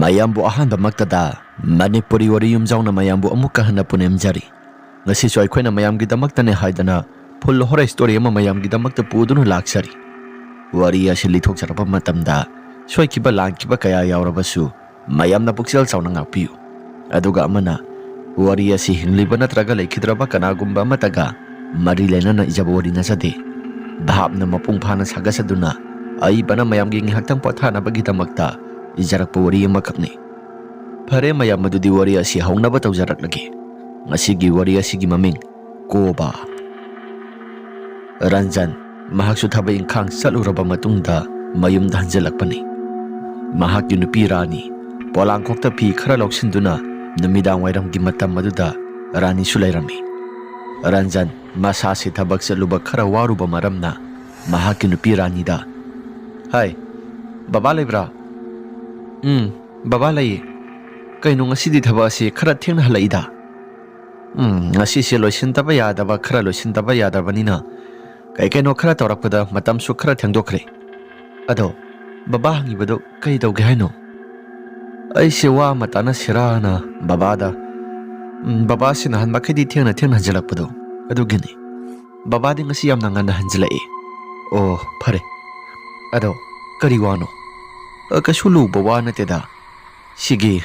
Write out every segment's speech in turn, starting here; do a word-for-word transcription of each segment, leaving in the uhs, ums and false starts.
ꯃꯌꯥꯝꯕꯨ ꯑꯍꯥꯟꯕꯃꯛꯇꯗ ꯃꯅꯤꯄꯨꯔꯤ ꯋꯥꯔꯤ ꯌꯨꯝꯖꯥꯎꯅ ꯃꯌꯥꯝꯕꯨ ꯑꯃꯨꯛꯀ ꯍꯟꯅ ꯄꯨꯅꯦꯝꯖꯔꯤ꯫ ꯉꯁꯤꯁꯨ ꯑꯩꯈꯣꯏꯅ ꯃꯌꯥꯝꯒꯤꯗꯃꯛꯇꯅꯦ ꯍꯥꯏꯗꯅ full horror story ꯑꯃ ꯃꯌꯥꯝꯒꯤꯗꯃꯛꯇ ꯄꯨꯗꯨꯅ ꯂꯥꯛꯆꯔꯤ꯫ ꯋꯥꯔꯤ ꯑꯁꯤ ꯂꯤꯊꯣꯛꯆꯔꯛꯄ ꯃꯇꯝꯗ ꯁꯣꯏꯈꯤꯕ ꯂꯥꯟꯈꯤꯕ ꯀꯌꯥ ꯌꯥꯎꯔꯕꯁꯨ ꯃꯌꯥꯝꯅ ꯄꯨꯛꯆꯦꯜ ꯆꯥꯎꯅ ꯉꯥꯛꯄꯤꯌꯨ꯫ ꯑꯗꯨꯒ ꯑꯃꯅ, ꯋꯥꯔꯤ ꯑꯁꯤ ꯍꯤꯡꯂꯤꯕ ꯅꯠꯇ꯭ꯔꯒ ꯂꯩꯈꯤꯗ꯭ꯔꯕ ꯀꯅꯥꯒꯨꯝꯕ ꯑꯃꯠꯇꯒ ꯃꯔꯤ ꯂꯩꯅꯅ ꯏꯖꯕ ꯋꯥꯔꯤ ꯅꯠꯆꯗꯦ꯫ ꯚꯥꯞꯅ ꯃꯄꯨꯡ ꯐꯥꯅ ꯁꯥꯒꯠꯆꯗꯨꯅ ꯑꯏꯕꯅ ꯃꯌꯥꯝꯒꯤ ꯉꯥꯏꯍꯥꯛꯇꯪ ꯄꯣꯊꯥꯅꯕꯒꯤꯗꯃꯛꯇ ꯏꯖꯔꯛꯄ ꯋꯥꯔꯤ ꯑꯃꯈꯛꯅꯤ꯫ ꯐꯔꯦ ꯃꯌꯥꯝ, ꯑꯗꯨꯗꯤ ꯋꯥꯔꯤ ꯑꯁꯤ ꯍꯧꯅꯕ ꯇꯧꯖꯔꯛꯂꯒꯦ꯫ ꯉꯁꯤꯒꯤ ꯋꯥꯔꯤ ꯑꯁꯤꯒꯤ ꯃꯃꯤꯡ ꯀꯣꯕꯥ꯫ ꯔꯟꯖꯟ, ꯃꯍꯥꯛꯁꯨ ꯊꯕꯛ ꯏꯪꯈꯥꯡ ꯆꯠꯂꯨꯔꯕ ꯃꯇꯨꯡꯗ ꯃꯌꯨꯝꯗ ꯍꯟꯖꯤꯜꯂꯛꯄꯅꯤ꯫ ꯃꯍꯥꯛꯀꯤ ꯅꯨꯄꯤ ꯔꯥꯅꯤ ꯄꯣꯂꯥꯡꯈꯣꯛꯇ ꯐꯤ ꯈꯔ ꯂꯧꯁꯤꯟꯗꯨꯅ ꯅꯨꯃꯤꯗꯥꯡ ꯋꯥꯏꯔꯝꯒꯤ ꯃꯇꯝ ꯑꯗꯨꯗ ꯔꯥꯅꯤꯁꯨ ꯂꯩꯔꯝꯃꯤ꯫ ꯔꯟꯖꯟ ꯃꯁꯥꯁꯤ ꯊꯕꯛ ꯆꯠꯂꯨꯕ ꯈꯔ ꯋꯥꯔꯨꯕ ꯃꯔꯝꯅ ꯃꯍꯥꯛꯀꯤ ꯅꯨꯄꯤ ꯔꯥꯅꯤꯗ, "ꯍꯥꯏ, ꯕꯕꯥ ꯂꯩꯕ꯭ꯔꯥ?" "ꯎꯝ, ꯕꯕꯥ ꯂꯩꯌꯦ꯫ ꯀꯩꯅꯣ ꯉꯁꯤꯗꯤ ꯊꯕꯛ ꯑꯁꯤ ꯈꯔ ꯊꯦꯡꯅ ꯍꯜꯂꯛꯏꯗ?" "ꯎꯝ, ꯉꯁꯤꯁꯦ ꯂꯣꯏꯁꯤꯟꯗꯕ ꯌꯥꯗꯕ ꯈꯔ ꯂꯣꯏꯁꯤꯟꯗꯕ ꯌꯥꯗꯕꯅꯤꯅ ꯀꯩ ꯀꯩꯅꯣ ꯈꯔ ꯇꯧꯔꯛꯄꯗ ꯃꯇꯝꯁꯨ ꯈꯔ ꯊꯦꯡꯗꯣꯛꯈ꯭ꯔꯦ꯫ ꯑꯗꯣ ꯕꯕꯥ ꯍꯪꯉꯤꯕꯗꯣ ꯀꯩ ꯇꯧꯒꯦ ꯍꯥꯏꯅꯣ?" "ꯑꯩꯁꯦ ꯋꯥ ꯑꯃ ꯇꯥꯟꯅꯁꯤꯔꯥꯅ ꯕꯕꯥꯗ, ꯎꯝ, ꯕꯕꯥꯁꯤ ꯅꯍꯥꯟ ꯃꯈꯩꯗꯤ ꯊꯦꯡꯅ ꯊꯦꯡꯅ ꯍꯟꯖꯤꯜꯂꯛꯄꯗꯣ ꯑꯗꯨꯒꯤꯅꯤ꯫ ꯕꯕꯥꯗꯤ ꯉꯁꯤ ꯌꯥꯝꯅ ꯉꯟꯅ ꯍꯟꯖꯤꯜꯂꯛꯑꯦ꯫" "ꯑꯣ, ꯐꯔꯦ꯫ ꯑꯗꯣ ꯀꯔꯤ ꯋꯥꯅꯣ?" "ꯑ, ꯀꯩꯁꯨ ꯂꯨꯕ ꯋꯥ ꯅꯠꯇꯦꯗ꯫ ꯁꯤꯒꯤ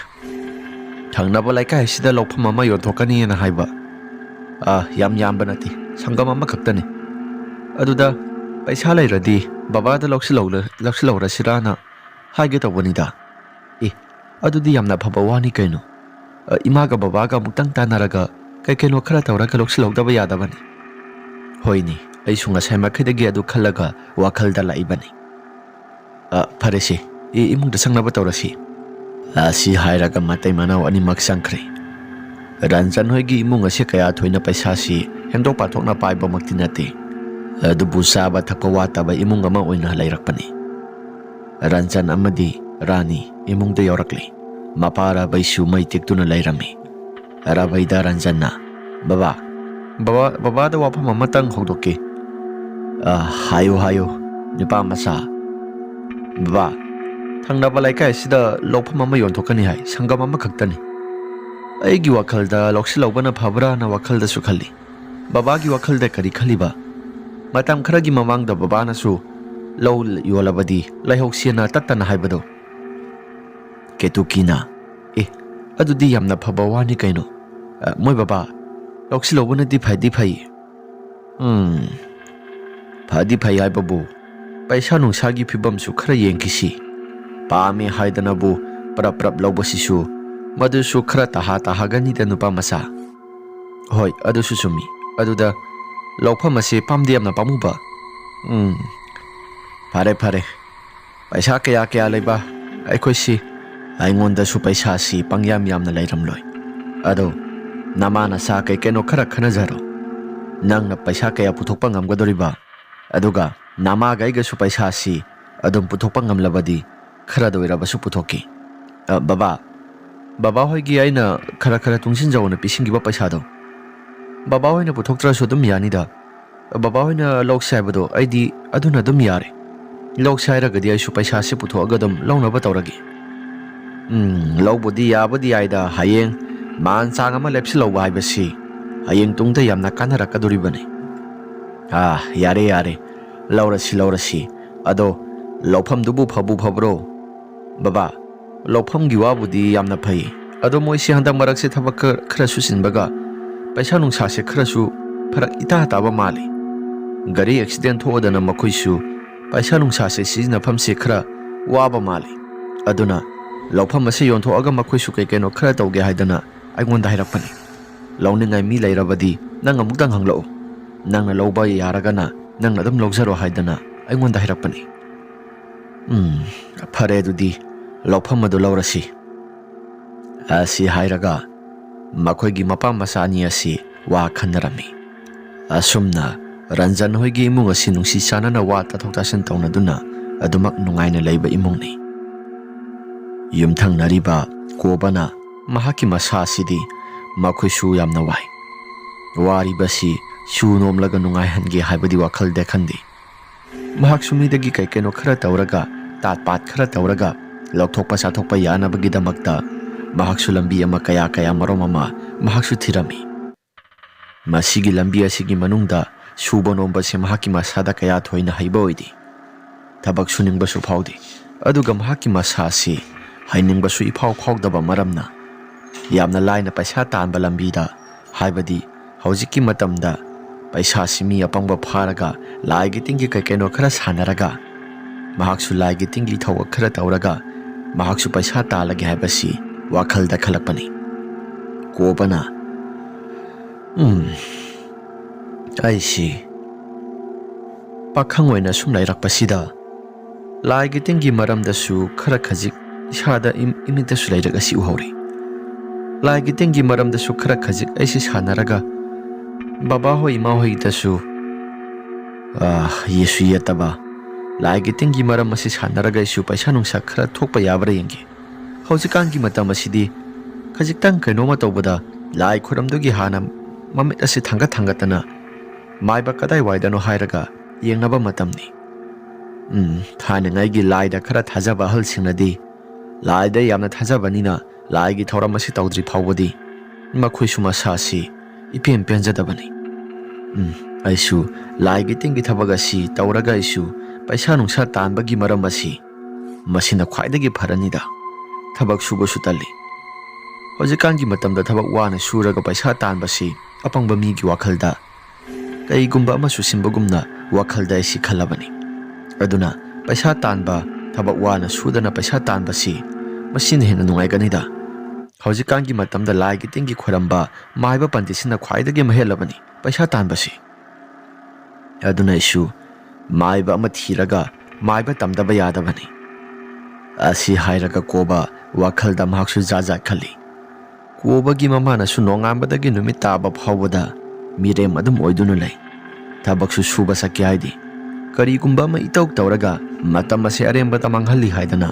ꯊꯪꯅꯕ ꯂꯩꯀꯥꯏ ꯑꯁꯤꯗ ꯂꯧꯐꯝ ꯑꯃ ꯌꯣꯟꯊꯣꯛꯀꯅꯤꯅ ꯍꯥꯏꯕ꯫ ꯑ, ꯌꯥꯝ ꯌꯥꯝꯕ ꯅꯠꯇꯦ, ꯁꯪꯒꯝ ꯑꯃꯈꯛꯇꯅꯤ꯫ ꯑꯗꯨꯗ ꯄꯩꯁꯥ ꯂꯩꯔꯗꯤ ꯕꯕꯥꯗ ꯂꯧꯁꯤꯜꯍꯧꯔ-, ꯂꯧꯁꯤꯜꯍꯧꯔꯁꯤꯔꯥꯅ ꯍꯥꯏꯒꯦ ꯇꯧꯕꯅꯤꯗ꯫" "ꯑꯦ, ꯑꯗꯨꯗꯤ ꯌꯥꯝꯅ ꯐꯕ ꯋꯥꯅꯤ ꯀꯩꯅꯣ꯫ ꯑ, ꯏꯃꯥꯒ ꯕꯕꯥꯒ ꯑꯃꯨꯛꯇꯪ ꯇꯥꯟꯅꯔꯒ ꯀꯩ ꯀꯩꯅꯣ ꯈꯔ ꯇꯧꯔꯒ ꯂꯧꯁꯤꯜꯍꯧꯗꯕ ꯌꯥꯗꯕꯅꯤ꯫" "ꯍꯣꯏꯅꯦ, ꯑꯩꯁꯨ ꯉꯁꯥꯏ ꯃꯈꯩꯗꯒꯤ ꯑꯗꯨ ꯈꯜꯂꯒ ꯋꯥꯈꯜꯗ ꯂꯥꯛꯏꯕꯅꯤ꯫ ꯑ, ꯐꯔꯦꯁꯦ, ꯏ-, ꯏꯃꯨꯡꯗ ꯆꯪꯅꯕ ꯇꯧꯔꯁꯤ꯫" ꯑꯁꯤ ꯍꯥꯏꯔꯒ ꯃꯇꯩ ꯃꯅꯥꯎ ꯑꯅꯤꯃꯛ ꯆꯪꯈ꯭ꯔꯦ꯫ ꯔꯟꯖꯟ ꯍꯣꯏꯒꯤ ꯏꯃꯨꯡ ꯑꯁꯤ ꯀꯌꯥ ꯊꯣꯏꯅ ꯄꯩꯁꯥꯁꯤ ꯍꯦꯟꯗꯣꯛ ꯄꯥꯊꯣꯛꯅ ꯄꯥꯏꯕꯃꯛꯇꯤ ꯅꯠꯇꯦ, ꯑꯗꯨꯕꯨ ꯆꯥꯕ ꯊꯛꯄ ꯋꯥꯠꯇꯕ ꯏꯃꯨꯡ ꯑꯃ ꯑꯣꯏꯅ ꯂꯩꯔꯛꯄꯅꯤ꯫ ꯔꯟꯖꯟ ꯑꯃꯗꯤ ꯔꯥꯅꯤ ꯏꯃꯨꯡꯗ ꯌꯧꯔꯛꯂꯤ꯫ ꯃꯄꯥ ꯔꯥꯕꯩꯁꯨ ꯃꯩ ꯇꯦꯛꯇꯨꯅ ꯂꯩꯔꯝꯃꯤ꯫ ꯔꯥꯕꯩꯗ ꯔꯟꯖꯟꯅ, "ꯕꯕꯥ, ꯕꯕꯥ, ꯕꯕꯥꯗ ꯋꯥꯐꯝ ꯑꯃꯇꯪ ꯍꯧꯗꯣꯛꯀꯦ꯫" "ꯑ, ꯍꯥꯏꯌꯨ, ꯍꯥꯏꯌꯨ, ꯅꯨꯄꯥ ꯃꯆꯥ꯫" "ꯕꯕꯥ, ꯊꯪꯅꯕ ꯂꯩꯀꯥꯏ ꯑꯁꯤꯗ ꯂꯧꯐꯝ ꯑꯃ ꯌꯣꯟꯊꯣꯛꯀꯅꯤ ꯍꯥꯏ, ꯁꯪꯒꯝ ꯑꯃꯈꯛꯇꯅꯤ꯫ ꯑꯩꯒꯤ ꯋꯥꯈꯜꯗ ꯂꯧꯁꯤꯜꯍꯧꯕꯅ ꯐꯕ꯭ꯔꯥꯅ ꯋꯥꯈꯜꯗꯁꯨ ꯈꯜꯂꯤ꯫ ꯕꯕꯥꯒꯤ ꯋꯥꯈꯜꯗ ꯀꯔꯤ ꯈꯜꯂꯤꯕ? ꯃꯇꯝ ꯈꯔꯒꯤ ꯃꯃꯥꯡꯗ ꯕꯕꯥꯅꯁꯨ ꯂꯧ ꯌꯣꯜꯂꯕꯗꯤ ꯂꯩꯍꯧꯁꯦꯅ ꯇꯠꯇꯅ ꯍꯥꯏꯕꯗꯣ꯫ ꯀꯦꯇꯨꯀꯤꯅ, "ꯑꯦ, ꯑꯗꯨꯗꯤ ꯌꯥꯝꯅ ꯐꯕ ꯋꯥꯅꯤ ꯀꯩꯅꯣ꯫ ꯑ, ꯃꯣꯏ ꯕꯕꯥ, ꯂꯧꯁꯤꯜꯍꯧꯕꯅꯗꯤ ꯐꯗꯤ ꯐꯩ꯫ ꯎꯝ, ꯐꯗꯤ ꯐꯩ ꯍꯥꯏꯕꯕꯨ, ꯄꯩꯁꯥ ꯅꯨꯡꯁꯥꯒꯤ ꯐꯤꯕꯝꯁꯨ ꯈꯔ ꯌꯦꯡꯈꯤꯁꯤ꯫ ꯄꯥꯝꯃꯦ ꯍꯥꯏꯗꯅꯕꯨ ꯄ꯭ꯔꯞ ꯄ꯭ꯔꯞ ꯂꯧꯕꯁꯤꯁꯨ, ꯃꯗꯨꯁꯨ ꯈꯔ ꯇꯍꯥ ꯇꯍꯥꯒꯅꯤꯗ, ꯅꯨꯄꯥ ꯃꯆꯥ꯫" "ꯍꯣꯏ, ꯑꯗꯨꯁꯨ ꯆꯨꯝꯃꯤ꯫ ꯑꯗꯨꯗ ꯂꯧꯐꯝ ꯑꯁꯤ ꯄꯥꯝꯗꯤ ꯌꯥꯝꯅ ꯄꯥꯝꯃꯨꯕ꯫" "ꯎꯝ, ꯐꯔꯦ, ꯐꯔꯦ꯫ ꯄꯩꯁꯥ ꯀꯌꯥ ꯀꯌꯥ ꯂꯩꯕ ꯑꯩꯈꯣꯏꯁꯤ, ꯑꯩꯉꯣꯟꯗꯁꯨ ꯄꯩꯁꯥꯁꯤ ꯄꯪꯌꯥꯝ ꯌꯥꯝꯅ ꯂꯩꯔꯝꯂꯣꯏ꯫ ꯑꯗꯣ ꯅꯃꯥ ꯅꯆꯥ ꯀꯩ ꯀꯩꯅꯣ ꯈꯔ ꯈꯟꯅꯖꯔꯣ꯫ ꯅꯪꯅ ꯄꯩꯁꯥ ꯀꯌꯥ ꯄꯨꯊꯣꯛꯄ ꯉꯝꯒꯗꯧꯔꯤꯕ? ꯑꯗꯨꯒ ꯅꯃꯥꯒ ꯑꯩꯒꯁꯨ ꯄꯩꯁꯥꯁꯤ ꯑꯗꯨꯝ ꯄꯨꯊꯣꯛꯄ ꯉꯝꯂꯕꯗꯤ ꯈꯔꯗ ꯑꯣꯏꯔꯕꯁꯨ ꯄꯨꯊꯣꯛꯀꯦ꯫" "ꯑ, ꯕꯕꯥ, ꯕꯕꯥ ꯍꯣꯏꯒꯤ ꯑꯩꯅ ꯈꯔ ꯈꯔ ꯇꯨꯡꯁꯤꯟꯖꯧꯅ ꯄꯤꯁꯤꯟꯈꯤꯕ ꯄꯩꯁꯥꯗꯣ ꯕꯕꯥ ꯍꯣꯏꯅ ꯄꯨꯊꯣꯛꯇ꯭ꯔꯁꯨ ꯑꯗꯨꯝ ꯌꯥꯅꯤꯗ꯫ ꯕꯕꯥ ꯍꯣꯏꯅ ꯂꯧꯁꯦ ꯍꯥꯏꯕꯗꯣ ꯑꯩꯗꯤ ꯑꯗꯨꯅ ꯑꯗꯨꯝ ꯌꯥꯔꯦ꯫ ꯂꯧꯁꯦ ꯍꯥꯏꯔꯒꯗꯤ ꯑꯩꯁꯨ ꯄꯩꯁꯥꯁꯦ ꯄꯨꯊꯣꯛꯑꯒ ꯑꯗꯨꯝ ꯂꯧꯅꯕ ꯇꯧꯔꯒꯦ꯫" "ꯎꯝ, ꯂꯧꯕꯨꯗꯤ ꯌꯥꯕꯨꯗꯤ ꯌꯥꯏꯗ, ꯍꯌꯦꯡ ꯃꯥꯟ ꯆꯥꯡ ꯑꯃ ꯂꯦꯞꯁꯤꯜꯍꯧꯕ ꯍꯥꯏꯕꯁꯤ ꯍꯌꯦꯡ ꯇꯨꯡꯗ ꯌꯥꯝꯅ ꯀꯥꯟꯅꯔꯛꯀꯗꯧꯔꯤꯕꯅꯤ꯫" "ꯑꯥ, ꯌꯥꯔꯦ, ꯌꯥꯔꯦ, ꯂꯧꯔꯁꯤ, ꯂꯧꯔꯁꯤ꯫ ꯑꯗꯣ ꯂꯧꯐꯝꯗꯨꯕꯨ ꯐꯕꯨ ꯐꯕ꯭ꯔꯣ, ꯕꯕꯥ?" "ꯂꯧꯐꯝꯒꯤ ꯋꯥꯕꯨꯗꯤ ꯌꯥꯝꯅ ꯐꯩ, ꯑꯗꯣ ꯃꯣꯏꯁꯦ ꯍꯟꯗꯛ ꯃꯔꯛꯁꯦ ꯊꯕꯛ ꯈ-, ꯈꯔꯁꯨ ꯆꯤꯟꯕꯒ ꯄꯩꯁꯥ ꯅꯨꯡꯁꯥꯁꯦ ꯈꯔꯁꯨ ꯐꯔꯛ ꯏꯇꯥ ꯇꯥꯕ ꯃꯥꯜꯂꯤ꯫ ꯒꯥꯔꯤ ꯑꯦꯛꯁꯤꯗꯦꯟ ꯊꯣꯛꯑꯗꯅ ꯃꯈꯣꯏꯁꯨ ꯄꯩꯁꯥ ꯅꯨꯡꯁꯥꯁꯦ ꯁꯤꯖꯤꯟꯅꯐꯝꯁꯦ ꯈꯔ ꯋꯥꯕ ꯃꯥꯜꯂꯤ꯫ ꯑꯗꯨꯅ ꯂꯧꯐꯝ ꯑꯁꯤ ꯌꯣꯟꯊꯣꯛꯑꯒ ꯃꯈꯣꯏꯁꯨ ꯀꯩ ꯀꯩꯅꯣ ꯈꯔ ꯇꯧꯒꯦ ꯍꯥꯏꯗꯅ ꯑꯩꯉꯣꯟꯗ ꯍꯥꯏꯔꯛꯄꯅꯤ꯫ ꯂꯧꯅꯤꯡꯉꯥꯏ ꯃꯤ ꯂꯩꯔꯕꯗꯤ ꯅꯪ ꯑꯃꯨꯛꯇꯪ ꯍꯪꯂꯛꯎ꯫ ꯅꯪꯅ ꯂꯧꯕ ꯌꯥꯔꯒꯅ ꯅꯪꯅ ꯑꯗꯨꯝ ꯂꯧꯖꯔꯣ ꯍꯥꯏꯗꯅ ꯑꯩꯉꯣꯟꯗ ꯍꯥꯏꯔꯛꯄꯅꯤ꯫" "ꯎꯝ, ꯐꯔꯦ, ꯑꯗꯨꯗꯤ ꯂꯧꯐꯝ ꯑꯗꯨ ꯂꯧꯔꯁꯤ꯫" ꯑꯁꯤ ꯍꯥꯏꯔꯒ ꯃꯈꯣꯏꯒꯤ ꯃꯄꯥ ꯃꯆꯥ ꯑꯅꯤ ꯑꯁꯤ ꯋꯥ ꯈꯟꯅꯔꯝꯃꯤ꯫ ꯑꯁꯨꯝꯅ ꯔꯟꯖꯟ ꯍꯣꯏꯒꯤ ꯏꯃꯨꯡ ꯑꯁꯤ ꯅꯨꯡꯁꯤ ꯆꯥꯟꯅꯅ ꯋꯥ ꯇꯥꯊꯣꯛ ꯇꯥꯁꯤꯟ ꯇꯧꯅꯗꯨꯅ ꯑꯗꯨꯃꯛ ꯅꯨꯡꯉꯥꯏꯅ ꯂꯩꯕ ꯏꯃꯨꯡꯅꯤ꯫ ꯌꯨꯝꯊꯪꯅꯔꯤꯕ ꯀꯣꯕꯅ ꯃꯍꯥꯛꯀꯤ ꯃꯁꯥ ꯑꯁꯤꯗꯤ ꯃꯈꯣꯏꯁꯨ ꯌꯥꯝꯅ ꯋꯥꯏ꯫ ꯋꯥꯔꯤꯕꯁꯤ ꯁꯨ ꯅꯣꯝꯂꯒ ꯅꯨꯡꯉꯥꯏꯍꯟꯒꯦ ꯍꯥꯏꯕꯗꯤ ꯋꯥꯈꯜꯗ ꯈꯟꯗꯦ꯫ ꯃꯍꯥꯛꯁꯨ ꯃꯤꯗꯒꯤ ꯀꯩ ꯀꯩꯅꯣ ꯈꯔ ꯇꯧꯔꯒ ꯆꯥꯠ ꯄꯥꯠ ꯈꯔ ꯇꯧꯔꯒ ꯂꯧꯊꯣꯛꯄ ꯆꯥꯊꯣꯛꯄ ꯌꯥꯅꯕꯒꯤꯗꯃꯛꯇ ꯃꯍꯥꯛꯁꯨ ꯂꯝꯕꯤ ꯑꯃ ꯀꯌꯥ ꯀꯌꯥ ꯃꯔꯣꯝ ꯑꯃ ꯃꯍꯥꯛꯁꯨ ꯊꯤꯔꯝꯃꯤ꯫ ꯃꯁꯤꯒꯤ ꯂꯝꯕꯤ ꯑꯁꯤꯒꯤ ꯃꯅꯨꯡꯗ ꯁꯨꯕ ꯅꯣꯝꯕꯁꯦ ꯃꯍꯥꯛꯀꯤ ꯃꯁꯥꯗ ꯀꯌꯥ ꯊꯣꯏꯅ ꯍꯩꯕ ꯑꯣꯏꯗꯦ꯫ ꯊꯕꯛ ꯁꯨꯅꯤꯡꯕꯁꯨ ꯐꯥꯎꯗꯦ꯫ ꯑꯗꯨꯒ ꯃꯍꯥꯛꯀꯤ ꯃꯁꯥ ꯑꯁꯤ ꯍꯩꯅꯤꯡꯕꯁꯨ ꯏꯐꯥꯎ ꯐꯥꯎꯗꯕ ꯃꯔꯝꯅ ꯌꯥꯝꯅ ꯂꯥꯏꯅ ꯄꯩꯁꯥ ꯇꯥꯟꯕ ꯂꯝꯕꯤꯗ, ꯍꯥꯏꯕꯗꯤ ꯍꯧꯖꯤꯛꯀꯤ ꯃꯇꯝꯗ ꯄꯩꯁꯥꯁꯤ ꯃꯤ ꯑꯄꯪꯕ ꯐꯥꯔꯒ ꯂꯥꯏꯒꯤ ꯇꯤꯟꯒꯤ ꯀꯩ ꯀꯩꯅꯣ ꯈꯔ ꯁꯥꯟꯅꯔꯒ ꯃꯍꯥꯛꯁꯨ ꯂꯥꯏꯒꯤ ꯇꯤꯟꯒꯤ ꯊꯕꯛ ꯈꯔ ꯇꯧꯔꯒ ꯃꯍꯥꯛꯁꯨ ꯄꯩꯁꯥ ꯇꯥꯜꯂꯒꯦ ꯍꯥꯏꯕꯁꯤ ꯋꯥꯈꯜꯗ ꯈꯜꯂꯛꯄꯅꯤ꯫ ꯀꯣꯕꯅ, "ꯎꯝ, ꯑꯩꯁꯤ ꯄꯥꯈꯪ ꯑꯣꯏꯅ ꯁꯨꯝ ꯂꯩꯔꯛꯄꯁꯤꯗ ꯂꯥꯏꯒꯤ ꯇꯤꯟꯒꯤ ꯃꯔꯝꯗꯁꯨ ꯈꯔ ꯈꯖꯤꯛ ꯏꯁꯥꯗ ꯏꯝ-, ꯏꯃꯤꯠꯇꯁꯨ ꯂꯩꯔꯛ ꯑꯁꯤ ꯎꯍꯧꯔꯤ꯫ ꯂꯥꯏꯒꯤ ꯇꯤꯟꯒꯤ ꯃꯔꯝꯗꯁꯨ ꯈꯔ ꯈꯖꯤꯛ ꯑꯩꯁꯤ ꯁꯥꯟꯅꯔꯒ ꯕꯕꯥ ꯍꯣꯏ ꯏꯃꯥ ꯍꯣꯏꯗꯁꯨ, ꯑꯥ, ꯌꯦꯠꯁꯨ ꯌꯦꯠꯇꯕ, ꯂꯥꯏꯒꯤ ꯇꯤꯟꯒꯤ ꯃꯔꯝ ꯑꯁꯤ ꯁꯥꯟꯅꯔꯒ ꯑꯩꯁꯨ ꯄꯩꯁꯥ ꯅꯨꯡꯁꯥ ꯈꯔ ꯊꯣꯛꯄ ꯌꯥꯕ꯭ꯔꯥ ꯌꯦꯡꯒꯦ꯫ ꯍꯧꯖꯤꯛꯀꯥꯟꯒꯤ ꯃꯇꯝ ꯑꯁꯤꯗꯤ ꯈꯖꯤꯛꯇꯪ ꯀꯩꯅꯣꯝꯃ ꯇꯧꯕꯗ ꯂꯥꯏ ꯈꯨꯔꯝꯗꯨꯒꯤ ꯍꯥꯟꯅ ꯃꯃꯤꯠ ꯑꯁꯤ ꯊꯥꯡꯒꯠ ꯊꯥꯡꯒꯠꯇꯅ ꯃꯥꯏꯕ ꯀꯗꯥꯏꯋꯥꯏꯗꯅꯣ ꯍꯥꯏꯔꯒ ꯌꯦꯡꯅꯕ ꯃꯇꯝꯅꯤ꯫ ꯎꯝ, ꯊꯥꯏꯅꯉꯩꯒꯤ ꯂꯥꯏꯗ ꯈꯔ ꯊꯥꯖꯕ ꯑꯍꯜꯁꯤꯡꯅꯗꯤ ꯂꯥꯏꯗ ꯌꯥꯝꯅ ꯊꯥꯖꯕꯅꯤꯅ ꯂꯥꯏꯒꯤ ꯊꯧꯔꯝ ꯑꯁꯤ ꯇꯧꯗ꯭ꯔꯤ ꯐꯥꯎꯕꯗꯤ ꯃꯈꯣꯏꯁꯨ ꯃꯁꯥꯁꯤ ꯏꯄꯦꯟ ꯄꯦꯟꯖꯗꯕꯅꯤ꯫ ꯎꯝ, ꯑꯩꯁꯨ ꯂꯥꯏꯒꯤ ꯇꯤꯟꯒꯤ ꯊꯕꯛ ꯑꯁꯤ ꯇꯧꯔꯒ ꯑꯩꯁꯨ ꯄꯩꯁꯥ ꯅꯨꯡꯁꯥ ꯇꯥꯟꯕꯒꯤ ꯃꯔꯝ ꯑꯁꯤ ꯃꯁꯤꯅ ꯈ꯭ꯋꯥꯏꯗꯒꯤ ꯐꯔꯅꯤꯗ꯫ ꯊꯕꯛ ꯁꯨꯕꯁꯨ ꯇꯜꯂꯤ꯫ ꯍꯧꯖꯤꯛꯀꯥꯟꯒꯤ ꯃꯇꯝꯗ ꯊꯕꯛ ꯋꯥꯅ ꯁꯨꯔꯒ ꯄꯩꯁꯥ ꯇꯥꯟꯕꯁꯤ ꯑꯄꯪꯕ ꯃꯤꯒꯤ ꯋꯥꯈꯜꯗ ꯀꯩꯒꯨꯝꯕ ꯑꯃ ꯆꯨꯁꯤꯟꯕꯒꯨꯝꯅ ꯋꯥꯈꯜꯗ ꯑꯩꯁꯤ ꯈꯜꯂꯕꯅꯤ꯫ ꯑꯗꯨꯅ ꯄꯩꯁꯥ ꯇꯥꯟꯕ, ꯊꯕꯛ ꯋꯥꯅ ꯁꯨꯗꯅ ꯄꯩꯁꯥ ꯇꯥꯟꯕꯁꯤ ꯃꯁꯤꯅ ꯍꯦꯟꯅ ꯅꯨꯡꯉꯥꯏꯒꯅꯤꯗ꯫ ꯍꯧꯖꯤꯛꯀꯥꯟꯒꯤ ꯃꯇꯝꯗ ꯂꯥꯏꯒꯤ ꯇꯤꯟꯒꯤ ꯈꯣꯏꯔꯝꯕ ꯃꯥꯏꯕ ꯄꯟꯗꯤꯠꯁꯤꯅ ꯈ꯭ꯋꯥꯏꯗꯒꯤ ꯃꯍꯦꯜꯂꯕꯅꯤ ꯄꯩꯁꯥ ꯇꯥꯟꯕꯁꯤ꯫ ꯑꯗꯨꯅ ꯑꯩꯁꯨ ꯃꯥꯏꯕ ꯑꯃ ꯊꯤꯔꯒ ꯃꯥꯏꯕ ꯇꯝꯗꯕ ꯌꯥꯗꯕꯅꯤ"꯫ ꯑꯁꯤ ꯍꯥꯏꯔꯒ ꯀꯣꯕ ꯋꯥꯈꯜꯗ ꯃꯍꯥꯛꯁꯨ ꯖꯥꯠ ꯖꯥꯠ ꯈꯜꯂꯤ꯫ ꯀꯣꯕꯒꯤ ꯃꯃꯥꯅꯁꯨ ꯅꯣꯡꯉꯥꯟꯕꯗꯒꯤ ꯅꯨꯃꯤꯠ ꯇꯥꯕ ꯐꯥꯎꯕꯗ ꯃꯤꯔꯦꯝ ꯑꯗꯨꯝ ꯑꯣꯏꯗꯨꯅ ꯂꯩ꯫ ꯊꯕꯛꯁꯨ ꯁꯨꯕ ꯆꯠꯀꯦ ꯍꯥꯏꯗꯦ꯫ ꯀꯔꯤꯒꯨꯝꯕ ꯑꯃ ꯏꯇꯧ ꯇꯧꯔꯒ ꯃꯇꯝ ꯑꯁꯦ ꯑꯔꯦꯝꯕꯗ ꯃꯥꯡꯍꯜꯂꯤ ꯍꯥꯏꯗꯅ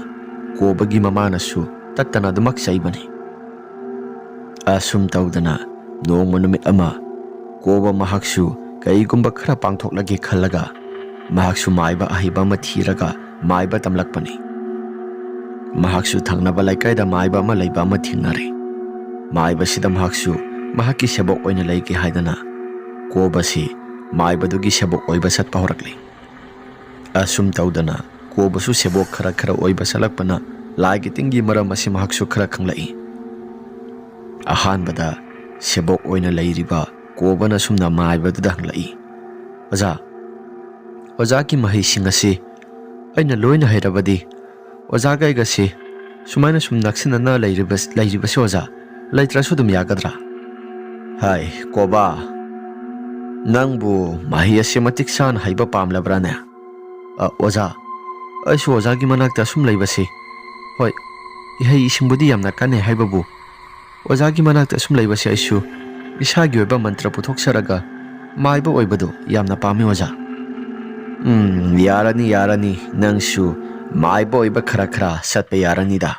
ꯀꯣꯕꯒꯤ ꯃꯃꯥꯅꯁꯨ ꯇꯠꯇꯅ ꯑꯗꯨꯃꯛ ꯆꯩꯕꯅꯤ꯫ ꯑꯁꯨꯝ ꯇꯧꯗꯅ ꯅꯣꯡꯃ ꯅꯨꯃꯤꯠ ꯑꯃ ꯀꯣꯕ ꯃꯍꯥꯛꯁꯨ ꯀꯔꯤꯒꯨꯝꯕ ꯈꯔ ꯄꯥꯡꯊꯣꯛꯂꯒꯦ ꯈꯜꯂꯒ ꯃꯍꯥꯛꯁꯨ ꯃꯥꯏꯕ ꯑꯍꯩꯕ ꯑꯃ ꯊꯤꯔꯒ ꯃꯥꯏꯕ ꯇꯝꯂꯛꯄꯅꯤ꯫ ꯃꯍꯥꯛꯁꯨ ꯊꯪꯅꯕ ꯂꯩꯀꯥꯏꯗ ꯃꯥꯏꯕ ꯑꯃ ꯂꯩꯕ ꯑꯃ ꯊꯦꯡꯅꯔꯦ꯫ ꯃꯥꯏꯕꯁꯤꯗ ꯃꯍꯥꯛꯁꯨ ꯃꯍꯥꯛꯀꯤ ꯁꯦꯕꯣꯛ ꯑꯣꯏꯅ ꯂꯩꯒꯦ ꯍꯥꯏꯗꯅ ꯀꯣꯕꯁꯤ ꯃꯥꯏꯕꯗꯨꯒꯤ ꯁꯦꯕꯣꯛ ꯑꯣꯏꯕ ꯆꯠꯄ ꯍꯧꯔꯛꯂꯤ꯫ ꯑꯁꯨꯝ ꯇꯧꯗꯅ ꯀꯣꯕꯁꯨ ꯁꯦꯕꯣꯛ ꯈꯔ ꯈꯔ ꯑꯣꯏꯕ ꯆꯠꯂꯛꯄꯅ ꯂꯥꯏꯒꯤ ꯇꯤꯟꯒꯤ ꯃꯔꯝ ꯑꯁꯤ ꯃꯍꯥꯛꯁꯨ ꯈꯔ ꯈꯪꯂꯛꯏ꯫ ꯑꯍꯥꯟꯕꯗ ꯁꯦꯕꯣꯛ ꯑꯣꯏꯅ ꯂꯩꯔꯤꯕ ꯀꯣꯕꯅ ꯁꯨꯝꯅ ꯃꯥꯏꯕꯗꯨꯗ ꯍꯪꯂꯛꯏ, "ꯑꯣꯖꯥ, ꯑꯣꯖꯥꯒꯤ ꯃꯍꯩꯁꯤꯡ ꯑꯁꯤ ꯑꯩꯅ ꯂꯣꯏꯅ ꯍꯩꯔꯕꯗꯤ ꯑꯣꯖꯥꯒ ꯑꯩꯒꯁꯤ ꯁꯨꯃꯥꯏꯅ ꯁꯨꯝ ꯅꯛꯁꯤꯟꯅꯅ ꯂꯩꯔꯤꯕ-, ꯂꯩꯔꯤꯕꯁꯤ ꯑꯣꯖꯥ, ꯂꯩꯇ꯭ꯔꯁꯨ ꯑꯗꯨꯝ ꯌꯥꯒꯗ꯭ꯔꯥ?" "ꯍꯥꯏ, ꯀꯣꯕꯥ, ꯅꯪꯕꯨ ꯃꯍꯩ ꯑꯁꯤ ꯃꯇꯤꯛ ꯆꯥꯅ ꯍꯩꯕ ꯄꯥꯝꯂꯕ꯭ꯔꯥꯅꯦ?" "ꯑ, ꯑꯣꯖꯥ, ꯑꯩꯁꯨ ꯑꯣꯖꯥꯒꯤ ꯃꯅꯥꯛꯇ ꯑꯁꯨꯝ ꯂꯩꯕꯁꯤ, ꯍꯣꯏ, ꯏꯍꯩ ꯏꯁꯤꯡꯕꯨꯗꯤ ꯌꯥꯝꯅ ꯀꯥꯟꯅꯩ ꯍꯥꯏꯕꯕꯨ, ꯑꯣꯖꯥꯒꯤ ꯃꯅꯥꯛꯇ ꯑꯁꯨꯝ ꯂꯩꯕꯁꯤ ꯑꯩꯁꯨ ꯏꯁꯥꯒꯤ ꯑꯣꯏꯕ ꯃꯟꯇ꯭ꯔ ꯄꯨꯊꯣꯛꯆꯔꯒ ꯃꯥꯏꯕ ꯑꯣꯏꯕꯗꯨ ꯌꯥꯝꯅ ꯄꯥꯝꯃꯤ ꯑꯣꯖꯥ꯫" "ꯎꯝ, ꯌꯥꯔꯅꯤ, ꯌꯥꯔꯅꯤ, ꯅꯪꯁꯨ ꯃꯥꯏꯕ ꯑꯣꯏꯕ ꯈꯔ ꯈꯔ ꯆꯠꯄ ꯌꯥꯔꯅꯤꯗ꯫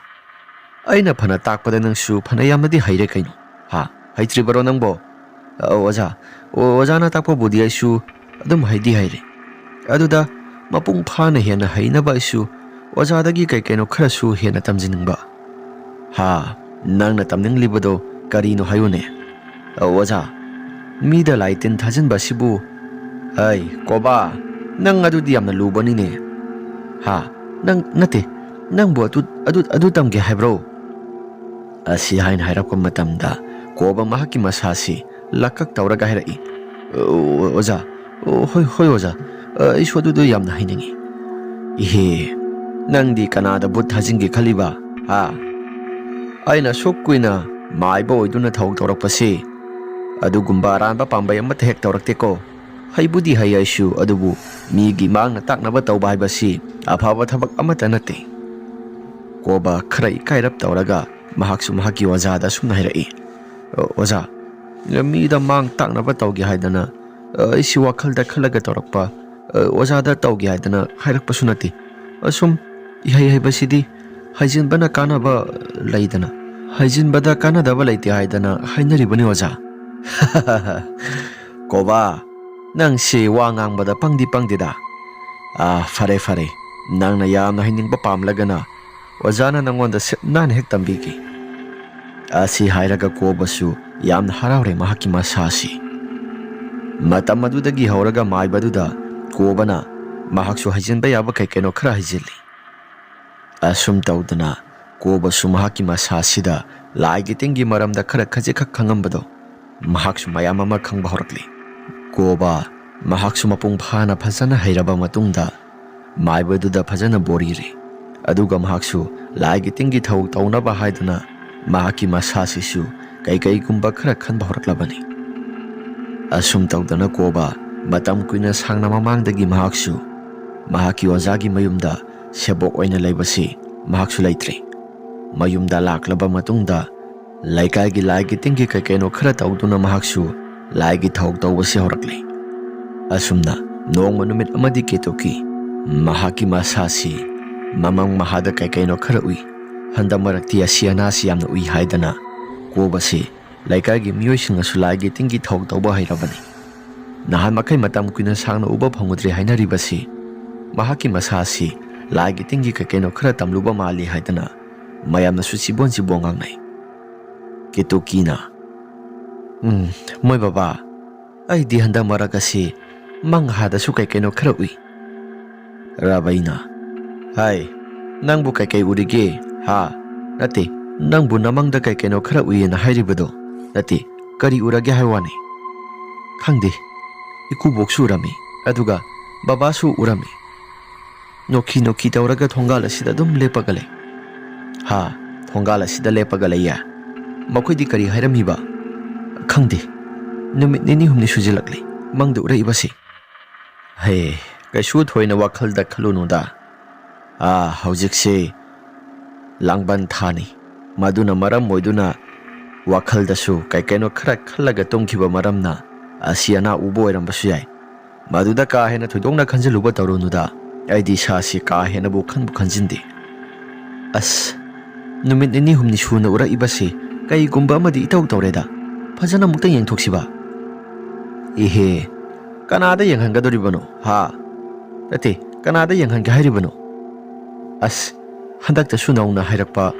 ꯑꯩꯅ ꯐꯅ ꯇꯥꯛꯄꯗ ꯅꯪꯁꯨ ꯐꯅ ꯌꯥꯝꯅꯗꯤ ꯍꯩꯔꯦ ꯀꯩꯅꯣ꯫ ꯍꯥ, ꯍꯩꯇ꯭ꯔꯤꯕꯔꯣ ꯅꯪꯕꯣ?" "ꯑꯧ ꯑꯣꯖꯥ, ꯑꯣ, ꯑꯣꯖꯥꯅ ꯇꯥꯛꯄꯕꯨꯗꯤ ꯑꯩꯁꯨ ꯑꯗꯨꯝ ꯍꯩꯗꯤ ꯍꯩꯔꯦ꯫ ꯑꯗꯨꯗ ꯃꯄꯨꯡ ꯐꯥꯅ ꯍꯦꯟꯅ ꯍꯩꯅꯕ ꯑꯩꯁꯨ ꯑꯣꯖꯥꯗꯒꯤ ꯀꯩ ꯀꯩꯅꯣ ꯈꯔꯁꯨ ꯍꯦꯟꯅ ꯇꯝꯖꯅꯤꯡꯕ꯫" "ꯍꯥ, ꯅꯪꯅ ꯇꯝꯅꯤꯡꯂꯤꯕꯗꯣ ꯀꯔꯤꯅꯣ ꯍꯥꯏꯌꯨꯅꯦ?" "ꯑꯧ ꯑꯣꯖꯥ, ꯃꯤꯗ ꯂꯥꯏ ꯇꯤꯟ ꯊꯥꯖꯤꯟꯕ ꯑꯁꯤꯕꯨ꯫" "ꯑꯩ ꯀꯣꯕꯥ, ꯅꯪ ꯑꯗꯨꯗꯤ ꯌꯥꯝꯅ ꯂꯨꯕꯅꯤꯅꯦ꯫" "ꯍꯥ, ꯅꯪ ꯅꯠꯇꯦ, ꯅꯪꯕꯨ ꯑꯗꯨ, ꯑꯗꯨ, ꯑꯗꯨ ꯇꯝꯒꯦ ꯍꯥꯏꯕ꯭ꯔꯣ?" ꯑꯁꯤ ꯍꯥꯏꯅ ꯍꯥꯏꯔꯛꯄ ꯃꯇꯝꯗ ꯀꯣꯕ ꯃꯍꯥꯛꯀꯤ ꯃꯁꯥꯁꯤ ꯂꯛꯀꯛ ꯇꯧꯔꯒ ꯍꯥꯏꯔꯛꯏ, "ꯑꯣ, ꯑꯣꯖꯥ, ꯑꯣ, ꯍꯣꯏ, ꯍꯣꯏ ꯑꯣꯖꯥ, ꯑ, ꯑꯩꯁꯨ ꯑꯗꯨꯗꯣ ꯌꯥꯝꯅ ꯍꯩꯅꯤꯡꯉꯤ꯫" "ꯏꯍꯦ, ꯅꯪꯗꯤ ꯀꯅꯥꯗ ꯚꯨꯠ ꯊꯥꯖꯤꯟꯒꯦ ꯈꯜꯂꯤꯕ? ꯍꯥ? ꯑꯩꯅ ꯑꯁꯨꯛ ꯀꯨꯏꯅ ꯃꯥꯏꯕ ꯑꯣꯏꯗꯨꯅ ꯊꯧ ꯇꯧꯔꯛꯄꯁꯤ ꯑꯗꯨꯒꯨꯝꯕ ꯑꯔꯥꯟꯕ ꯄꯥꯝꯕꯩ ꯑꯃꯠꯇ ꯍꯦꯛ ꯇꯧꯔꯛꯇꯦꯀꯣ꯫ ꯍꯩꯕꯨꯗꯤ ꯍꯩ ꯑꯩꯁꯨ, ꯑꯗꯨꯕꯨ ꯃꯤꯒꯤ ꯃꯥꯡꯅ ꯇꯥꯛꯅꯕ ꯇꯧꯕ ꯍꯥꯏꯕꯁꯤ ꯑꯐꯕ ꯊꯕꯛ ꯑꯃꯠꯇ ꯅꯠꯇꯦ꯫" ꯀꯣꯕ ꯈꯔ ꯏꯀꯥꯏꯔꯞ ꯇꯧꯔꯒ ꯃꯍꯥꯛꯁꯨ ꯃꯍꯥꯛꯀꯤ ꯑꯣꯖꯥꯗ ꯑꯁꯨꯝꯅ ꯍꯥꯏꯔꯛꯏ, "ꯑꯣ, ꯑꯣꯖꯥ, ꯃꯤꯗ ꯃꯥꯡ ꯇꯥꯛꯅꯕ ꯇꯧꯒꯦ ꯍꯥꯏꯗꯅ, ꯑ, ꯑꯩꯁꯤ ꯋꯥꯈꯜꯗ ꯈꯜꯂꯒ ꯇꯧꯔꯛꯄ, ꯑ, ꯑꯣꯖꯥꯗ ꯇꯧꯒꯦ ꯍꯥꯏꯗꯅ ꯍꯥꯏꯔꯛꯄꯁꯨ ꯅꯠꯇꯦ꯫ ꯑꯁꯨꯝ ꯏꯍꯩ ꯍꯩꯕꯁꯤꯗꯤ ꯍꯩꯖꯤꯟꯕꯅ ꯀꯥꯟꯅꯕ ꯂꯩꯗꯅ, ꯍꯩꯖꯤꯟꯕꯗ ꯀꯥꯟꯅꯗꯕ ꯂꯩꯇꯦ ꯍꯥꯏꯗꯅ ꯍꯥꯏꯅꯔꯤꯕꯅꯤ ꯑꯣꯖꯥ꯫" "ꯀꯣꯕꯥ, ꯅꯪꯁꯤ ꯋꯥ ꯉꯥꯡꯕꯗ ꯄꯪꯗꯤ ꯄꯪꯗꯦꯗ꯫ "ꯑꯥ, ꯐꯔꯦ, ꯐꯔꯦ꯫ ꯅꯪꯅ ꯌꯥꯝꯅ ꯍꯩꯅꯤꯡꯕ ꯄꯥꯝꯂꯒꯅ ꯑꯣꯖꯥꯅ ꯅꯪꯉꯣꯟꯗ ꯁꯤꯠ ꯅꯥꯟꯅ ꯍꯦꯛ ꯇꯝꯕꯤꯒꯦ"꯫ ꯑꯁꯤ ꯍꯥꯏꯔꯒ ꯀꯣꯕꯁꯨ ꯌꯥꯝꯅ ꯍꯔꯥꯎꯔꯦ ꯃꯍꯥꯛꯀꯤ ꯃꯁꯥꯁꯤ꯫ ꯃꯇꯝ ꯑꯗꯨꯗꯒꯤ ꯍꯧꯔꯒ ꯃꯥꯏꯕꯗꯨꯗ ꯀꯣꯕꯅ ꯃꯍꯥꯛꯁꯨ ꯍꯩꯖꯤꯟꯕ ꯌꯥꯕ ꯀꯩ ꯀꯩꯅꯣ ꯈꯔ ꯍꯩꯖꯤꯜꯂꯤ꯫ ꯑꯁꯨꯝ ꯇꯧꯗꯅ ꯀꯣꯕꯁꯨ ꯃꯍꯥꯛꯀꯤ ꯃꯁꯥꯁꯤꯗ ꯂꯥꯏꯒꯤ ꯇꯤꯟꯒꯤ ꯃꯔꯝꯗ ꯈꯔ ꯈꯖꯤꯛꯈꯛ ꯈꯪꯉꯝꯕꯗꯣ ꯃꯍꯥꯛꯁꯨ ꯃꯌꯥꯝ ꯑꯃ ꯈꯪꯕ ꯍꯧꯔꯛꯂꯤ꯫ ꯀꯣꯕ ꯃꯍꯥꯛꯁꯨ ꯃꯄꯨꯡ ꯐꯥꯅ ꯐꯖꯅ ꯍꯩꯔꯕ ꯃꯇꯨꯡꯗ ꯃꯥꯏꯕꯗꯨꯗ ꯐꯖꯅ ꯕꯣꯔꯤꯔꯦ꯫ ꯑꯗꯨꯒ ꯃꯍꯥꯛꯁꯨ ꯂꯥꯏꯒꯤ ꯇꯤꯟꯒꯤ ꯊꯧ ꯇꯧꯅꯕ ꯍꯥꯏꯗꯨꯅ ꯃꯍꯥꯛꯀꯤ ꯃꯁꯥꯁꯤꯁꯨ ꯀꯩꯀꯩꯒꯨꯝꯕ ꯈꯔ ꯈꯟꯕ ꯍꯧꯔꯛꯂꯕꯅꯤ꯫ ꯑꯁꯨꯝ ꯇꯧꯗꯅ ꯀꯣꯕ ꯃꯇꯝ ꯀꯨꯏꯅ ꯁꯥꯡꯅ ꯃꯃꯥꯡꯗꯒꯤ ꯃꯍꯥꯛꯁꯨ ꯃꯍꯥꯛꯀꯤ ꯑꯣꯖꯥꯒꯤ ꯃꯌꯨꯝꯗ ꯁꯦꯕꯣꯛ ꯑꯣꯏꯅ ꯂꯩꯕꯁꯤ ꯃꯍꯥꯛꯁꯨ ꯂꯩꯇ꯭ꯔꯦ꯫ ꯃꯌꯨꯝꯗ ꯂꯥꯛꯂꯕ ꯃꯇꯨꯡꯗ ꯂꯩꯀꯥꯏꯒꯤ ꯂꯥꯏꯒꯤ ꯇꯤꯟꯒꯤ ꯀꯩ ꯀꯩꯅꯣ ꯈꯔ ꯇꯧꯗꯨꯅ ꯃꯍꯥꯛꯁꯨ ꯂꯥꯏꯒꯤ ꯊꯧ ꯇꯧꯕꯁꯤ ꯍꯧꯔꯛꯂꯦ꯫ ꯑꯁꯨꯝꯅ ꯅꯣꯡꯃ ꯅꯨꯃꯤꯠ ꯑꯃꯗꯤ ꯀꯦꯇꯨꯀꯤ ꯃꯍꯥꯛꯀꯤ ꯃꯁꯥꯁꯤ ꯃꯃꯪ ꯃꯍꯥꯗ ꯀꯩ ꯀꯩꯅꯣ ꯈꯔ ꯎꯏ꯫ ꯍꯟꯗꯛ ꯃꯔꯛꯇꯤ ꯑꯁꯤ ꯑꯅꯥꯁꯤ ꯌꯥꯝꯅ ꯎꯏ ꯍꯥꯏꯗꯅ ꯀꯣꯕꯁꯤ ꯂꯩꯀꯥꯏꯒꯤ ꯃꯤꯑꯣꯏꯁꯤꯡꯅꯁꯨ ꯂꯥꯏꯒꯤ ꯇꯤꯟꯒꯤ ꯊꯧ ꯇꯧꯕ ꯍꯩꯔꯕꯅꯤ꯫ ꯅꯍꯥꯟ ꯃꯈꯩ ꯃꯇꯝ ꯀꯨꯏꯅ ꯁꯥꯡꯅ ꯎꯕ ꯐꯪꯉꯨꯗ꯭ꯔꯦ ꯍꯥꯏꯅꯔꯤꯕꯁꯤ ꯃꯍꯥꯛꯀꯤ ꯃꯁꯥꯁꯤ ꯂꯥꯏꯒꯤ ꯇꯤꯟꯒꯤ ꯀꯩ ꯀꯩꯅꯣ ꯈꯔ ꯇꯝꯂꯨꯕ ꯃꯥꯜꯂꯤ ꯍꯥꯏꯗꯅ ꯃꯌꯥꯝꯅꯁꯨ ꯆꯤꯕꯣꯟ ꯆꯤꯕꯣꯟ ꯉꯥꯡꯅꯩ꯫ ꯀꯦꯇꯨꯀꯤꯅ, "ꯎꯝ, ꯃꯣꯏ ꯕꯕꯥ, ꯑꯩꯗꯤ ꯍꯟꯗꯛ ꯃꯔꯛ ꯑꯁꯤ ꯃꯪꯍꯥꯗꯁꯨ ꯀꯩ ꯀꯩꯅꯣ ꯈꯔ ꯎꯏ"꯫ ꯔꯥꯕꯩꯅ, "ꯍꯥꯏ, ꯅꯪꯕꯨ ꯀꯩ ꯀꯩ ꯎꯔꯤꯒꯦ? ꯍꯥ? ꯅꯠꯇꯦ, ꯅꯪꯕꯨ ꯅꯃꯪꯗ ꯀꯩ ꯀꯩꯅꯣ ꯈꯔ ꯎꯏꯌꯦꯅ ꯍꯥꯏꯔꯤꯕꯗꯣ? ꯅꯠꯇꯦ, ꯀꯔꯤ ꯎꯔꯒꯦ ꯍꯥꯏ ꯋꯥꯅꯤ?" "ꯈꯪꯗꯦ, ꯏꯀꯨꯕꯣꯛꯁꯨ ꯎꯔꯝꯃꯤ, ꯑꯗꯨꯒ ꯕꯕꯥꯁꯨ ꯎꯔꯝꯃꯤ꯫ ꯅꯣꯛꯈꯤ ꯅꯣꯛꯈꯤ ꯇꯧꯔꯒ ꯊꯣꯡꯒꯥꯜ ꯑꯁꯤꯗ ꯑꯗꯨꯝ ꯂꯦꯞꯄꯒ ꯂꯩ"꯫ "ꯍꯥ? ꯊꯣꯡꯒꯥꯜ ꯑꯁꯤꯗ ꯂꯦꯞꯄꯒ ꯂꯩꯌꯦ? ꯃꯈꯣꯏꯗꯤ ꯀꯔꯤ ꯍꯥꯏꯔꯝꯃꯤꯕ?" "ꯈꯪꯗꯦ, ꯅꯨꯃꯤꯠ ꯅꯤꯅꯤ ꯍꯨꯝꯅꯤ ꯁꯨꯖꯤꯜꯂꯛꯂꯦ ꯃꯪꯗ ꯎꯔꯛꯏꯕꯁꯤ"꯫ "ꯍꯦ, ꯀꯩꯁꯨ ꯊꯣꯏꯅ ꯋꯥꯈꯜꯗ ꯈꯜꯂꯨꯅꯨꯗ꯫ ꯑꯥ, ꯍꯧꯖꯤꯛꯁꯦ ꯂꯥꯡꯕꯟ ꯊꯥꯅꯤ꯫ ꯃꯗꯨꯅ ꯃꯔꯝ ꯑꯣꯏꯗꯨꯅ ꯋꯥꯈꯜꯗꯁꯨ ꯀꯩ ꯀꯩꯅꯣ ꯈꯔ ꯈꯜꯂꯒ ꯇꯨꯝꯈꯤꯕ ꯃꯔꯝꯅ ꯑꯁꯤ ꯑꯅꯥ ꯎꯕ ꯑꯣꯏꯔꯝꯕꯁꯨ ꯌꯥꯏ꯫ ꯃꯗꯨꯗ ꯀꯥ ꯍꯦꯟꯅ ꯊꯣꯏꯗꯣꯛꯅ ꯈꯟꯖꯤꯜꯂꯨꯕ ꯇꯧꯔꯨꯅꯨꯗ꯫ ꯑꯩꯗꯤ ꯏꯁꯥꯁꯤ ꯀꯥ ꯍꯦꯟꯅꯕꯨ ꯈꯟꯕꯨ ꯈꯟꯖꯤꯟꯗꯦ꯫ ꯑꯁ, ꯅꯨꯃꯤꯠ ꯅꯤꯅꯤ ꯍꯨꯝꯅꯤ ꯁꯨꯅ ꯎꯔꯛꯏꯕꯁꯤ ꯀꯩꯒꯨꯝꯕ ꯑꯃꯗꯤ ꯏꯇꯧ ꯇꯧꯔꯦꯗ꯫ ꯐꯖꯅ ꯑꯃꯨꯛꯇ ꯌꯦꯡꯊꯣꯛꯁꯤꯕ"꯫ "ꯏꯍꯦ, ꯀꯅꯥꯗ ꯌꯦꯡꯍꯟꯒꯗꯧꯔꯤꯕꯅꯣ, ꯍꯥ? ꯅꯠꯇꯦ, ꯀꯅꯥꯗ ꯌꯦꯡꯍꯟꯒꯦ ꯍꯥꯏꯔꯤꯕꯅꯣ? ꯑꯁ, ꯍꯟꯗꯛꯇꯁꯨ ꯅꯧꯅ ꯍꯥꯏꯔꯛꯄ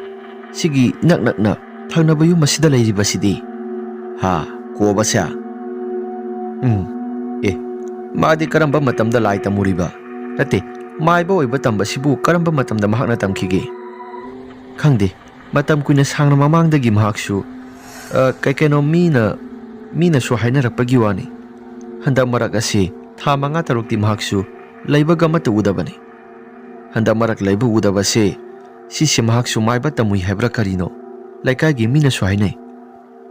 ꯁꯤꯒꯤ ꯏꯅꯛ ꯅꯛꯅ ꯊꯪꯅꯕ ꯌꯨꯝ ꯑꯁꯤꯗ ꯂꯩꯔꯤꯕꯁꯤꯗꯤ? ꯍꯥ, ꯀꯣꯕꯁꯦ? ꯎꯝ꯫ ꯑꯦ, ꯃꯥꯗꯤ ꯀꯔꯝꯕ ꯃꯇꯝꯗ ꯂꯥꯏ ꯇꯝꯃꯨꯔꯤꯕ? ꯅꯠꯇꯦ, ꯃꯥꯏꯕ ꯑꯣꯏꯕ ꯇꯝꯕꯁꯤꯕꯨ ꯀꯔꯝꯕ ꯃꯇꯝꯗ ꯃꯍꯥꯛꯅ ꯇꯝꯈꯤꯒꯦ? ꯈꯪꯗꯦ, ꯃꯇꯝ ꯀꯨꯏꯅ ꯁꯥꯡꯅ ꯃꯃꯥꯡꯗꯒꯤ ꯃꯍꯥꯛꯁꯨ, ꯑ, ꯀꯩ ꯀꯩꯅꯣ ꯃꯤꯅ, ꯃꯤꯅꯁꯨ ꯍꯥꯏꯅꯔꯛꯄꯒꯤ ꯋꯥꯅꯤ꯫ ꯍꯟꯗꯛ ꯃꯔꯛ ꯑꯁꯤ ꯊꯥ ꯃꯉꯥ ꯇꯔꯨꯛꯇꯤ ꯃꯍꯥꯛꯁꯨ ꯂꯩꯕꯒ ꯑꯃꯠꯇ ꯎꯗꯕꯅꯤ꯫ ꯍꯟꯗꯛ ꯃꯔꯛ ꯂꯩꯕ ꯎꯗꯕꯁꯦ, ꯁꯤꯁꯦ ꯃꯍꯥꯛꯁꯨ ꯃꯥꯏꯕ ꯇꯝꯃꯨꯏ ꯍꯥꯏꯕ꯭ꯔꯥ ꯀꯔꯤꯅꯣ? ꯂꯩꯀꯥꯏꯒꯤ ꯃꯤꯅꯁꯨ ꯍꯥꯏꯅꯩ,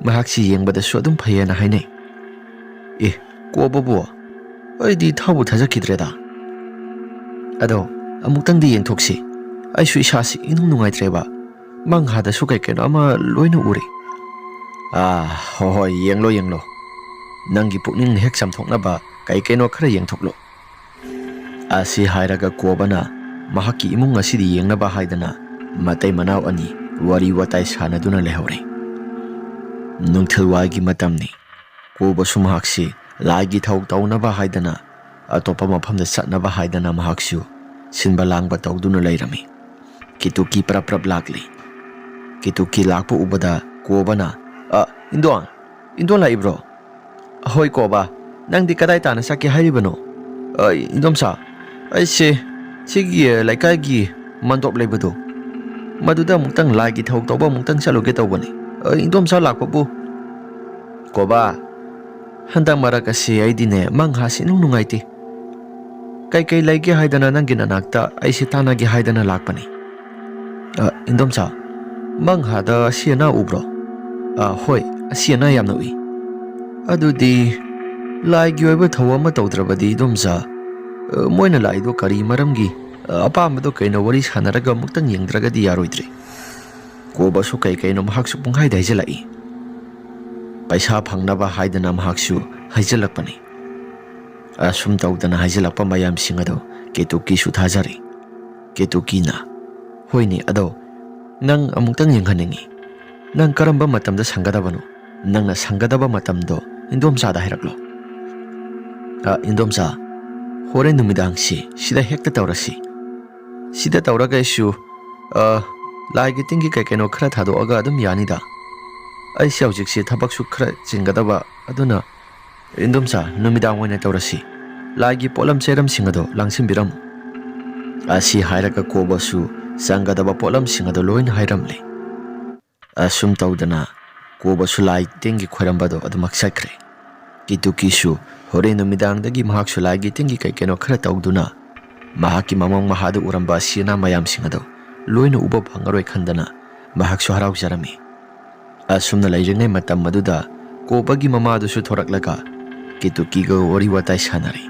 ꯃꯍꯥꯛꯁꯤ ꯌꯦꯡꯕꯗꯁꯨ ꯑꯗꯨꯝ ꯐꯩꯌꯦꯅ ꯍꯥꯏꯅꯩ꯫ ꯑꯦ, ꯀꯣꯕꯕꯨ? ꯑꯩꯗꯤ ꯊꯥꯕꯨ ꯊꯥꯖꯈꯤꯗ꯭ꯔꯦꯗ꯫ ꯑꯗꯣ, ꯑꯃꯨꯛꯇꯪꯗꯤ ꯌꯦꯡꯊꯣꯛꯁꯤ꯫ ꯑꯩꯁꯨ ꯏꯁꯥꯁꯤ ꯏꯅꯨꯡ ꯅꯨꯡꯉꯥꯏꯇ꯭ꯔꯦꯕ꯫ ꯃꯪꯍꯥꯗꯁꯨ ꯀꯩ ꯀꯩꯅꯣ ꯑꯃ ꯂꯣꯏꯅ ꯎꯔꯦ꯫ ꯑꯥ, ꯍꯣꯏ, ꯍꯣꯏ, ꯌꯦꯡꯂꯣ, ꯌꯦꯡꯂꯣ꯫ ꯅꯪꯒꯤ ꯄꯨꯛꯅꯤꯡ ꯍꯦꯛ ꯆꯝꯊꯣꯛꯅꯕ ꯀꯩ ꯀꯩꯅꯣ ꯈꯔ ꯌꯦꯡꯊꯣꯛꯂꯣ꯫ ꯑꯁꯤ ꯍꯥꯏꯔꯒ ꯀꯣꯕꯅ ꯃꯍꯥꯛꯀꯤ ꯏꯃꯨꯡ ꯑꯁꯤꯗ ꯌꯦꯡꯅꯕ ꯍꯥꯏꯗꯅ ꯃꯇꯩ ꯃꯅꯥꯎ ꯑꯅꯤ ꯋꯥꯔꯤ ꯋꯥꯇꯥꯏ ꯁꯥꯟꯅꯗꯨꯅ ꯂꯩꯍꯧꯔꯦ꯫ ꯅꯨꯡꯊꯤꯜꯋꯥꯏꯒꯤ ꯃꯇꯝꯅꯤ꯫ ꯀꯣꯕꯁꯨ ꯃꯍꯥꯛꯁꯤ ꯂꯥꯏꯒꯤ ꯊꯧ ꯇꯧꯅꯕ ꯍꯥꯏꯗꯅ, ꯑꯇꯣꯞꯄ ꯃꯐꯝꯗ ꯆꯠꯅꯕ ꯍꯥꯏꯗꯅ ꯃꯍꯥꯛꯁꯨ ꯁꯤꯟꯕ ꯂꯥꯡꯕ ꯇꯧꯗꯨꯅ ꯂꯩꯔꯝꯃꯤ꯫ ꯀꯦꯇꯨꯀꯤ ꯄ꯭ꯔꯞ ꯄ꯭ꯔꯞ ꯂꯥꯛꯂꯤ꯫ ꯀꯦꯇꯨꯀꯤ ꯂꯥꯛꯄ ꯎꯕꯗ ꯀꯣꯕꯅ, "ꯑ, ꯏꯟꯗꯣꯟ, ꯏꯟꯗꯣꯟ ꯂꯥꯛꯏꯕ꯭ꯔꯣ?" "ꯍꯣꯏ ꯀꯣꯕ, ꯅꯪꯗꯤ ꯀꯗꯥꯏ ꯇꯥꯟꯅ ꯆꯠꯀꯦ ꯍꯥꯏꯔꯤꯕꯅꯣ?" "ꯑ, ꯏꯟꯗꯣꯝꯆꯥ, ꯑꯩꯁꯦ ꯁꯤꯒꯤ, ꯑ, ꯂꯩꯀꯥꯏꯒꯤ ꯃꯟꯗꯣꯞ ꯂꯩꯕꯗꯣ, ꯃꯗꯨꯗ ꯑꯃꯨꯛꯇꯪ ꯂꯥꯏꯒꯤ ꯊꯧ ꯇꯧꯕ ꯑꯃꯨꯛꯇꯪ ꯆꯠꯂꯨꯒꯦ ꯇꯧꯕꯅꯤ꯫ ꯑ, ꯏꯟꯗꯣꯝꯆꯥ ꯂꯥꯛꯄꯕꯨ?" "ꯀꯣꯕ, ꯍꯟꯗꯛ ꯃꯔꯛ ꯑꯁꯤ ꯑꯩꯗꯤꯅꯦ ꯃꯪꯍꯥꯁꯤ ꯏꯅꯨꯡ ꯅꯨꯡꯉꯥꯏꯇꯦ꯫ ꯀꯩꯀꯩ ꯂꯩꯒꯦ ꯍꯥꯏꯗꯅ ꯅꯪꯒꯤ ꯅꯅꯥꯛꯇ ꯑꯩꯁꯦ ꯇꯥꯟꯅꯒꯦ ꯍꯥꯏꯗꯅ ꯂꯥꯛꯄꯅꯤ꯫ ꯑ, ꯏꯟꯗꯣꯝꯆꯥ, ꯃꯪꯍꯥꯗ ꯑꯁꯤ ꯑꯅꯥ ꯎꯕ꯭ꯔꯣ?" "ꯑ, ꯍꯣꯏ, ꯑꯁꯤ ꯑꯅꯥ ꯌꯥꯝꯅ ꯎꯏ꯫" "ꯑꯗꯨꯗꯤ ꯂꯥꯏꯒꯤ ꯑꯣꯏꯕ ꯊꯧ ꯑꯃ ꯇꯧꯗ꯭ꯔꯕꯗꯤ ꯏꯟꯗꯣꯝꯆꯥ, ꯑ, ꯃꯣꯏꯅ ꯂꯥꯛꯏꯗꯣ ꯀꯔꯤ ꯃꯔꯝꯒꯤ, ꯑ, ꯑꯄꯥꯝꯕꯗꯣ ꯀꯩꯅꯣ ꯋꯥꯔꯤ ꯁꯥꯟꯅꯔꯒ ꯑꯃꯨꯛꯇꯪ ꯌꯦꯡꯗ꯭ꯔꯒꯗꯤ ꯌꯥꯔꯣꯏꯗ꯭ꯔꯦ꯫" ꯀꯣꯕꯁꯨ ꯀꯩ ꯀꯩꯅꯣ ꯃꯍꯥꯛꯁꯨ ꯄꯨꯡꯍꯥꯏꯗ ꯍꯥꯏꯖꯤꯜꯂꯛꯏ꯫ ꯄꯩꯁꯥ ꯐꯪꯅꯕ ꯍꯥꯏꯗꯅ ꯃꯍꯥꯛꯁꯨ ꯍꯥꯏꯖꯤꯜꯂꯛꯄꯅꯤ꯫ ꯑꯁꯨꯝ ꯇꯧꯗꯅ ꯍꯥꯏꯖꯤꯜꯂꯛꯄ ꯃꯌꯥꯝꯁꯤꯡ ꯑꯗꯨ ꯀꯦꯇꯨꯀꯤꯁꯨ ꯊꯥꯖꯔꯤ꯫ ꯀꯦꯇꯨꯀꯤꯅ, "ꯍꯣꯏꯅꯦ, ꯑꯗꯣ ꯅꯪ ꯑꯃꯨꯛꯇꯪ ꯌꯦꯡꯍꯟꯅꯤꯡꯉꯤ꯫ ꯅꯪ ꯀꯔꯝꯕ ꯃꯇꯝꯗ ꯁꯪꯒꯗꯕꯅꯣ? ꯅꯪꯅ ꯁꯪꯒꯗꯕ ꯃꯇꯝꯗꯣ ꯏꯟꯗꯣꯝꯆꯥꯗ ꯍꯥꯏꯔꯛꯂꯣ꯫" "ꯑ, ꯏꯟꯗꯣꯝꯆꯥ, ꯍꯣꯔꯦꯟ ꯅꯨꯃꯤꯗꯥꯡꯁꯤ ꯁꯤꯗ ꯍꯦꯛꯇ ꯇꯧꯔꯁꯤ꯫ ꯁꯤꯗ ꯇꯧꯔꯒ ꯑꯩꯁꯨ, ꯑ, ꯂꯥꯏꯒꯤ ꯇꯤꯟꯒꯤ ꯀꯩ ꯀꯩꯅꯣ ꯈꯔ ꯊꯥꯗꯣꯛꯑꯒ ꯑꯗꯨꯝ ꯌꯥꯅꯤꯗ꯫ ꯑꯩꯁꯦ ꯍꯧꯖꯤꯛꯁꯦ ꯊꯕꯛꯁꯨ ꯈꯔ ꯆꯤꯟꯒꯗꯕ, ꯑꯗꯨꯅ ꯏꯟꯗꯣꯝꯆꯥ, ꯅꯨꯃꯤꯗꯥꯡ ꯑꯣꯏꯅ ꯇꯧꯔꯁꯤ꯫ ꯂꯥꯏꯒꯤ ꯄꯣꯠꯂꯝ ꯆꯩꯔꯝꯁꯤꯡ ꯑꯗꯣ ꯂꯥꯡꯁꯤꯟꯕꯤꯔꯝꯃꯨ꯫ ꯑꯁꯤ ꯍꯥꯏꯔꯒ ꯀꯣꯕꯁꯨ ꯆꯪꯒꯗꯕ ꯄꯣꯠꯂꯝꯁꯤꯡ ꯑꯗꯣ ꯂꯣꯏꯅ ꯍꯥꯏꯔꯝꯂꯦ꯫ ꯑꯁꯨꯝ ꯇꯧꯗꯅ ꯀꯣꯕꯁꯨ ꯂꯥꯏ ꯇꯤꯟꯒꯤ ꯈꯣꯏꯔꯝꯕꯗꯣ ꯑꯗꯨꯃꯛ ꯆꯠꯈ꯭ꯔꯦ꯫ ꯀꯤꯇꯨꯀꯤꯁꯨ ꯍꯣꯔꯦꯟ ꯅꯨꯃꯤꯗꯥꯡꯗꯒꯤ ꯃꯍꯥꯛꯁꯨ ꯂꯥꯏꯒꯤ ꯇꯤꯟꯒꯤ ꯀꯩ ꯀꯩꯅꯣ ꯈꯔ ꯇꯧꯗꯨꯅ ꯃꯍꯥꯛꯀꯤ ꯃꯃꯪ ꯃꯍꯥꯗ ꯎꯔꯝꯕ ꯑꯁꯤ ꯑꯅꯥ ꯃꯌꯥꯝꯁꯤꯡ ꯑꯗꯣ ꯂꯣꯏꯅ ꯎꯕ ꯐꯪꯉꯔꯣꯏ ꯈꯟꯗꯅ ꯃꯍꯥꯛꯁꯨ ꯍꯔꯥꯎꯖꯔꯝꯃꯤ꯫ ꯑꯁꯨꯝꯅ ꯂꯩꯔꯤꯉꯩ ꯃꯇꯝ ꯑꯗꯨꯗ ꯀꯣꯕꯒꯤ ꯃꯃꯥꯗꯨꯁꯨ ꯊꯣꯔꯛꯂꯒ ꯀꯤꯇꯨꯀꯤꯒ ꯋꯥꯔꯤ ꯋꯥꯇꯥꯏ ꯁꯥꯟꯅꯔꯤ꯫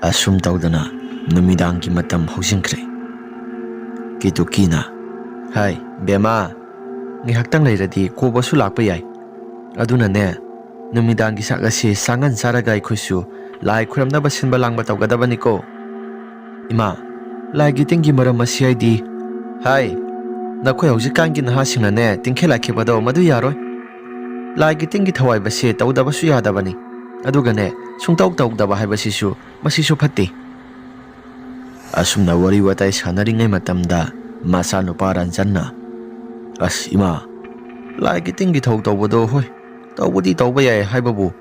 ꯑꯁꯨꯝ ꯇꯧꯗꯅ ꯅꯨꯃꯤꯗꯥꯡꯒꯤ ꯃꯇꯝ ꯍꯧꯖꯤꯟꯈ꯭ꯔꯦ꯫ ꯀꯤꯇꯨꯀꯤꯅ, "ꯍꯥꯏ, ꯕꯦꯃꯥ, ꯉꯥꯏꯍꯥꯛꯇꯪ ꯂꯩꯔꯗꯤ ꯀꯣꯕꯁꯨ ꯂꯥꯛꯄ ꯌꯥꯏ꯫ ꯑꯗꯨꯅꯅꯦ, ꯅꯨꯃꯤꯗꯥꯡꯒꯤ ꯆꯥꯛ ꯑꯁꯤ ꯆꯥꯉꯟ ꯆꯥꯔꯒ ꯑꯩꯈꯣꯏꯁꯨ ꯂꯥꯏ ꯈꯨꯔꯝꯅꯕ ꯁꯤꯟꯕ ꯂꯥꯡꯕ ꯇꯧꯒꯗꯕꯅꯤꯀꯣ꯫" "ꯏꯃꯥ, ꯂꯥꯏꯒꯤ ꯇꯤꯟꯒꯤ ꯃꯔꯝ ꯑꯁꯤ ꯑꯩꯗꯤ"꯫ "ꯍꯥꯏ, ꯅꯈꯣꯏ ꯍꯧꯖꯤꯛꯀꯥꯟꯒꯤ ꯅꯍꯥꯁꯤꯡꯅꯅꯦ ꯇꯤꯡꯈꯦꯠ ꯂꯥꯏꯈꯤꯕꯗꯣ ꯃꯗꯨ ꯌꯥꯔꯣꯏ꯫ ꯂꯥꯏꯒꯤ ꯇꯤꯟꯒꯤ ꯊꯋꯥꯏꯕꯁꯦ ꯇꯧꯗꯕꯁꯨ ꯌꯥꯗꯕꯅꯤ꯫ ꯑꯗꯨꯒꯅꯦ, ꯁꯨꯡꯇꯧ ꯇꯧꯗꯕ ꯍꯥꯏꯕꯁꯤꯁꯨ, ꯃꯁꯤꯁꯨ ꯐꯠꯇꯦ꯫" ꯑꯁꯨꯝꯅ ꯋꯥꯔꯤ ꯋꯥꯇꯥꯏ ꯁꯥꯟꯅꯔꯤꯉꯩ ꯃꯇꯝꯗ ꯃꯆꯥꯅꯨꯄꯥ ꯔꯟꯖꯟꯅ, "ꯑꯁ ꯏꯃꯥ, ꯂꯥꯏꯒꯤ ꯇꯤꯟꯒꯤ ꯊꯧ ꯇꯧꯕꯗꯣ ꯍꯣꯏ, ꯇꯧꯕꯗꯤ ꯇꯧꯕ ꯌꯥꯏ ꯍꯥꯏꯕꯕꯨ,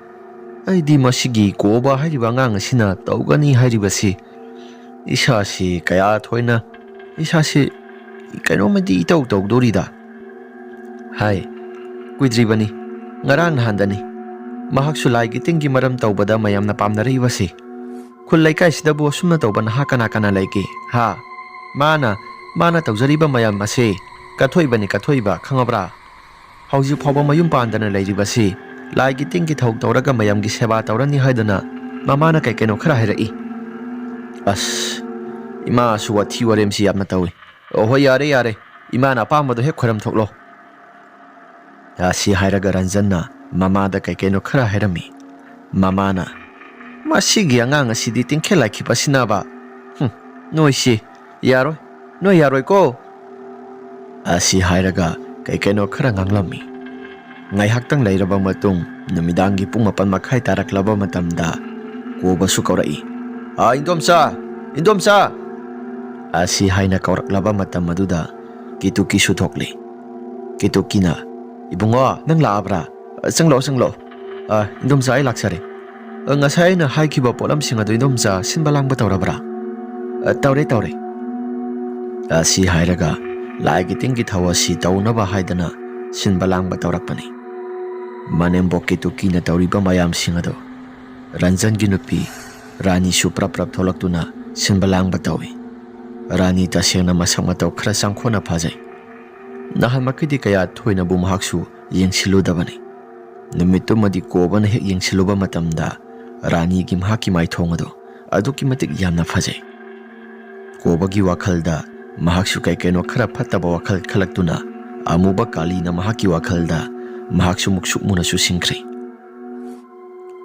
ꯑꯩꯗꯤ ꯃꯁꯤꯒꯤ ꯀꯣꯕ ꯍꯥꯏꯔꯤꯕ ꯑꯉꯥꯡ ꯑꯁꯤꯅ ꯇꯧꯒꯅꯤ ꯍꯥꯏꯔꯤꯕꯁꯤ ꯏꯁꯥꯁꯤ ꯀꯌꯥ ꯊꯣꯏꯅ, ꯏꯁꯥꯁꯤ ꯀꯩꯅꯣꯝꯃꯗꯤ ꯏꯇꯧ ꯇꯧꯗꯣꯔꯤꯗ꯫" "ꯍꯥꯏ, ꯀꯨꯏꯗ꯭ꯔꯤꯕꯅꯤ, ꯉꯔꯥꯡ ꯅꯍꯥꯟꯗꯅꯤ ꯃꯍꯥꯛꯁꯨ ꯂꯥꯏꯒꯤ ꯇꯤꯟꯒꯤ ꯃꯔꯝ ꯇꯧꯕꯗ ꯃꯌꯥꯝꯅ ꯄꯥꯝꯅꯔꯛꯏꯕꯁꯤ꯫ ꯈꯨꯜ ꯂꯩꯀꯥꯏꯁꯤꯗꯕꯨ ꯑꯁꯨꯝꯅ ꯇꯧꯕ ꯅꯍꯥ ꯀꯅꯥ ꯀꯅꯥ ꯂꯩꯒꯦ? ꯍꯥ? ꯃꯥꯅ, ꯃꯥꯅ ꯇꯧꯖꯔꯤꯕ ꯃꯌꯥꯝ ꯑꯁꯤ ꯀꯠꯊꯣꯛꯏꯕꯅꯤ, ꯀꯠꯊꯣꯛꯏꯕ, ꯈꯪꯉꯕ꯭ꯔꯥ? ꯍꯧꯖꯤꯛ ꯐꯥꯎꯕ ꯃꯌꯨꯝ ꯄꯥꯟꯗꯅ ꯂꯩꯔꯤꯕꯁꯤ ꯂꯥꯏꯒꯤ ꯇꯤꯟꯒꯤ ꯊꯧ ꯇꯧꯔꯒ ꯃꯌꯥꯝꯒꯤ ꯁꯦꯕꯥ ꯇꯧꯔꯅꯤ ꯍꯥꯏꯗꯨꯅ ꯃꯃꯥꯅ ꯀꯩ ꯀꯩꯅꯣ ꯈꯔ ꯍꯥꯏꯔꯛꯏ꯫" "ꯑꯁ, ꯏꯃꯥꯁꯨ ꯋꯥꯊꯤ ꯋꯥꯔꯦꯝꯁꯤ ꯌꯥꯝꯅ ꯇꯧꯏ꯫ ꯑꯣ ꯍꯣꯏ, ꯌꯥꯔꯦ, ꯌꯥꯔꯦ, ꯏꯃꯥꯅ ꯑꯄꯥꯝꯕꯗꯣ ꯍꯦꯛ ꯈꯣꯏꯔꯝ ꯊꯣꯛꯂꯣ꯫" ꯑꯁꯤ ꯍꯥꯏꯔꯒ ꯔꯟꯖꯟꯅ ꯃꯃꯥꯗ ꯀꯩ ꯀꯩꯅꯣ ꯈꯔ ꯍꯥꯏꯔꯝꯃꯤ꯫ ꯃꯃꯥꯅ, "ꯃꯁꯤꯒꯤ ꯑꯉꯥꯡ ꯑꯁꯤꯗꯤ ꯇꯤꯡꯈꯦꯠ ꯂꯥꯏꯈꯤꯕ ꯑꯁꯤꯅꯕ꯫ ꯍꯨꯝ, ꯅꯣꯏꯁꯤ ꯌꯥꯔꯣꯏ, ꯅꯣꯏ ꯌꯥꯔꯣꯏꯀꯣ꯫" ꯑꯁꯤ ꯍꯥꯏꯔꯒ ꯀꯩ ꯀꯩꯅꯣ ꯈꯔ ꯉꯥꯡꯂꯝꯃꯤ꯫ ꯉꯥꯏꯍꯥꯛꯇꯪ ꯂꯩꯔꯕ ꯃꯇꯨꯡ ꯅꯨꯃꯤꯗꯥꯡꯒꯤ ꯄꯨꯡ ꯃꯥꯄꯟ ꯃꯈꯥꯏ ꯇꯥꯔꯛꯂꯕ ꯃꯇꯝꯗ ꯀꯣꯕꯁꯨ ꯀꯧꯔꯛꯏ, "ꯑꯥ, ꯏꯟꯗꯣꯝꯆꯥ! ꯏꯟꯗꯣꯝꯆꯥ!" ꯑꯁꯤ ꯍꯥꯏꯅ ꯀꯧꯔꯛꯂꯕ ꯃꯇꯝ ꯑꯗꯨꯗ ꯀꯤꯇꯨꯀꯤꯁꯨ ꯊꯣꯛꯂꯤ꯫ ꯀꯤꯇꯨꯀꯤꯅ, "ꯏꯕꯨꯡꯉꯣ, ꯅꯪ ꯂꯥꯛꯑꯕ꯭ꯔꯥ? ꯆꯪꯂꯛꯑꯣ, ꯆꯪꯂꯛꯑꯣ꯫ ꯑ, ꯏꯟꯗꯣꯝꯆꯥ, ꯑꯩ ꯂꯥꯛꯆꯔꯦ꯫ ꯑ, ꯉꯁꯥꯏ ꯑꯩꯅ ꯍꯥꯏꯈꯤꯕ ꯄꯣꯠꯂꯝꯁꯤꯡ ꯑꯗꯨ ꯏꯟꯗꯣꯝꯆꯥ ꯁꯤꯟꯕ ꯂꯥꯡꯕ ꯇꯧꯔꯕ꯭ꯔꯥ?" "ꯑ, ꯇꯧꯔꯦ, ꯇꯧꯔꯦ꯫" ꯑꯁꯤ ꯍꯥꯏꯔꯒ ꯂꯥꯏꯒꯤ ꯇꯤꯟꯒꯤ ꯊꯧ ꯑꯁꯤ ꯇꯧꯅꯕ ꯍꯥꯏꯗꯅ ꯁꯤꯟꯕ ꯂꯥꯡꯕ ꯇꯧꯔꯛꯄꯅꯤ꯫ ꯃꯅꯦꯝꯕꯣꯛ ꯀꯤꯇꯨꯀꯤꯅ ꯇꯧꯔꯤꯕ ꯃꯌꯥꯝꯁꯤꯡ ꯑꯗꯨ ꯔꯟꯖꯟꯒꯤ ꯅꯨꯄꯤ ꯔꯥꯅꯤꯁꯨ ꯄ꯭ꯔꯞ ꯄ꯭ꯔꯞ ꯊꯣꯛꯂꯛꯇꯨꯅ ꯁꯤꯟꯕ ꯂꯥꯡꯕ ꯇꯧꯏ꯫ ꯔꯥꯅꯤ ꯇꯁꯦꯡꯅ ꯃꯁꯛ ꯃꯇꯧ ꯈꯔ ꯆꯪꯈꯣꯟꯅ ꯐꯖꯩ꯫ ꯅꯍꯥꯟꯃꯛꯈꯩꯗꯤ ꯀꯌꯥ ꯊꯣꯏꯅꯕꯨ ꯃꯍꯥꯛꯁꯨ ꯌꯦꯡꯁꯤꯜꯂꯨꯗꯕꯅꯤ꯫ ꯅꯨꯃꯤꯠꯇꯨꯃꯗꯤ ꯀꯣꯕꯅ ꯍꯦꯛ ꯌꯦꯡꯁꯤꯜꯂꯨꯕ ꯃꯇꯝꯗ ꯔꯥꯅꯤꯒꯤ ꯃꯍꯥꯛꯀꯤ ꯃꯥꯏꯊꯣꯡ ꯑꯗꯨ ꯑꯗꯨꯛꯀꯤ ꯃꯇꯤꯛ ꯌꯥꯝꯅ ꯐꯖꯩ꯫ ꯀꯣꯕꯒꯤ ꯋꯥꯈꯜꯗ ꯃꯍꯥꯛꯁꯨ ꯀꯩ ꯀꯩꯅꯣ ꯈꯔ ꯐꯠꯇꯕ ꯋꯥꯈꯜ ꯈꯜꯂꯛꯇꯨꯅ ꯑꯃꯨꯕ ꯀꯥꯂꯤꯅ ꯃꯍꯥꯛꯀꯤ ꯋꯥꯈꯜꯗ ꯃꯍꯥꯛꯁꯨ ꯃꯨꯛꯁꯨꯛ ꯃꯨꯅ ꯆꯨꯁꯤꯟꯈ꯭ꯔꯦ꯫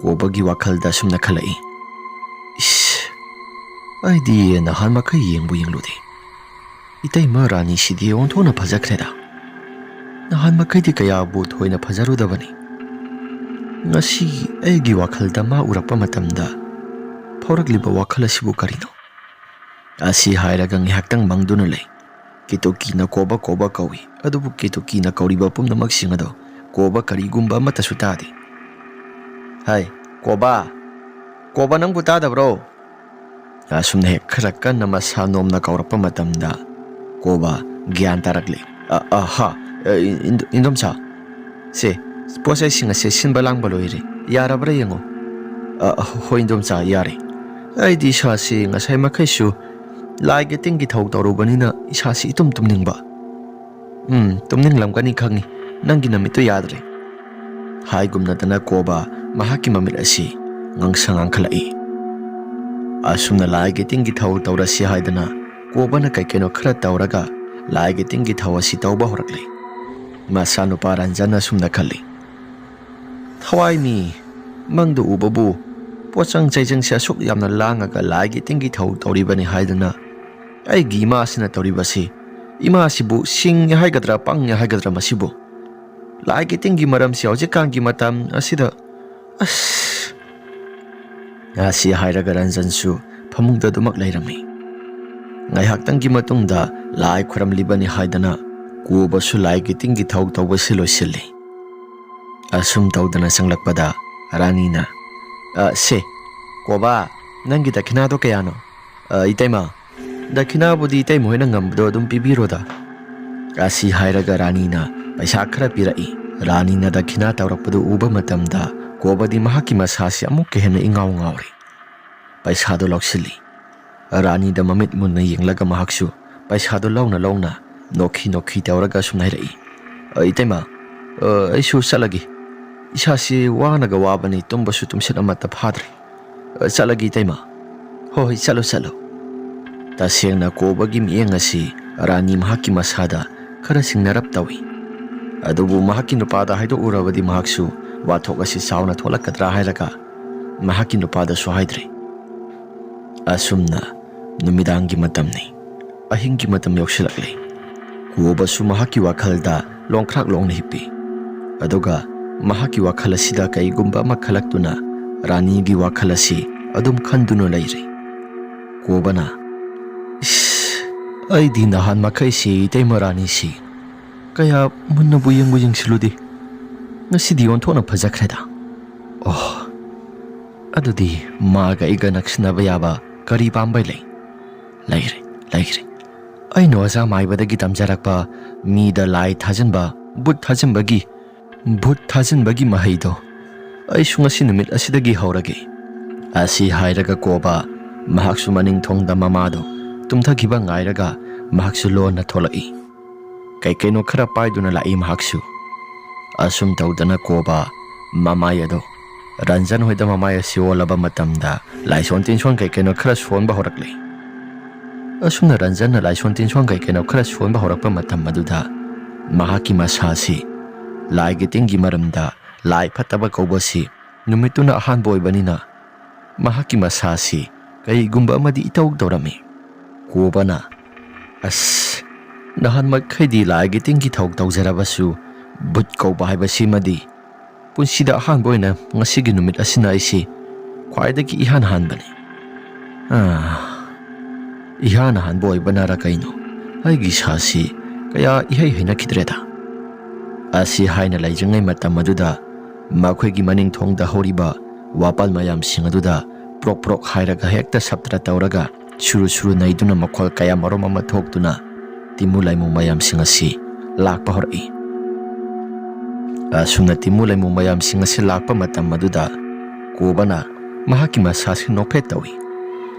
ꯀꯣꯕꯒꯤ ꯋꯥꯈꯜꯗ ꯑꯁꯨꯝꯅ ꯈꯜꯂꯛꯏ, "ꯏꯁ, ꯑꯩꯗꯤ ꯅꯍꯥꯟ ꯃꯈꯩ ꯌꯦꯡꯕꯨ ꯌꯦꯡꯂꯨꯗꯦ꯫ ꯏꯇꯩꯃ ꯔꯥꯅꯤꯁꯤꯗꯤ ꯑꯣꯟꯊꯣꯛꯅ ꯐꯖꯈ꯭ꯔꯦꯗ꯫ ꯅꯍꯥꯟ ꯃꯈꯩꯗꯤ ꯀꯌꯥꯕꯨ ꯊꯣꯏꯅ ꯐꯖꯔꯨꯗꯕꯅꯤ꯫ ꯉꯁꯤ ꯑꯩꯒꯤ ꯋꯥꯈꯜꯗ ꯃꯥ ꯎꯔꯛꯄ ꯃꯇꯝꯗ ꯐꯥꯎꯔꯛꯂꯤꯕ ꯋꯥꯈꯜ ꯑꯁꯤꯕꯨ ꯀꯔꯤꯅꯣ?" ꯑꯁꯤ ꯍꯥꯏꯔꯒ ꯉꯥꯏꯍꯥꯛꯇꯪ ꯃꯪꯗꯨꯅ ꯂꯩ꯫ ꯀꯤꯇꯨꯀꯤꯅ ꯀꯣꯕ ꯀꯣꯕ ꯀꯧꯏ, ꯑꯗꯨꯕꯨ ꯀꯤꯇꯨꯀꯤꯅ ꯀꯧꯔꯤꯕ ꯄꯨꯝꯅꯃꯛꯁꯤꯡ ꯑꯗꯨ ꯀꯣꯕ ꯀꯔꯤꯒꯨꯝꯕ ꯑꯃꯠꯇꯁꯨ ꯇꯥꯗꯦ꯫ "ꯍꯥꯏ, ꯀꯣꯕ! ꯀꯣꯕ, ꯅꯪꯕꯨ ꯇꯥꯗꯕ꯭ꯔꯣ?" ꯑꯁꯨꯝꯅ ꯍꯦꯛ ꯈꯔ ꯀꯟꯅ ꯃꯁꯥ ꯅꯣꯝꯅ ꯀꯧꯔꯛꯄ ꯃꯇꯝꯗ ꯀꯣꯕ ꯒ꯭ꯌꯥꯟ ꯇꯥꯔꯛꯂꯦ꯫ "ꯑ, ꯑ, ꯍꯥ, ꯑ, ꯏꯟ-, ꯏꯟꯗꯣꯝꯆꯥ, ꯁꯦ, ꯄꯣꯠ ꯆꯩꯁꯤꯡ ꯑꯁꯦ ꯁꯤꯟꯕ ꯂꯥꯡꯕ ꯂꯣꯏꯔꯦ꯫ ꯌꯥꯔꯕ꯭ꯔꯥ ꯌꯦꯡꯉꯣ꯫" "ꯑ, ꯑ, ꯍꯣꯏ ꯏꯟꯗꯣꯝꯆꯥ, ꯌꯥꯔꯦ꯫ ꯑꯩꯗꯤ ꯏꯁꯥꯁꯤ ꯉꯁꯥꯏ ꯃꯈꯩꯁꯨ ꯂꯥꯏꯒꯤ ꯇꯤꯟꯒꯤ ꯊꯧ ꯇꯧꯔꯨꯕꯅꯤꯅ ꯏꯁꯥꯁꯤ ꯏꯇꯨꯝ ꯇꯨꯝꯅꯤꯡꯕ꯫" "ꯎꯝ, ꯇꯨꯝꯅꯤꯡꯂꯝꯒꯅꯤ ꯈꯪꯏ, ꯅꯪꯒꯤ ꯅꯃꯤꯠꯇꯨ ꯌꯥꯗ꯭ꯔꯦ꯫" ꯍꯥꯏꯒꯨꯝꯅꯗꯅ ꯀꯣꯕ ꯃꯍꯥꯛꯀꯤ ꯃꯃꯤꯠ ꯑꯁꯤ ꯉꯥꯡꯁꯪ ꯉꯥꯡꯈꯠꯂꯛꯏ꯫ ꯑꯁꯨꯝꯅ ꯂꯥꯏꯒꯤ ꯇꯤꯟꯒꯤ ꯊꯧ ꯇꯧꯔꯁꯤ ꯍꯥꯏꯗꯅ ꯀꯣꯕꯅ ꯀꯩ ꯀꯩꯅꯣ ꯈꯔ ꯇꯧꯔꯒ ꯂꯥꯏꯒꯤ ꯇꯤꯟꯒꯤ ꯊꯧ ꯑꯁꯤ ꯇꯧꯕ ꯍꯧꯔꯛꯂꯤ꯫ ꯃꯆꯥꯅꯨꯄꯥ ꯔꯟꯖꯟꯅ ꯑꯁꯨꯝꯅ ꯈꯜꯂꯤ, "ꯊꯋꯥꯏꯅꯤ, ꯃꯪꯗ ꯎꯕꯕꯨ ꯄꯣꯠꯆꯪ ꯆꯩꯖꯪꯁꯦ ꯑꯁꯨꯛ ꯌꯥꯝꯅ ꯂꯥꯡꯉꯒ ꯂꯥꯏꯒꯤ ꯇꯤꯟꯒꯤ ꯊꯧ ꯇꯧꯔꯤꯕꯅꯤ ꯍꯥꯏꯗꯅ ꯑꯩꯒꯤ ꯏꯃꯥꯁꯤꯅ ꯇꯧꯔꯤꯕꯁꯤ, ꯏꯃꯥꯁꯤꯕꯨ ꯁꯤꯡꯉꯦ ꯍꯥꯏꯒꯗ꯭ꯔꯥ ꯄꯪꯉꯦ ꯍꯥꯏꯒꯗ꯭ꯔꯥ ꯃꯁꯤꯕꯨ? ꯂꯥꯏꯒꯤ ꯇꯤꯟꯒꯤ ꯃꯔꯝꯁꯤ ꯍꯧꯖꯤꯛꯀꯥꯟꯒꯤ ꯃꯇꯝ ꯑꯁꯤꯗ, ꯑꯁ!" ꯑꯁꯤ ꯍꯥꯏꯔꯒ ꯔꯟꯖꯟꯁꯨ ꯐꯃꯨꯡꯗ ꯑꯗꯨꯃꯛ ꯂꯩꯔꯝꯃꯤ꯫ ꯉꯥꯏꯍꯥꯛꯇꯪꯒꯤ ꯃꯇꯨꯡꯗ ꯂꯥꯏ ꯈꯨꯔꯝꯂꯤꯕꯅꯤ ꯍꯥꯏꯗꯅ ꯀꯣꯕꯁꯨ ꯂꯥꯏꯒꯤ ꯇꯤꯟꯒꯤ ꯊꯧ ꯇꯧꯕꯁꯤ ꯂꯣꯏꯁꯤꯜꯂꯤ꯫ ꯑꯁꯨꯝ ꯇꯧꯗꯅ ꯆꯪꯂꯛꯄꯗ ꯔꯥꯅꯤꯅ, "ꯑ, ꯁꯦ, ꯀꯣꯕꯥ, ꯅꯪꯒꯤ ꯗꯈꯤꯅꯥꯗꯣ ꯀꯌꯥꯅꯣ?" "ꯑ, ꯏꯇꯩꯃ, ꯗꯈꯤꯅꯥꯕꯨꯗꯤ ꯏꯇꯩꯃ ꯍꯣꯏꯅ ꯉꯝꯕꯗꯣ ꯑꯗꯨꯝ ꯄꯤꯕꯤꯔꯣꯗ꯫" ꯑꯁꯤ ꯍꯥꯏꯔꯒ ꯔꯥꯅꯤꯅ ꯄꯩꯁꯥ ꯈꯔ ꯄꯤꯔꯛꯏ꯫ ꯔꯥꯅꯤꯅ ꯗꯈꯤꯅꯥ ꯇꯧꯔꯛꯄꯗꯨ ꯎꯕ ꯃꯇꯝꯗ ꯀꯣꯕꯗꯤ ꯃꯍꯥꯛꯀꯤ ꯃꯁꯥꯁꯤ ꯑꯃꯨꯛꯀ ꯍꯦꯟꯅ ꯏꯉꯥꯎ ꯉꯥꯎꯔꯤ꯫ ꯄꯩꯁꯥꯗꯨ ꯂꯧꯁꯤꯜꯂꯤ꯫ ꯔꯥꯅꯤꯗ ꯃꯃꯤꯠ ꯃꯨꯟꯅ ꯌꯦꯡꯂꯒ ꯃꯍꯥꯛꯁꯨ ꯄꯩꯁꯥꯗꯨ ꯂꯧꯅ ꯂꯧꯅ ꯅꯣꯛꯈꯤ ꯅꯣꯛꯈꯤ ꯇꯧꯔꯒ ꯁꯨꯝ ꯍꯥꯏꯔꯛꯏ, "ꯑ, ꯏꯇꯩꯃ, ꯑ, ꯑꯩꯁꯨ ꯆꯠꯂꯒꯦ꯫ ꯏꯁꯥꯁꯤ ꯋꯥꯅꯒ ꯋꯥꯕꯅꯤ, ꯇꯨꯝꯕꯁꯨ ꯇꯨꯝꯁꯤꯠ ꯑꯃꯠꯇ ꯐꯥꯗ꯭ꯔꯦ꯫ ꯑ, ꯆꯠꯂꯒꯦ ꯏꯇꯩꯃ꯫ ꯍꯣꯏ, ꯍꯣꯏ, ꯆꯠꯂꯣ, ꯆꯠꯂꯣ꯫" ꯇꯁꯦꯡꯅ ꯀꯣꯕꯒꯤ ꯃꯤꯠꯌꯦꯡ ꯑꯁꯤ ꯔꯥꯅꯤ ꯃꯍꯥꯛꯀꯤ ꯃꯁꯥꯗ ꯈꯔ ꯁꯤꯡꯅꯔꯞ ꯇꯧꯏ꯫ ꯑꯗꯨꯕꯨ ꯃꯍꯥꯛꯀꯤ ꯅꯨꯄꯥꯗ ꯍꯥꯏꯗꯣꯛꯎꯔꯕꯗꯤ ꯃꯍꯥꯛꯁꯨ ꯋꯥꯊꯣꯛ ꯑꯁꯤ ꯆꯥꯎꯅ ꯊꯣꯛꯂꯛꯀꯗ꯭ꯔꯥ ꯍꯥꯏꯔꯒ ꯃꯍꯥꯛꯀꯤ ꯅꯨꯄꯥꯗꯁꯨ ꯍꯥꯏꯗ꯭ꯔꯦ꯫ ꯑꯁꯨꯝꯅ ꯅꯨꯃꯤꯗꯥꯡꯒꯤ ꯃꯇꯝꯅꯤ꯫ ꯑꯍꯤꯡꯒꯤ ꯃꯇꯝ ꯌꯧꯁꯤꯜꯂꯛꯂꯦ꯫ ꯀꯣꯕꯁꯨ ꯃꯍꯥꯛꯀꯤ ꯋꯥꯈꯜꯗ ꯂꯣꯡꯈ꯭ꯔꯥꯛ ꯂꯣꯡꯅ ꯍꯤꯞꯄꯤ꯫ ꯑꯗꯨꯒ ꯃꯍꯥꯛꯀꯤ ꯋꯥꯈꯜ ꯑꯁꯤꯗ ꯀꯩꯒꯨꯝꯕ ꯑꯃ ꯈꯜꯂꯛꯇꯨꯅ ꯔꯥꯅꯤꯒꯤ ꯋꯥꯈꯜ ꯑꯁꯤ ꯑꯗꯨꯝ ꯈꯟꯗꯨꯅ ꯂꯩꯔꯤ꯫ ꯀꯣꯕꯅ, "ꯏꯁ, ꯑꯩꯗꯤ ꯅꯍꯥꯟ ꯃꯈꯩꯁꯤ ꯏꯇꯩꯃ ꯔꯥꯅꯤꯁꯤ ꯀꯌꯥ ꯃꯨꯟꯅꯕꯨ ꯌꯦꯡꯕꯨ ꯌꯦꯡꯁꯤꯜꯂꯨꯗꯦ꯫ ꯉꯁꯤꯗꯤ ꯑꯣꯟꯊꯣꯛꯅ ꯐꯖꯈ꯭ꯔꯦꯗ꯫ ꯑꯣ, ꯑꯗꯨꯗꯤ ꯃꯥꯒ ꯑꯩꯒ ꯅꯛꯁꯤꯟꯅꯕ ꯌꯥꯕ ꯀꯔꯤ ꯄꯥꯝꯕꯩ ꯂꯩ? ꯂꯩꯔꯦ, ꯂꯩꯔꯦ꯫ ꯑꯩꯅ ꯑꯣꯖꯥ ꯃꯥꯏꯕꯗꯒꯤ ꯇꯝꯖꯔꯛꯄ ꯃꯤꯗ ꯂꯥꯏ ꯊꯥꯖꯤꯟꯕ, ꯚꯨꯠ ꯊꯥꯖꯤꯟꯕꯒꯤ, ꯚꯨꯠ ꯊꯥꯖꯤꯟꯕꯒꯤ ꯃꯍꯩꯗꯣ ꯑꯩꯁꯨ ꯉꯁꯤ ꯅꯨꯃꯤꯠ ꯑꯁꯤꯗꯒꯤ ꯍꯧꯔꯒꯦ꯫" ꯑꯁꯤ ꯍꯥꯏꯔꯒ ꯀꯣꯕ ꯃꯍꯥꯛꯁꯨ ꯃꯅꯤꯡ ꯊꯣꯡꯗ ꯃꯃꯥꯗꯣ ꯇꯨꯝꯊꯈꯤꯕ ꯉꯥꯏꯔꯒ ꯃꯍꯥꯛꯁꯨ ꯂꯣꯟꯅ ꯊꯣꯛꯂꯛꯏ꯫ ꯀꯩ ꯀꯩꯅꯣ ꯈꯔ ꯄꯥꯏꯗꯨꯅ ꯂꯥꯛꯏ ꯃꯍꯥꯛꯁꯨ꯫ ꯑꯁꯨꯝ ꯇꯧꯗꯅ ꯀꯣꯕ ꯃꯃꯥꯏ ꯑꯗꯣ ꯔꯟꯖꯟ ꯍꯣꯏꯗ ꯃꯃꯥꯏ ꯑꯁꯤ ꯑꯣꯜꯂꯕ ꯃꯇꯝꯗ ꯂꯥꯏꯁꯣꯟ ꯇꯤꯟꯁꯣꯟ ꯀꯩ ꯀꯩꯅꯣ ꯈꯔ ꯁꯣꯟꯕ ꯍꯧꯔꯛꯂꯦ꯫ ꯑꯁꯨꯝꯅ ꯔꯟꯖꯟꯅ ꯂꯥꯏꯁꯣꯟ ꯇꯤꯟꯁꯣꯟ ꯀꯩ ꯀꯩꯅꯣ ꯈꯔ ꯁꯣꯟꯕ ꯍꯧꯔꯛꯄ ꯃꯇꯝ ꯑꯗꯨꯗ ꯃꯍꯥꯛꯀꯤ ꯃꯁꯥꯁꯤ ꯂꯥꯏꯒꯤ ꯇꯤꯟꯒꯤ ꯃꯔꯝꯗ ꯂꯥꯏ ꯐꯠꯇꯕ ꯀꯧꯕꯁꯤ ꯅꯨꯃꯤꯠꯇꯨꯅ ꯑꯍꯥꯟꯕ ꯑꯣꯏꯕꯅꯤꯅ ꯃꯍꯥꯛꯀꯤ ꯃꯁꯥꯁꯤ ꯀꯔꯤꯒꯨꯝꯕ ꯑꯃꯗꯤ ꯏꯇꯧ ꯇꯧꯔꯝꯃꯤ꯫ ꯀꯣꯕꯅ, "ꯑꯁ, ꯅꯍꯥꯟ ꯃꯈꯩꯗꯤ ꯂꯥꯏꯒꯤ ꯇꯤꯟꯒꯤ ꯊꯧ ꯇꯧꯖꯔꯕꯁꯨ ꯚꯨꯠ ꯀꯧꯕ ꯍꯥꯏꯕꯁꯤꯃꯗꯤ ꯄꯨꯟꯁꯤꯗ ꯑꯍꯥꯟꯕ ꯑꯣꯏꯅ ꯉꯁꯤꯒꯤ ꯅꯨꯃꯤꯠ ꯑꯁꯤꯅ ꯑꯩꯁꯤ ꯈ꯭ꯋꯥꯏꯗꯒꯤ ꯏꯍꯥꯟ ꯍꯥꯟꯕꯅꯤ꯫ ꯑꯥ, ꯏꯍꯥꯟ ꯍꯥꯟꯕ ꯑꯣꯏꯕꯅꯔ ꯀꯩꯅꯣ, ꯑꯩꯒꯤ ꯁꯥꯁꯤ ꯀꯌꯥ ꯏꯍꯩ ꯍꯩꯅꯈꯤꯗ꯭ꯔꯦꯗ꯫ ꯑꯁꯤ ꯍꯥꯏꯅ ꯂꯩꯖꯉꯩ ꯃꯇꯝ ꯑꯗꯨꯗ ꯃꯈꯣꯏꯒꯤ ꯃꯅꯤꯡ ꯊꯣꯡꯗ ꯍꯧꯔꯤꯕ ꯋꯥꯄꯜ ꯃꯌꯥꯝꯁꯤꯡ ꯑꯗꯨꯗ ꯄ꯭ꯔꯣꯛ ꯄ꯭ꯔꯣꯛ ꯍꯥꯏꯔꯒ ꯍꯦꯛꯇ ꯁꯞꯇ꯭ꯔ ꯇꯧꯔꯒ ꯁꯨꯔꯨ ꯁꯨꯔꯨ ꯅꯩꯗꯨꯅ ꯃꯈꯣꯜ ꯀꯌꯥ ꯃꯔꯨꯝ ꯑꯃ ꯊꯣꯛꯇꯨꯅ ꯇꯤꯃꯨ ꯂꯥꯏꯃꯨ ꯃꯌꯥꯝꯁꯤꯡ ꯑꯁꯤ ꯂꯥꯛꯄ ꯍꯧꯔꯛꯏ꯫ ꯑꯁꯨꯝꯅ ꯇꯤꯃꯨ ꯂꯥꯏꯃꯨ ꯃꯌꯥꯝꯁꯤꯡ ꯑꯁꯤ ꯂꯥꯛꯄ ꯃꯇꯝ ꯑꯗꯨꯗ ꯀꯣꯕꯅ ꯃꯍꯥꯛꯀꯤ ꯃꯁꯥꯁꯤ ꯅꯣꯛꯐꯦꯠ ꯇꯧꯏ꯫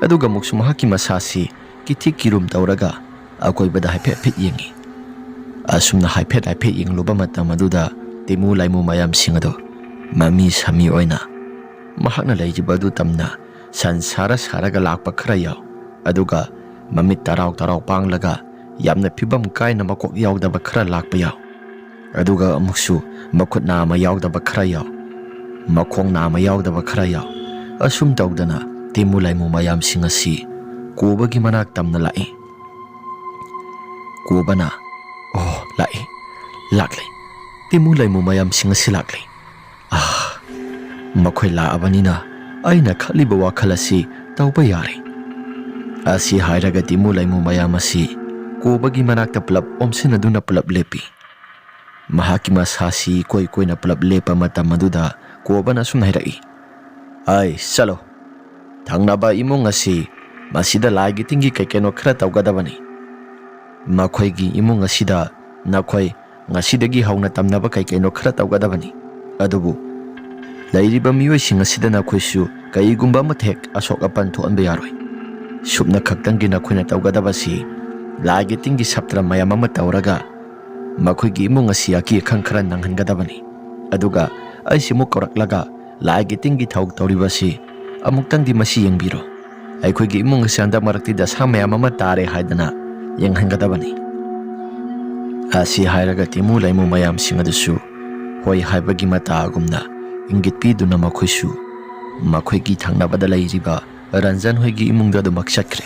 ꯑꯗꯨꯒ ꯑꯃꯨꯛꯁꯨ ꯃꯍꯥꯛꯀꯤ ꯃꯁꯥꯁꯤ ꯀꯤꯊꯤꯛ ꯀꯤꯔꯨꯝ ꯇꯧꯔꯒ ꯑꯀꯣꯏꯕꯗ ꯍꯥꯏꯐꯦꯠ ꯍꯥꯏꯐꯦꯠ ꯌꯦꯡꯏ꯫ ꯑꯁꯨꯝꯅ ꯍꯥꯏꯐꯦꯠ ꯍꯥꯏꯐꯦꯠ ꯌꯦꯡꯂꯨꯕ ꯃꯇꯝ ꯑꯗꯨꯗ ꯇꯤꯃꯨ ꯂꯥꯏꯃꯨ ꯃꯌꯥꯝꯁꯤꯡ ꯑꯗꯨ ꯃꯃꯤ ꯁꯥꯃꯤ ꯑꯣꯏꯅ ꯃꯍꯥꯛꯅ ꯂꯩꯔꯤꯕ ꯑꯗꯨ ꯇꯝꯅ ꯁꯟ ꯁꯥꯔ ꯁꯥꯔꯒ ꯂꯥꯛꯄ ꯈꯔ ꯌꯥꯎ, ꯑꯗꯨꯒ ꯃꯃꯤꯠ ꯇꯔꯥꯎ ꯇꯔꯥꯎ ꯄꯥꯡꯂꯒ ꯌꯥꯝꯅ ꯐꯤꯕꯝ ꯀꯥꯏꯅ ꯃꯀꯣꯛ ꯌꯥꯎꯗꯕ ꯈꯔ ꯂꯥꯛꯄ ꯌꯥꯎ, ꯑꯗꯨꯒ ꯑꯃꯨꯛꯁꯨ ꯃꯈꯨꯠ ꯅꯥꯝꯃ ꯌꯥꯎꯗꯕ ꯈꯔ ꯌꯥꯎ, ꯃꯈꯣꯡ ꯅꯥꯝꯃ ꯌꯥꯎꯗꯕ ꯈꯔ ꯌꯥꯎ꯫ ꯑꯁꯨꯝ ꯇꯧꯗꯅ ꯇꯤꯃꯨ ꯂꯥꯏꯃꯨ ꯃꯌꯥꯝꯁꯤꯡ ꯑꯁꯤ ꯀꯣꯕꯒꯤ ꯃꯅꯥꯛ ꯇꯝꯅ ꯂꯥꯛꯏ꯫ ꯀꯣꯕꯅ, "ꯑꯣ, ꯂꯥꯛꯏ, ꯂꯥꯛꯂꯦ, ꯇꯤꯃꯨ ꯂꯥꯏꯃꯨ ꯃꯌꯥꯝꯁꯤꯡ ꯑꯁꯤ ꯂꯥꯛꯂꯦ꯫ ꯑꯥ, ꯃꯈꯣꯏ ꯂꯥꯛꯑꯕꯅꯤꯅ ꯑꯩꯅ ꯈꯜꯂꯤꯕ ꯋꯥꯈꯜ ꯑꯁꯤ ꯇꯧꯕ ꯌꯥꯔꯦ"꯫ ꯑꯁꯤ ꯍꯥꯏꯔꯒ ꯇꯤꯃꯨ ꯂꯥꯏꯃꯨ ꯃꯌꯥꯝ ꯑꯁꯤ ꯀꯣꯕꯒꯤ ꯃꯅꯥꯛꯇ ꯄꯨꯂꯞ ꯑꯣꯝꯁꯤꯟꯅꯗꯨꯅ ꯄꯨꯂꯞ ꯂꯦꯞꯄꯤ꯫ ꯃꯍꯥꯛꯀꯤ ꯃꯁꯥꯁꯤ ꯏꯀꯣꯏ ꯀꯣꯏꯅ ꯄꯨꯂꯞ ꯂꯦꯞꯄ ꯃꯇꯝ ꯑꯗꯨꯗ ꯀꯣꯕꯅ ꯑꯁꯨꯝꯅ ꯍꯥꯏꯔꯛꯏ, "ꯑꯩ ꯆꯠꯂꯣ, ꯊꯪꯅꯕ ꯏꯃꯨꯡ ꯑꯁꯤ ꯃꯁꯤꯗ ꯂꯥꯏꯒꯤ ꯇꯤꯟꯒꯤ ꯀꯩ ꯀꯩꯅꯣ ꯈꯔ ꯇꯧꯒꯗꯕꯅꯤ꯫ ꯃꯈꯣꯏꯒꯤ ꯏꯃꯨꯡ ꯑꯁꯤꯗ ꯅꯈꯣꯏ ꯉꯁꯤꯗꯒꯤ ꯍꯧꯅ ꯇꯝꯅꯕ ꯀꯩ ꯀꯩꯅꯣ ꯈꯔ ꯇꯧꯒꯗꯕꯅꯤ꯫ ꯑꯗꯨꯕꯨ ꯂꯩꯔꯤꯕ ꯃꯤꯑꯣꯏꯁꯤꯡ ꯑꯁꯤꯗ ꯅꯈꯣꯏꯁꯨ ꯀꯔꯤꯒꯨꯝꯕ ꯑꯃꯠꯇ ꯍꯦꯛ ꯑꯁꯣꯛ ꯑꯄꯟ ꯊꯣꯛꯍꯟꯕ ꯌꯥꯔꯣꯏ꯫ ꯁꯨꯞꯅ ꯈꯛꯇꯪꯒꯤ ꯅꯈꯣꯏꯅ ꯇꯧꯒꯗꯕꯁꯤ ꯂꯥꯏꯒꯤ ꯇꯤꯟꯒꯤ ꯁꯞꯇ꯭ꯔ ꯃꯌꯥꯝ ꯑꯃ ꯇꯧꯔꯒ ꯃꯈꯣꯏꯒꯤ ꯏꯃꯨꯡ ꯑꯁꯤ ꯑꯀꯤ ꯑꯈꯪ ꯈꯔ ꯅꯪꯍꯟꯒꯗꯕꯅꯤ꯫ ꯑꯗꯨꯒ ꯑꯩꯁꯤ ꯑꯃꯨꯛ ꯀꯧꯔꯛꯂꯒ ꯂꯥꯏꯒꯤ ꯇꯤꯟꯒꯤ ꯊꯧ ꯇꯧꯔꯤꯕ ꯑꯁꯤ ꯑꯃꯨꯛꯇꯪꯗꯤ ꯃꯁꯤ ꯌꯦꯡꯕꯤꯔꯣ꯫ ꯑꯩꯈꯣꯏꯒꯤ ꯏꯃꯨꯡ ꯑꯁꯤ ꯍꯟꯗꯛ ꯃꯔꯛꯇꯤ ꯗꯁꯥ ꯃꯌꯥꯝ ꯑꯃ ꯇꯥꯔꯦ" ꯍꯥꯏꯗꯅ ꯌꯦꯡꯍꯟꯒꯗꯕꯅꯤ꯫ ꯑꯁꯤ ꯍꯥꯏꯔꯒ ꯇꯤꯃꯨ ꯂꯩꯃꯨ ꯃꯌꯥꯝꯁꯤꯡ ꯑꯗꯨꯁꯨ ꯍꯣꯏ ꯍꯥꯏꯕꯒꯤ ꯃꯇꯥꯒꯨꯝꯅ ꯏꯪꯒꯤꯠ ꯄꯤꯗꯨꯅ ꯃꯈꯣꯏꯁꯨ ꯃꯈꯣꯏꯒꯤ ꯊꯪꯅꯕꯗ ꯂꯩꯔꯤꯕ ꯔꯟꯖꯟ ꯍꯣꯏꯒꯤ ꯏꯃꯨꯡꯗ ꯑꯗꯨꯃꯛ ꯆꯠꯈ꯭ꯔꯦ꯫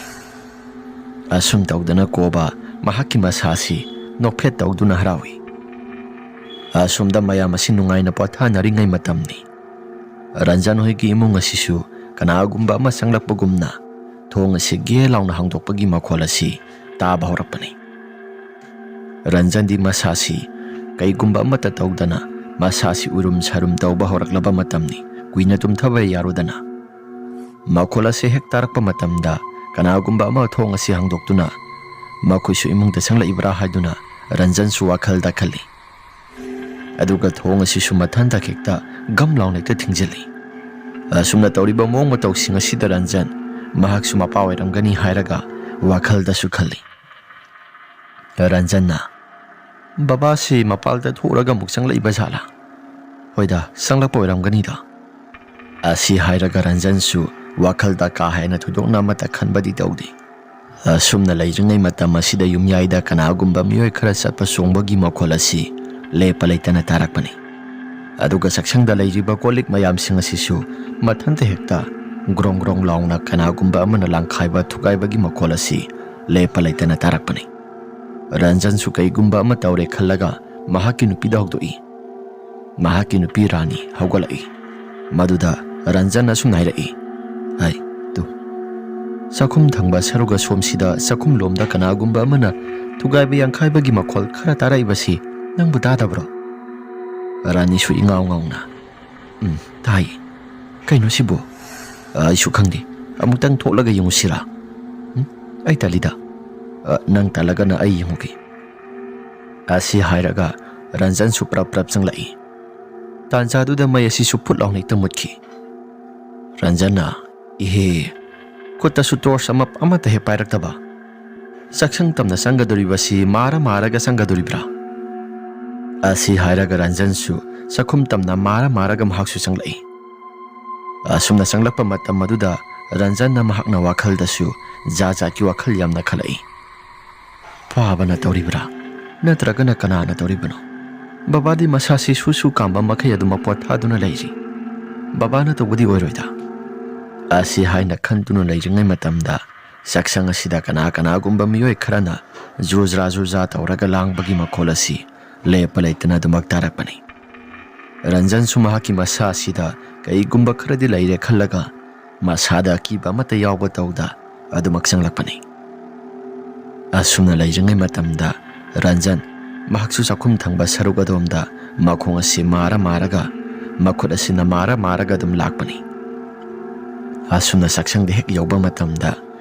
ꯑꯁꯨꯝ ꯇꯧꯗꯅ ꯀꯣꯕ ꯃꯍꯥꯛꯀꯤ ꯃꯁꯥꯁꯤ ꯅꯣꯛꯐꯦꯠ ꯇꯧꯗꯨꯅ ꯍꯔꯥꯎꯏ꯫ ꯑꯁꯣꯝꯗ ꯃꯌꯥꯝ ꯑꯁꯤ ꯅꯨꯡꯉꯥꯏꯅ ꯄꯣꯊꯥꯅꯔꯤꯉꯩ ꯃꯇꯝꯅꯤ꯫ ꯔꯟꯖꯟ ꯍꯣꯏꯒꯤ ꯏꯃꯨꯡ ꯑꯁꯤꯁꯨ ꯀꯅꯥꯒꯨꯝꯕ ꯑꯃ ꯆꯪꯂꯛꯄꯒꯨꯝꯅ ꯊꯣꯡ ꯑꯁꯤ ꯒꯦ ꯂꯥꯎꯅ ꯍꯥꯡꯗꯣꯛꯄꯒꯤ ꯃꯈꯣꯜ ꯑꯁꯤ ꯇꯥꯕ ꯍꯧꯔꯛꯄꯅꯤ꯫ ꯔꯟꯖꯟꯗꯤ ꯃꯁꯥꯁꯤ ꯀꯩꯒꯨꯝꯕ ꯑꯃꯠꯇ ꯇꯧꯗꯅ ꯃꯁꯥꯁꯤ ꯎꯔꯨꯝ ꯁꯥꯔꯨꯝ ꯇꯧꯕ ꯍꯧꯔꯛꯂꯕ ꯃꯇꯝꯅꯤ꯫ ꯀꯨꯏꯅ ꯇꯨꯝꯊꯕ ꯌꯥꯔꯨꯗꯅ ꯃꯈꯣꯜ ꯑꯁꯤ ꯍꯦꯛ ꯇꯥꯔꯛꯄ ꯃꯇꯝꯗ ꯀꯅꯥꯒꯨꯝꯕ ꯑꯃ ꯊꯣꯡ ꯑꯁꯤ ꯍꯥꯡꯗꯣꯛꯇꯨꯅ ꯃꯈꯣꯏꯁꯨ ꯏꯃꯨꯡꯗ ꯆꯪꯂꯛꯏꯕ꯭ꯔꯥ ꯍꯥꯏꯗꯨꯅ ꯔꯟꯖꯟꯁꯨ ꯋꯥꯈꯜꯗ ꯈꯜꯂꯤ꯫ ꯑꯗꯨꯒ ꯊꯣꯡ ꯑꯁꯤꯁꯨ ꯃꯊꯟꯇ ꯍꯦꯛꯇ ꯒꯝ ꯂꯥꯎꯅ ꯍꯦꯛꯇ ꯊꯤꯡꯖꯤꯜꯂꯤ꯫ ꯑꯁꯨꯝꯅ ꯇꯧꯔꯤꯕ ꯃꯑꯣꯡ ꯃꯇꯧꯁꯤꯡ ꯑꯁꯤꯗ ꯔꯟꯖꯟ ꯃꯍꯥꯛꯁꯨ ꯃꯄꯥ ꯑꯣꯏꯔꯝꯒꯅꯤ ꯍꯥꯏꯔꯒ ꯋꯥꯈꯜꯗꯁꯨ ꯈꯜꯂꯤ꯫ ꯔꯟꯖꯟꯅ, "ꯕꯕꯥꯁꯤ ꯃꯄꯥꯜꯗ ꯊꯣꯛꯂꯒ ꯑꯃꯨꯛ ꯆꯪꯂꯛꯏꯕ ꯖꯥꯠꯂꯥ? ꯍꯣꯏꯗ, ꯆꯪꯂꯛꯄ ꯑꯣꯏꯔꯝꯒꯅꯤꯗ"꯫ ꯑꯁꯤ ꯍꯥꯏꯔꯒ ꯔꯟꯖꯟꯁꯨ ꯋꯥꯈꯜꯗ ꯀꯥ ꯍꯦꯟꯅ ꯊꯣꯏꯗꯣꯛꯅ ꯑꯃꯠꯇ ꯈꯟꯕꯗꯤ ꯇꯧꯗꯦ꯫ ꯑꯁꯨꯝꯅ ꯂꯩꯔꯤꯉꯩ ꯃꯇꯝ ꯑꯁꯤꯗ ꯌꯨꯝꯌꯥꯏꯗ ꯀꯅꯥꯒꯨꯝꯕ ꯃꯤꯑꯣꯏ ꯈꯔ ꯆꯠꯄ ꯆꯣꯡꯕꯒꯤ ꯃꯈꯣꯜ ꯑꯁꯤ ꯂꯦꯞꯄ ꯂꯩꯇꯅ ꯇꯥꯔꯛꯄꯅꯤ꯫ ꯑꯗꯨꯒ ꯆꯥꯛꯁꯪꯗ ꯂꯩꯔꯤꯕ ꯀꯣꯜ ꯂꯤꯛ ꯃꯌꯥꯝꯁꯤꯡ ꯑꯁꯤꯁꯨ ꯃꯊꯟꯇ ꯍꯦꯛꯇ ꯒ꯭ꯔꯣꯡ ꯒ꯭ꯔꯣꯡ ꯂꯥꯎꯅ ꯀꯅꯥꯒꯨꯝꯕ ꯑꯃꯅ ꯂꯥꯡꯈꯥꯏꯕ ꯊꯨꯒꯥꯏꯕꯒꯤ ꯃꯈꯣꯜ ꯑꯁꯤ ꯂꯦꯞꯄ ꯂꯩꯇꯅ ꯇꯥꯔꯛꯄꯅꯤ꯫ ꯔꯟꯖꯟꯁꯨ ꯀꯩꯒꯨꯝꯕ ꯑꯃ ꯇꯧꯔꯦ ꯈꯜꯂꯒ ꯃꯍꯥꯛꯀꯤ ꯅꯨꯄꯤꯗ ꯍꯧꯗꯣꯛꯏ꯫ ꯃꯍꯥꯛꯀꯤ ꯅꯨꯄꯤ ꯔꯥꯅꯤ ꯍꯧꯒꯠꯂꯛꯏ꯫ ꯃꯗꯨꯗ ꯔꯟꯖꯟ ꯑꯁꯨꯝꯅ ꯍꯥꯏꯔꯛꯏ, "ꯍꯥꯏ, ꯇꯨ, ꯆꯥꯛꯈꯨꯝ ꯊꯪꯕ ꯁꯔꯨꯛ ꯑꯁꯣꯝꯁꯤꯗ ꯆꯥꯛꯈꯨꯝ ꯂꯣꯝꯗ ꯀꯅꯥꯒꯨꯝꯕ ꯑꯃꯅ ꯊꯨꯒꯥꯏꯕ ꯌꯥꯡꯈꯥꯏꯕꯒꯤ ꯃꯈꯣꯜ ꯈꯔ ꯇꯥꯔꯛꯏꯕꯁꯤ ꯅꯪꯕꯨ ꯇꯥꯗꯕ꯭ꯔꯣ?" ꯔꯥꯅꯤꯁꯨ ꯏꯉꯥꯎ ꯉꯥꯎꯅ, "ꯎꯝ, ꯇꯥꯏ꯫ ꯀꯩꯅꯣ ꯁꯤꯕꯨ? ꯑꯩꯁꯨ ꯈꯪꯗꯦ꯫ ꯑꯃꯨꯛꯇꯪ ꯊꯣꯛꯂꯒ ꯌꯦꯡꯉꯨꯁꯤꯔꯥ? ꯎꯝ, ꯑꯩ ꯇꯜꯂꯤꯗ꯫ ꯑ, ꯅꯪ ꯇꯜꯂꯒꯅ ꯑꯩ ꯌꯦꯡꯉꯨꯒꯦ"꯫ ꯑꯁꯤ ꯍꯥꯏꯔꯒ ꯔꯟꯖꯟꯁꯨ ꯄ꯭ꯔꯞ ꯄ꯭ꯔꯞ ꯆꯪꯂꯛꯏ꯫ ꯇꯥꯟꯖꯥꯗꯨꯗ ꯃꯩ ꯑꯁꯤꯁꯨ ꯐꯨꯠ ꯂꯥꯎꯅ ꯍꯦꯛꯇ ꯃꯨꯠꯈꯤ꯫ ꯔꯟꯖꯟꯅ, "ꯏꯍꯦ, ꯈꯨꯠꯇꯁꯨ ꯇꯣꯔꯆ ꯑꯃ, ꯑꯃꯠꯇ ꯍꯦꯛ ꯄꯥꯏꯔꯛꯇꯕ꯫ ꯆꯥꯛꯁꯪ ꯇꯝꯅ ꯆꯪꯒꯗꯧꯔꯤꯕꯁꯤ ꯃꯥꯔ ꯃꯥꯔꯒ ꯆꯪꯒꯗꯧꯔꯤꯕ꯭ꯔꯥ?" ꯑꯁꯤ ꯍꯥꯏꯔꯒ ꯔꯟꯖꯟꯁꯨ ꯆꯥꯛꯈꯨꯝ ꯇꯝꯅ ꯃꯥꯔ ꯃꯥꯔꯒ ꯃꯍꯥꯛꯁꯨ ꯆꯪꯂꯛꯏ꯫ ꯑꯁꯨꯝꯅ ꯆꯪꯂꯛꯄ ꯃꯇꯝ ꯑꯗꯨꯗ ꯔꯟꯖꯟꯅ ꯃꯍꯥꯛꯅ ꯋꯥꯈꯜꯗꯁꯨ ꯖꯥꯠ ꯖꯥꯠꯀꯤ ꯋꯥꯈꯜ ꯌꯥꯝꯅ ꯈꯜꯂꯛꯏ꯫ ꯐꯥꯕꯅ ꯇꯧꯔꯤꯕ꯭ꯔꯥ? ꯅꯠꯇ꯭ꯔꯒꯅ ꯀꯅꯥꯅ ꯇꯧꯔꯤꯕꯅꯣ? ꯕꯕꯥꯗꯤ ꯃꯁꯥꯁꯤ ꯁꯨ ꯁꯨ ꯀꯥꯝꯕ ꯃꯈꯩ ꯑꯗꯨꯃꯛ ꯄꯣꯊꯥꯗꯨꯅ ꯂꯩꯔꯤ꯫ ꯕꯕꯥꯅ ꯇꯧꯕꯗꯤ ꯑꯣꯏꯔꯣꯏꯗ꯫ ꯑꯁꯤ ꯍꯥꯏꯅ ꯈꯟꯗꯨꯅ ꯂꯩꯔꯤꯉꯩ ꯃꯇꯝꯗ ꯆꯥꯛꯁꯪ ꯑꯁꯤꯗ ꯀꯅꯥ ꯀꯅꯥꯒꯨꯝꯕ ꯃꯤꯑꯣꯏ ꯈꯔꯅ ꯖꯨꯔꯖꯥ ꯖꯨꯔꯖꯥ ꯇꯧꯔꯒ ꯂꯥꯡꯕꯒꯤ ꯃꯈꯣꯜ ꯑꯁꯤ ꯂꯦꯞꯄ ꯂꯩꯇꯅ ꯑꯗꯨꯃꯛ ꯇꯥꯔꯛꯄꯅꯤ꯫ ꯔꯟꯖꯟꯁꯨ ꯃꯍꯥꯛꯀꯤ ꯃꯁꯥ ꯑꯁꯤꯗ ꯀꯩꯒꯨꯝꯕ ꯈꯔꯗꯤ ꯂꯩꯔꯦ ꯈꯜꯂꯒ ꯃꯁꯥꯗ ꯑꯀꯤꯕ ꯑꯃꯠꯇ ꯌꯥꯎꯕ ꯇꯧꯗ ꯑꯗꯨꯃꯛ ꯆꯪꯂꯛꯄꯅꯤ꯫ ꯑꯁꯨꯝꯅ ꯂꯩꯔꯤꯉꯩ ꯃꯇꯝꯗ ꯔꯟꯖꯟ ꯃꯍꯥꯛꯁꯨ ꯆꯥꯛꯈꯨꯝ ꯊꯪꯕ ꯁꯔꯨꯛ ꯑꯗꯣꯝꯗ ꯃꯈꯣꯡ ꯑꯁꯤ ꯃꯥꯔ ꯃꯥꯔꯒ, ꯃꯈꯨꯠ ꯑꯁꯤꯅ ꯃꯥꯔ ꯃꯥꯔꯒ ꯑꯗꯨꯝ ꯂꯥꯛꯄꯅꯤ꯫ ꯑꯁꯨꯝꯅ ꯆꯥꯛꯁꯪꯗ ꯍꯦꯛ ꯌꯧꯕ ꯃꯇꯝꯗ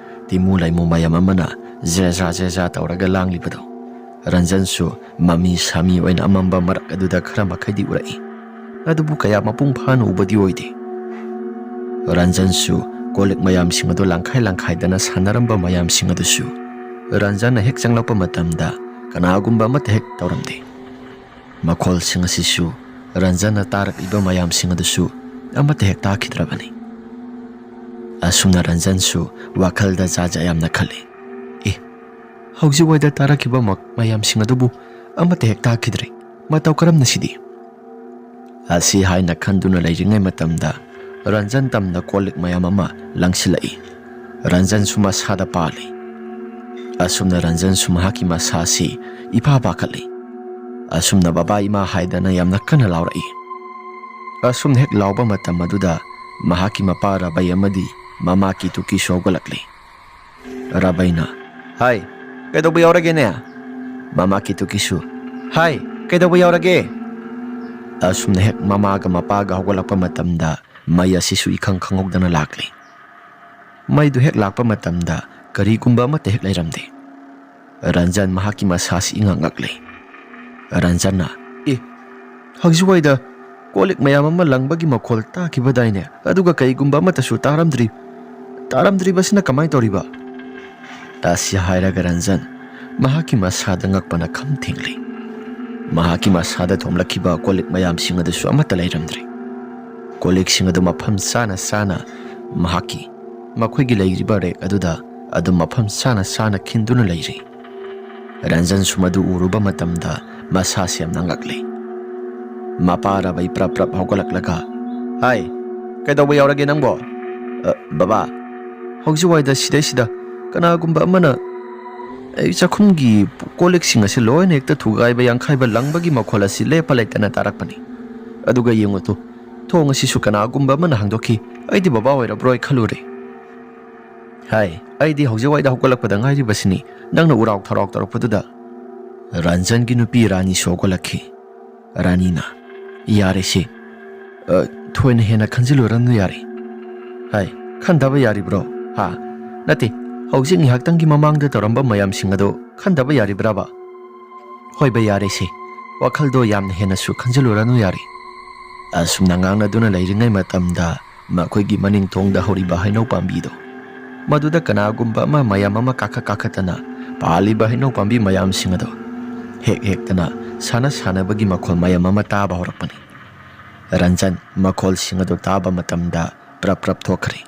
ꯇꯤꯃꯨ ꯂꯩꯃꯨ ꯃꯌꯥꯝ ꯑꯃꯅ ꯖꯦꯖꯥ ꯖꯦꯖꯥ ꯇꯧꯔꯒ ꯂꯥꯡꯂꯤꯕꯗꯣ ꯔꯟꯖꯟꯁꯨ ꯃꯃꯤ ꯁꯥꯃꯤ ꯑꯣꯏꯅ ꯑꯃꯝꯕ ꯃꯔꯛ ꯑꯗꯨꯗ ꯈꯔ ꯃꯈꯩꯗꯤ ꯎꯔꯛꯏ꯫ ꯑꯗꯨꯕꯨ ꯀꯌꯥ ꯃꯄꯨꯡ ꯐꯥꯅ ꯎꯕꯗꯤ ꯑꯣꯏꯗꯦ꯫ ꯔꯟꯖꯟꯁꯨ ꯀꯣꯜ ꯂꯤꯛ ꯃꯌꯥꯝꯁꯤꯡ ꯑꯗꯨ ꯂꯪꯈꯥꯏ ꯂꯪꯈꯥꯏꯗꯅ ꯁꯥꯟꯅꯔꯝꯕ ꯃꯌꯥꯝꯁꯤꯡ ꯑꯗꯨꯁꯨ ꯔꯟꯖꯟꯅ ꯍꯦꯛ ꯆꯪꯂꯛꯄ ꯃꯇꯝꯗ ꯀꯅꯥꯒꯨꯝꯕ ꯑꯃꯠꯇ ꯍꯦꯛ ꯇꯧꯔꯝꯗꯦ꯫ ꯃꯈꯣꯜꯁꯤꯡ ꯑꯁꯤꯁꯨ ꯔꯟꯖꯟꯅ ꯇꯥꯔꯛꯂꯤꯕ ꯃꯌꯥꯝꯁꯤꯡ ꯑꯗꯨꯁꯨ ꯑꯃꯠꯇ ꯍꯦꯛ ꯇꯥꯈꯤꯗ꯭ꯔꯕꯅꯤ꯫ ꯑꯁꯨꯝꯅ ꯔꯟꯖꯟꯁꯨ ꯋꯥꯈꯜꯗ ꯖꯥꯠ ꯖꯥꯠ ꯌꯥꯝꯅ ꯈꯜꯂꯤ꯫ "ꯑꯦ, ꯍꯧꯖꯤꯛꯋꯥꯏꯗ ꯇꯥꯔꯛꯈꯤꯕ ꯃ-, ꯃꯌꯥꯝꯁꯤꯡ ꯑꯗꯨꯕꯨ ꯑꯃꯠꯇ ꯍꯦꯛ ꯇꯥꯈꯤꯗ꯭ꯔꯦ꯫ ꯃꯇꯧ ꯀꯔꯝꯅ ꯁꯤꯗꯤ?" ꯑꯁꯤ ꯍꯥꯏꯅ ꯈꯟꯗꯨꯅ ꯂꯩꯔꯤꯉꯩ ꯃꯇꯝꯗ ꯔꯟꯖꯟ ꯇꯝꯅ ꯀꯣꯜ ꯂꯤꯛ ꯃꯌꯥꯝ ꯑꯃ ꯂꯪꯁꯤꯜꯂꯛꯏ꯫ ꯔꯟꯖꯟꯁꯨ ꯃꯁꯥꯗ ꯄꯥꯜꯂꯤ꯫ ꯑꯁꯨꯝꯅ ꯔꯟꯖꯟꯁꯨ ꯃꯍꯥꯛꯀꯤ ꯃꯁꯥꯁꯤ ꯏꯐꯥ ꯄꯥꯈꯠꯂꯤ꯫ ꯑꯁꯨꯝꯅ "ꯕꯕꯥ, ꯏꯃꯥ" ꯍꯥꯏꯗꯅ ꯌꯥꯝꯅ ꯀꯟꯅ ꯂꯥꯎꯔꯛꯏ꯫ ꯑꯁꯨꯝꯅ ꯍꯦꯛ ꯂꯥꯎꯕ ꯃꯇꯝ ꯑꯗꯨꯗ ꯃꯍꯥꯛꯀꯤ ꯃꯄꯥ ꯔꯥꯕꯩ ꯑꯃꯗꯤ ꯃꯃꯥ ꯀꯤꯇꯨꯀꯤꯁꯨ ꯍꯧꯒꯠꯂꯛꯂꯤ꯫ ꯔꯥꯕꯩꯅ, "ꯍꯥꯏ, ꯀꯩꯗꯧꯕ ꯌꯥꯎꯔꯒꯦꯅꯦ?" ꯃꯃꯥ ꯀꯤꯇꯨꯀꯤꯁꯨ, "ꯍꯥꯏ, ꯀꯩꯗꯧꯕ ꯌꯥꯎꯔꯒꯦ?" ꯑꯁꯨꯝꯅ ꯍꯦꯛ ꯃꯃꯥꯒ ꯃꯄꯥꯒ ꯍꯧꯒꯠꯂꯛꯄ ꯃꯇꯝꯗ ꯃꯩ ꯑꯁꯤꯁꯨ ꯏꯈꯪ ꯈꯪꯍꯧꯗꯅ ꯂꯥꯛꯂꯤ꯫ ꯃꯩꯗꯨ ꯍꯦꯛ ꯂꯥꯛꯄ ꯃꯇꯝꯗ ꯀꯔꯤꯒꯨꯝꯕ ꯑꯃꯠꯇ ꯍꯦꯛ ꯂꯩꯔꯝꯗꯦ꯫ ꯔꯟꯖꯟ ꯃꯍꯥꯛꯀꯤ ꯃꯁꯥꯁꯤ ꯏꯉꯛ ꯉꯛꯂꯤ꯫ ꯔꯟꯖꯟꯅ, "ꯑꯦ, ꯍꯧꯖꯤꯛꯋꯥꯏꯗ ꯀꯣꯜ ꯂꯤꯛ ꯃꯌꯥꯝ ꯑꯃ ꯂꯪꯕꯒꯤ ꯃꯈꯣꯜ ꯇꯥꯈꯤꯕꯗꯥꯏꯅꯦ? ꯑꯗꯨꯒ ꯀꯔꯤꯒꯨꯝꯕ ꯑꯃꯠꯇꯁꯨ ꯇꯥꯔꯝꯗ꯭ꯔꯤ꯫ ꯇꯥꯔꯝꯗ꯭ꯔꯤꯕꯁꯤꯅ ꯀꯃꯥꯏꯅ ꯇꯧꯔꯤꯕ?" ꯑꯁꯤ ꯍꯥꯏꯔꯒ ꯔꯟꯖꯟ ꯃꯍꯥꯛꯀꯤ ꯃꯁꯥꯗ ꯉꯛꯄꯅ ꯈꯝ ꯊꯦꯡꯂꯤ꯫ ꯃꯍꯥꯛꯀꯤ ꯃꯁꯥꯗ ꯊꯣꯝꯂꯛꯈꯤꯕ ꯀꯣꯜ ꯂꯤꯛ ꯃꯌꯥꯝꯁꯤꯡ ꯑꯗꯨꯁꯨ ꯑꯃꯠꯇ ꯂꯩꯔꯝꯗ꯭ꯔꯤ꯫ ꯀꯣꯜ ꯂꯤꯛꯁꯤꯡ ꯑꯗꯨ ꯃꯐꯝ ꯆꯥꯅ ꯆꯥꯅ ꯃꯍꯥꯛꯀꯤ, ꯃꯈꯣꯏꯒꯤ ꯂꯩꯔꯤꯕ ꯔꯦꯛ ꯑꯗꯨꯗ ꯑꯗꯨꯝ ꯃꯐꯝ ꯆꯥꯅ ꯆꯥꯅ ꯈꯤꯟꯗꯨꯅ ꯂꯩꯔꯤ꯫ ꯔꯟꯖꯟꯁꯨ ꯃꯗꯨ ꯎꯔꯨꯕ ꯃꯇꯝꯗ ꯃꯁꯥꯁꯤ ꯌꯥꯝꯅ ꯉꯛꯂꯤ꯫ ꯃꯄꯥ ꯔꯥꯕꯩ ꯄ꯭ꯔꯞ ꯄ꯭ꯔꯞ ꯍꯧꯒꯠꯂꯛꯂꯒ, "ꯍꯥꯏ, ꯀꯩꯗꯧꯕ ꯌꯥꯎꯔꯒꯦ ꯅꯪꯕꯣ?" "ꯑ, ꯕꯕꯥ, ꯍꯧꯖꯤꯛꯋꯥꯏꯗ ꯁꯤꯗꯩꯁꯤꯗ ꯀꯅꯥꯒꯨꯝꯕ ꯑꯃꯅ ꯑꯩ ꯆꯥꯛꯈꯨꯝꯒꯤ ꯀꯣꯜ ꯂꯤꯛꯁꯤꯡ ꯑꯁꯤ ꯂꯣꯏꯅ ꯍꯦꯛꯇ ꯊꯨꯒꯥꯏꯕ ꯌꯥꯡꯈꯥꯏꯕ ꯂꯪꯕꯒꯤ ꯃꯈꯣꯜ ꯑꯁꯤ ꯂꯦꯞꯄ ꯂꯩꯇꯅ ꯇꯥꯔꯛꯄꯅꯤ꯫ ꯑꯗꯨꯒ ꯌꯦꯡꯉꯨ ꯇꯨ, ꯊꯣꯡ ꯑꯁꯤꯁꯨ ꯀꯅꯥꯒꯨꯝꯕ ꯑꯃꯅ ꯍꯥꯡꯗꯣꯛꯈꯤ꯫ ꯑꯩꯗꯤ ꯕꯕꯥ ꯑꯣꯏꯔꯕ꯭ꯔꯣꯏ ꯈꯜꯂꯨꯔꯦ꯫ "ꯍꯥꯏ, ꯑꯩꯗꯤ ꯍꯧꯖꯤꯛꯋꯥꯏꯗ ꯍꯧꯒꯠꯂꯛꯄꯗ ꯉꯥꯏꯔꯤꯕꯁꯤꯅꯤ, ꯅꯪꯅ ꯎꯔꯥꯎ ꯊꯔꯥꯎ ꯇꯧꯔꯛꯄꯗꯨꯗ꯫" ꯔꯟꯖꯟꯒꯤ ꯅꯨꯄꯤ ꯔꯥꯅꯤꯁꯨ ꯍꯧꯒꯠꯂꯛꯈꯤ꯫ ꯔꯥꯅꯤꯅ, "ꯌꯥꯔꯦꯁꯦ, ꯑ, ꯊꯣꯏꯅ ꯍꯦꯟꯅ ꯈꯟꯖꯤꯜꯂꯨꯔꯅꯨ ꯌꯥꯔꯦ꯫" "ꯍꯥꯏ, ꯈꯟꯗꯕ ꯌꯥꯔꯤꯕ꯭ꯔꯣ? ꯍꯥ? ꯅꯠꯇꯦ, ꯍꯧꯖꯤꯛ ꯉꯥꯏꯍꯥꯛꯇꯪꯒꯤ ꯃꯃꯥꯡꯗ ꯇꯧꯔꯝꯕ ꯃꯌꯥꯝꯁꯤꯡ ꯑꯗꯣ ꯈꯟꯗꯕ ꯌꯥꯔꯤꯕ꯭ꯔꯕ? ꯍꯣꯏꯕ, ꯌꯥꯔꯦꯁꯦ, ꯋꯥꯈꯜꯗꯣ ꯌꯥꯝꯅ ꯍꯦꯟꯅꯁꯨ ꯈꯟꯖꯤꯜꯂꯨꯔꯅꯨ ꯌꯥꯔꯦ꯫" ꯑꯁꯨꯝꯅ ꯉꯥꯡꯅꯗꯨꯅ ꯂꯩꯔꯤꯉꯩ ꯃꯇꯝꯗ ꯃꯈꯣꯏꯒꯤ ꯃꯅꯤꯡ ꯊꯣꯡꯗ ꯍꯧꯔꯤꯕ ꯍꯩꯅꯧ ꯄꯥꯝꯕꯤꯗꯣ, ꯃꯗꯨꯗ ꯀꯅꯥꯒꯨꯝꯕ ꯑꯃ ꯃꯌꯥꯝ ꯑꯃ ꯀꯥꯈꯠ ꯀꯥꯈꯠꯇꯅ ꯄꯥꯜꯂꯤꯕ ꯍꯩꯅꯧ ꯄꯥꯝꯕꯤ ꯃꯌꯥꯝꯁꯤꯡ ꯑꯗꯣ ꯍꯦꯛ ꯍꯦꯛꯇꯅ ꯁꯥꯟꯅ ꯁꯥꯟꯅꯕꯒꯤ ꯃꯈꯣꯜ ꯃꯌꯥꯝ ꯑꯃ ꯇꯥꯕ ꯍꯧꯔꯛꯄꯅꯤ꯫ ꯔꯟꯖꯟ ꯃꯈꯣꯜꯁꯤꯡ ꯑꯗꯨ ꯇꯥꯕ ꯃꯇꯝꯗ ꯄ꯭ꯔꯞ ꯄ꯭ꯔꯞ ꯊꯣꯛꯈ꯭ꯔꯦ꯫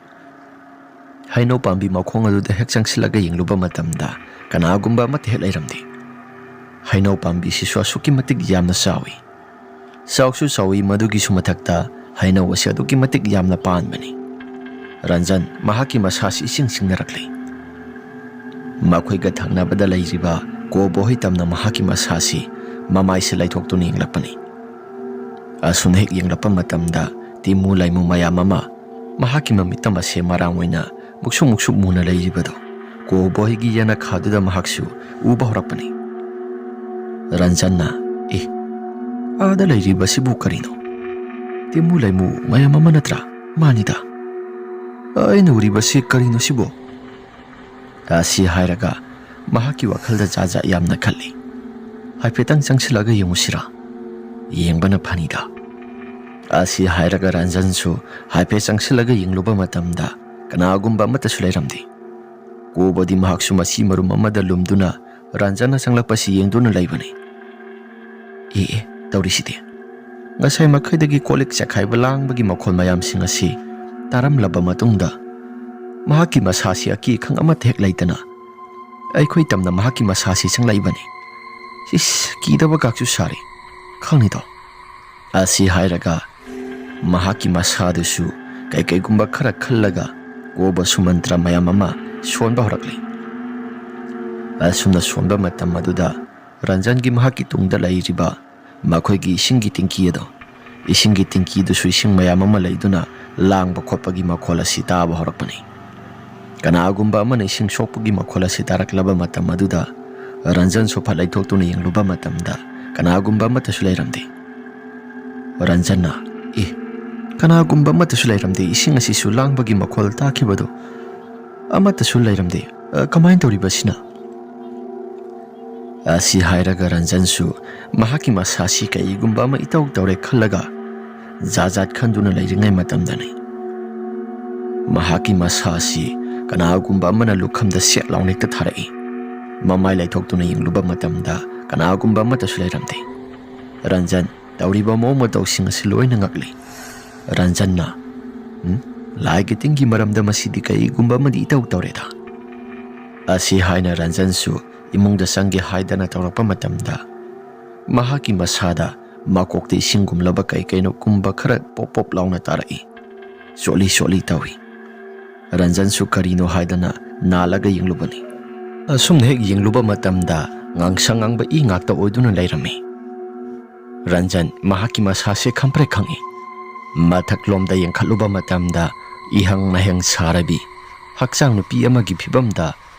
ꯍꯩꯅꯧ ꯄꯥꯝꯕꯤ ꯃꯈꯣꯡ ꯑꯗꯨꯗ ꯍꯦꯛ ꯆꯪꯁꯤꯜꯂꯒ ꯌꯦꯡꯂꯨꯕ ꯃꯇꯝꯗ ꯀꯅꯥꯒꯨꯝꯕ ꯑꯃꯠꯇ ꯍꯦꯛ ꯂꯩꯔꯝꯗꯦ꯫ ꯍꯩꯅꯧ ꯄꯥꯝꯕꯤꯁꯤꯁꯨ ꯑꯁꯨꯛꯀꯤ ꯃꯇꯤꯛ ꯌꯥꯝꯅ ꯆꯥꯎꯏ꯫ ꯆꯥꯎꯁꯨ ꯆꯥꯎꯏ, ꯃꯗꯨꯒꯤꯁꯨ ꯃꯊꯛꯇ ꯍꯩꯅꯧ ꯑꯁꯤ ꯑꯗꯨꯛꯀꯤ ꯃꯇꯤꯛ ꯌꯥꯝꯅ ꯄꯥꯟꯕꯅꯤ꯫ ꯔꯟꯖꯟ ꯃꯍꯥꯛꯀꯤ ꯃꯁꯥꯁꯤ ꯏꯁꯤꯡ ꯁꯤꯡꯅꯔꯛꯂꯤ꯫ ꯃꯈꯣꯏꯒ ꯊꯪꯅꯕꯗ ꯂꯩꯔꯤꯕ ꯀꯣꯕꯣ ꯍꯣꯏ ꯇꯝꯅ ꯃꯍꯥꯛꯀꯤ ꯃꯁꯥꯁꯤ ꯃꯃꯥꯏꯁꯤ ꯂꯩꯊꯣꯛꯇꯨꯅ ꯌꯦꯡꯂꯛꯄꯅꯤ꯫ ꯑꯁꯨꯝꯅ ꯍꯦꯛ ꯌꯦꯡꯂꯛꯄ ꯃꯇꯝꯗ ꯇꯤꯃꯨ ꯂꯩꯃꯨ ꯃꯌꯥꯝ ꯑꯃ ꯃꯍꯥꯛꯀꯤ ꯃꯃꯤꯠꯇ ꯃꯁꯦ ꯃꯔꯥꯡ ꯑꯣꯏꯅ ꯃꯨꯛꯁꯨꯛ ꯃꯨꯛꯁꯨꯛ ꯃꯨꯅ ꯂꯩꯔꯤꯕꯗꯣ ꯀꯣꯕꯣ ꯍꯣꯏꯒꯤ ꯌꯦꯅꯈꯥꯗꯨꯗ ꯃꯍꯥꯛꯁꯨ ꯎꯕ ꯍꯧꯔꯛꯄꯅꯤ꯫ ꯔꯟꯖꯟꯅ, "ꯑꯦ, ꯑꯥꯗ ꯂꯩꯔꯤꯕꯁꯤꯕꯨ ꯀꯔꯤꯅꯣ? ꯇꯤꯃꯨ ꯂꯩꯃꯨ ꯃꯌꯥꯝ ꯑꯃ ꯅꯠꯇ꯭ꯔꯥ? ꯃꯥꯅꯤꯗ꯫ ꯑꯩꯅ ꯎꯔꯤꯕꯁꯤ ꯀꯔꯤꯅꯣ ꯁꯤꯕꯣ?" ꯑꯁꯤ ꯍꯥꯏꯔꯒ ꯃꯍꯥꯛꯀꯤ ꯋꯥꯈꯜꯗ ꯖꯥꯠ ꯖꯥꯠ ꯌꯥꯝꯅ ꯈꯜꯂꯤ꯫ "ꯍꯥꯏꯐꯦꯠꯇꯪ ꯆꯪꯁꯤꯜꯂꯒ ꯌꯦꯡꯉꯨꯁꯤꯔꯥ? ꯌꯦꯡꯕꯅ ꯐꯅꯤꯗ꯫" ꯑꯁꯤ ꯍꯥꯏꯔꯒ ꯔꯟꯖꯟꯁꯨ ꯍꯥꯏꯐꯦꯠ ꯆꯪꯁꯤꯜꯂꯒ ꯌꯦꯡꯂꯨꯕ ꯃꯇꯝꯗ ꯀꯅꯥꯒꯨꯝꯕ ꯑꯃꯠꯇꯁꯨ ꯂꯩꯔꯝꯗꯦ꯫ ꯀꯣꯕꯗꯤ ꯃꯍꯥꯛꯁꯨ ꯃꯁꯤ ꯃꯔꯨꯝ ꯑꯃꯗ ꯂꯨꯝꯗꯨꯅ ꯔꯟꯖꯟꯅ ꯆꯪꯂꯛꯄꯁꯤ ꯌꯦꯡꯗꯨꯅ ꯂꯩꯕꯅꯤ꯫ "ꯑꯦ, ꯑꯦ, ꯇꯧꯔꯤꯁꯤꯗꯤ? ꯉꯁꯥꯏ ꯃꯈꯩꯗꯒꯤ ꯀꯣꯜ ꯂꯤꯛ ꯆꯥꯛꯈꯥꯏꯕ ꯂꯥꯡꯕꯒꯤ ꯃꯈꯣꯜ ꯃꯌꯥꯝꯁꯤꯡ ꯑꯁꯤ ꯇꯥꯔꯝꯂꯕ ꯃꯇꯨꯡꯗ ꯃꯍꯥꯛꯀꯤ ꯃꯁꯥꯁꯤ ꯑꯀꯤ ꯑꯈꯪ ꯑꯃꯠꯇ ꯍꯦꯛ ꯂꯩꯇꯅ ꯑꯩꯈꯣꯏ ꯇꯝꯅ ꯃꯍꯥꯛꯀꯤ ꯃꯁꯥꯁꯤ ꯆꯪꯂꯛꯏꯕꯅꯤ꯫ ꯏꯁ, ꯀꯤꯗꯕ ꯀꯥꯛꯁꯨ ꯁꯥꯔꯤ, ꯈꯪꯅꯤꯗꯣ?" ꯑꯁꯤ ꯍꯥꯏꯔꯒ ꯃꯍꯥꯛꯀꯤ ꯃꯁꯥꯗꯨꯁꯨ ꯀꯩꯀꯩꯒꯨꯝꯕ ꯈꯔ ꯈꯜꯂꯒ ꯀꯣꯕ ꯁꯨꯃꯟꯇ꯭ꯔ ꯃꯌꯥꯝ ꯑꯃ ꯁꯣꯟꯕ ꯍꯧꯔꯛꯂꯤ꯫ ꯑꯁꯨꯝꯅ ꯁꯣꯟꯕ ꯃꯇꯝ ꯑꯗꯨꯗ ꯔꯟꯖꯟꯒꯤ ꯃꯍꯥꯛꯀꯤ ꯇꯨꯡꯗ ꯂꯩꯔꯤꯕ ꯃꯈꯣꯏꯒꯤ ꯏꯁꯤꯡꯒꯤ ꯇꯦꯡꯀꯤ ꯑꯗꯣ ꯏꯁꯤꯡꯒꯤ ꯇꯤꯡꯀꯤꯗꯨꯁꯨ ꯏꯁꯤꯡ ꯃꯌꯥꯝ ꯑꯃ ꯂꯩꯗꯨꯅ ꯂꯥꯡꯕ ꯈꯣꯠꯄꯒꯤ ꯃꯈꯣꯜ ꯑꯁꯤ ꯇꯥꯕ ꯍꯧꯔꯛꯄꯅꯤ꯫ ꯀꯅꯥꯒꯨꯝꯕ ꯑꯃꯅ ꯏꯁꯤꯡ ꯁꯣꯛꯄꯒꯤ ꯃꯈꯣꯜ ꯑꯁꯤ ꯇꯥꯔꯛꯂꯕ ꯃꯇꯝ ꯑꯗꯨꯗ ꯔꯟꯖꯟꯁꯨ ꯐꯠ ꯂꯩꯊꯣꯛꯇꯨꯅ ꯌꯦꯡꯂꯨꯕ ꯃꯇꯝꯗ ꯀꯅꯥꯒꯨꯝꯕ ꯑꯃꯠꯇꯁꯨ ꯂꯩꯔꯝꯗꯦ꯫ ꯔꯟꯖꯟꯅ, "ꯑꯦ, ꯀꯅꯥꯒꯨꯝꯕ ꯑꯃꯠꯇꯁꯨ ꯂꯩꯔꯝꯗꯦ, ꯏꯁꯤꯡ ꯑꯁꯤꯁꯨ ꯂꯥꯡꯕꯒꯤ ꯃꯈꯣꯜ ꯇꯥꯈꯤꯕꯗꯨ ꯑꯃꯠꯇꯁꯨ ꯂꯩꯔꯝꯗꯦ꯫ ꯑ, ꯀꯃꯥꯏꯅ ꯇꯧꯔꯤꯕ ꯑꯁꯤꯅ?" ꯑꯁꯤ ꯍꯥꯏꯔꯒ ꯔꯟꯖꯟꯁꯨ ꯃꯍꯥꯛꯀꯤ ꯃꯁꯥꯁꯤ ꯀꯩꯒꯨꯝꯕ ꯑꯃ ꯏꯇꯧ ꯇꯧꯔꯦ ꯈꯜꯂꯒ ꯖꯥꯠ ꯖꯥꯠ ꯈꯟꯗꯨꯅ ꯂꯩꯔꯤꯉꯩ ꯃꯇꯝꯗꯅꯤ ꯃꯍꯥꯛꯀꯤ ꯃꯁꯥꯁꯤ ꯀꯅꯥꯒꯨꯝꯕ ꯑꯃꯅ ꯂꯨꯈꯝꯗ ꯁꯦꯠ ꯂꯥꯎꯅ ꯍꯦꯛꯇ ꯊꯥꯔꯛꯏ꯫ ꯃꯃꯥꯏ ꯂꯩꯊꯣꯛꯇꯨꯅ ꯌꯦꯡꯂꯨꯕ ꯃꯇꯝꯗ ꯀꯅꯥꯒꯨꯝꯕ ꯑꯃꯠꯇꯁꯨ ꯂꯩꯔꯝꯗꯦ꯫ ꯔꯟꯖꯟ ꯇꯧꯔꯤꯕ ꯃꯑꯣꯡ ꯃꯇꯧꯁꯤꯡ ꯑꯁꯤ ꯂꯣꯏꯅ ꯉꯛꯂꯤ꯫ ꯔꯟꯖꯟꯅ, "ꯎꯝ? ꯂꯥꯏꯒꯤ ꯇꯤꯟꯒꯤ ꯃꯔꯝꯗ ꯃꯁꯤꯗꯤ ꯀꯩꯒꯨꯝꯕ ꯑꯃꯗꯤ ꯏꯇꯧ ꯇꯧꯔꯦꯗ?" ꯑꯁꯤ ꯍꯥꯏꯅ ꯔꯟꯖꯟꯁꯨ ꯏꯃꯨꯡꯗ ꯆꯪꯒꯦ ꯍꯥꯏꯗꯅ ꯇꯧꯔꯛꯄ ꯃꯇꯝꯗ ꯃꯍꯥꯛꯀꯤ ꯃꯁꯥꯗ ꯃꯀꯣꯛꯇ ꯏꯁꯤꯡꯒꯨꯝꯂꯕ ꯀꯩ ꯀꯩꯅꯣꯒꯨꯝꯕ ꯈꯔ ꯄꯣꯞ ꯄꯣꯞ ꯂꯥꯎꯅ ꯇꯥꯔꯛꯏ꯫ ꯆꯣꯠꯂꯤ ꯆꯣꯠꯂꯤ ꯇꯧꯏ꯫ ꯔꯟꯖꯟꯁꯨ ꯀꯔꯤꯅꯣ ꯍꯥꯏꯗꯅ ꯅꯥꯜꯂꯒ ꯌꯦꯡꯂꯨꯕꯅꯤ꯫ ꯑꯁꯨꯝꯅ ꯍꯦꯛ ꯌꯦꯡꯂꯨꯕ ꯃꯇꯝꯗ ꯉꯥꯡꯁꯪ ꯉꯥꯡꯕ ꯏ ꯉꯥꯛꯇ ꯑꯣꯏꯗꯨꯅ ꯂꯩꯔꯝꯃꯤ꯫ ꯔꯟꯖꯟ ꯃꯍꯥꯛꯀꯤ ꯃꯁꯥꯁꯦ ꯈꯪꯄ꯭ꯔꯦꯛ ꯈꯪꯏ꯫ ꯃꯊꯛꯂꯣꯝꯗ ꯌꯦꯡꯈꯠꯂꯨꯕ ꯃꯇꯝꯗ ꯏꯍꯪ ꯅꯍꯪ ꯁꯥꯔꯕꯤ ꯍꯛꯆꯥꯡ ꯅꯨꯄꯤ ꯑꯃꯒꯤ ꯐꯤꯕꯝꯗ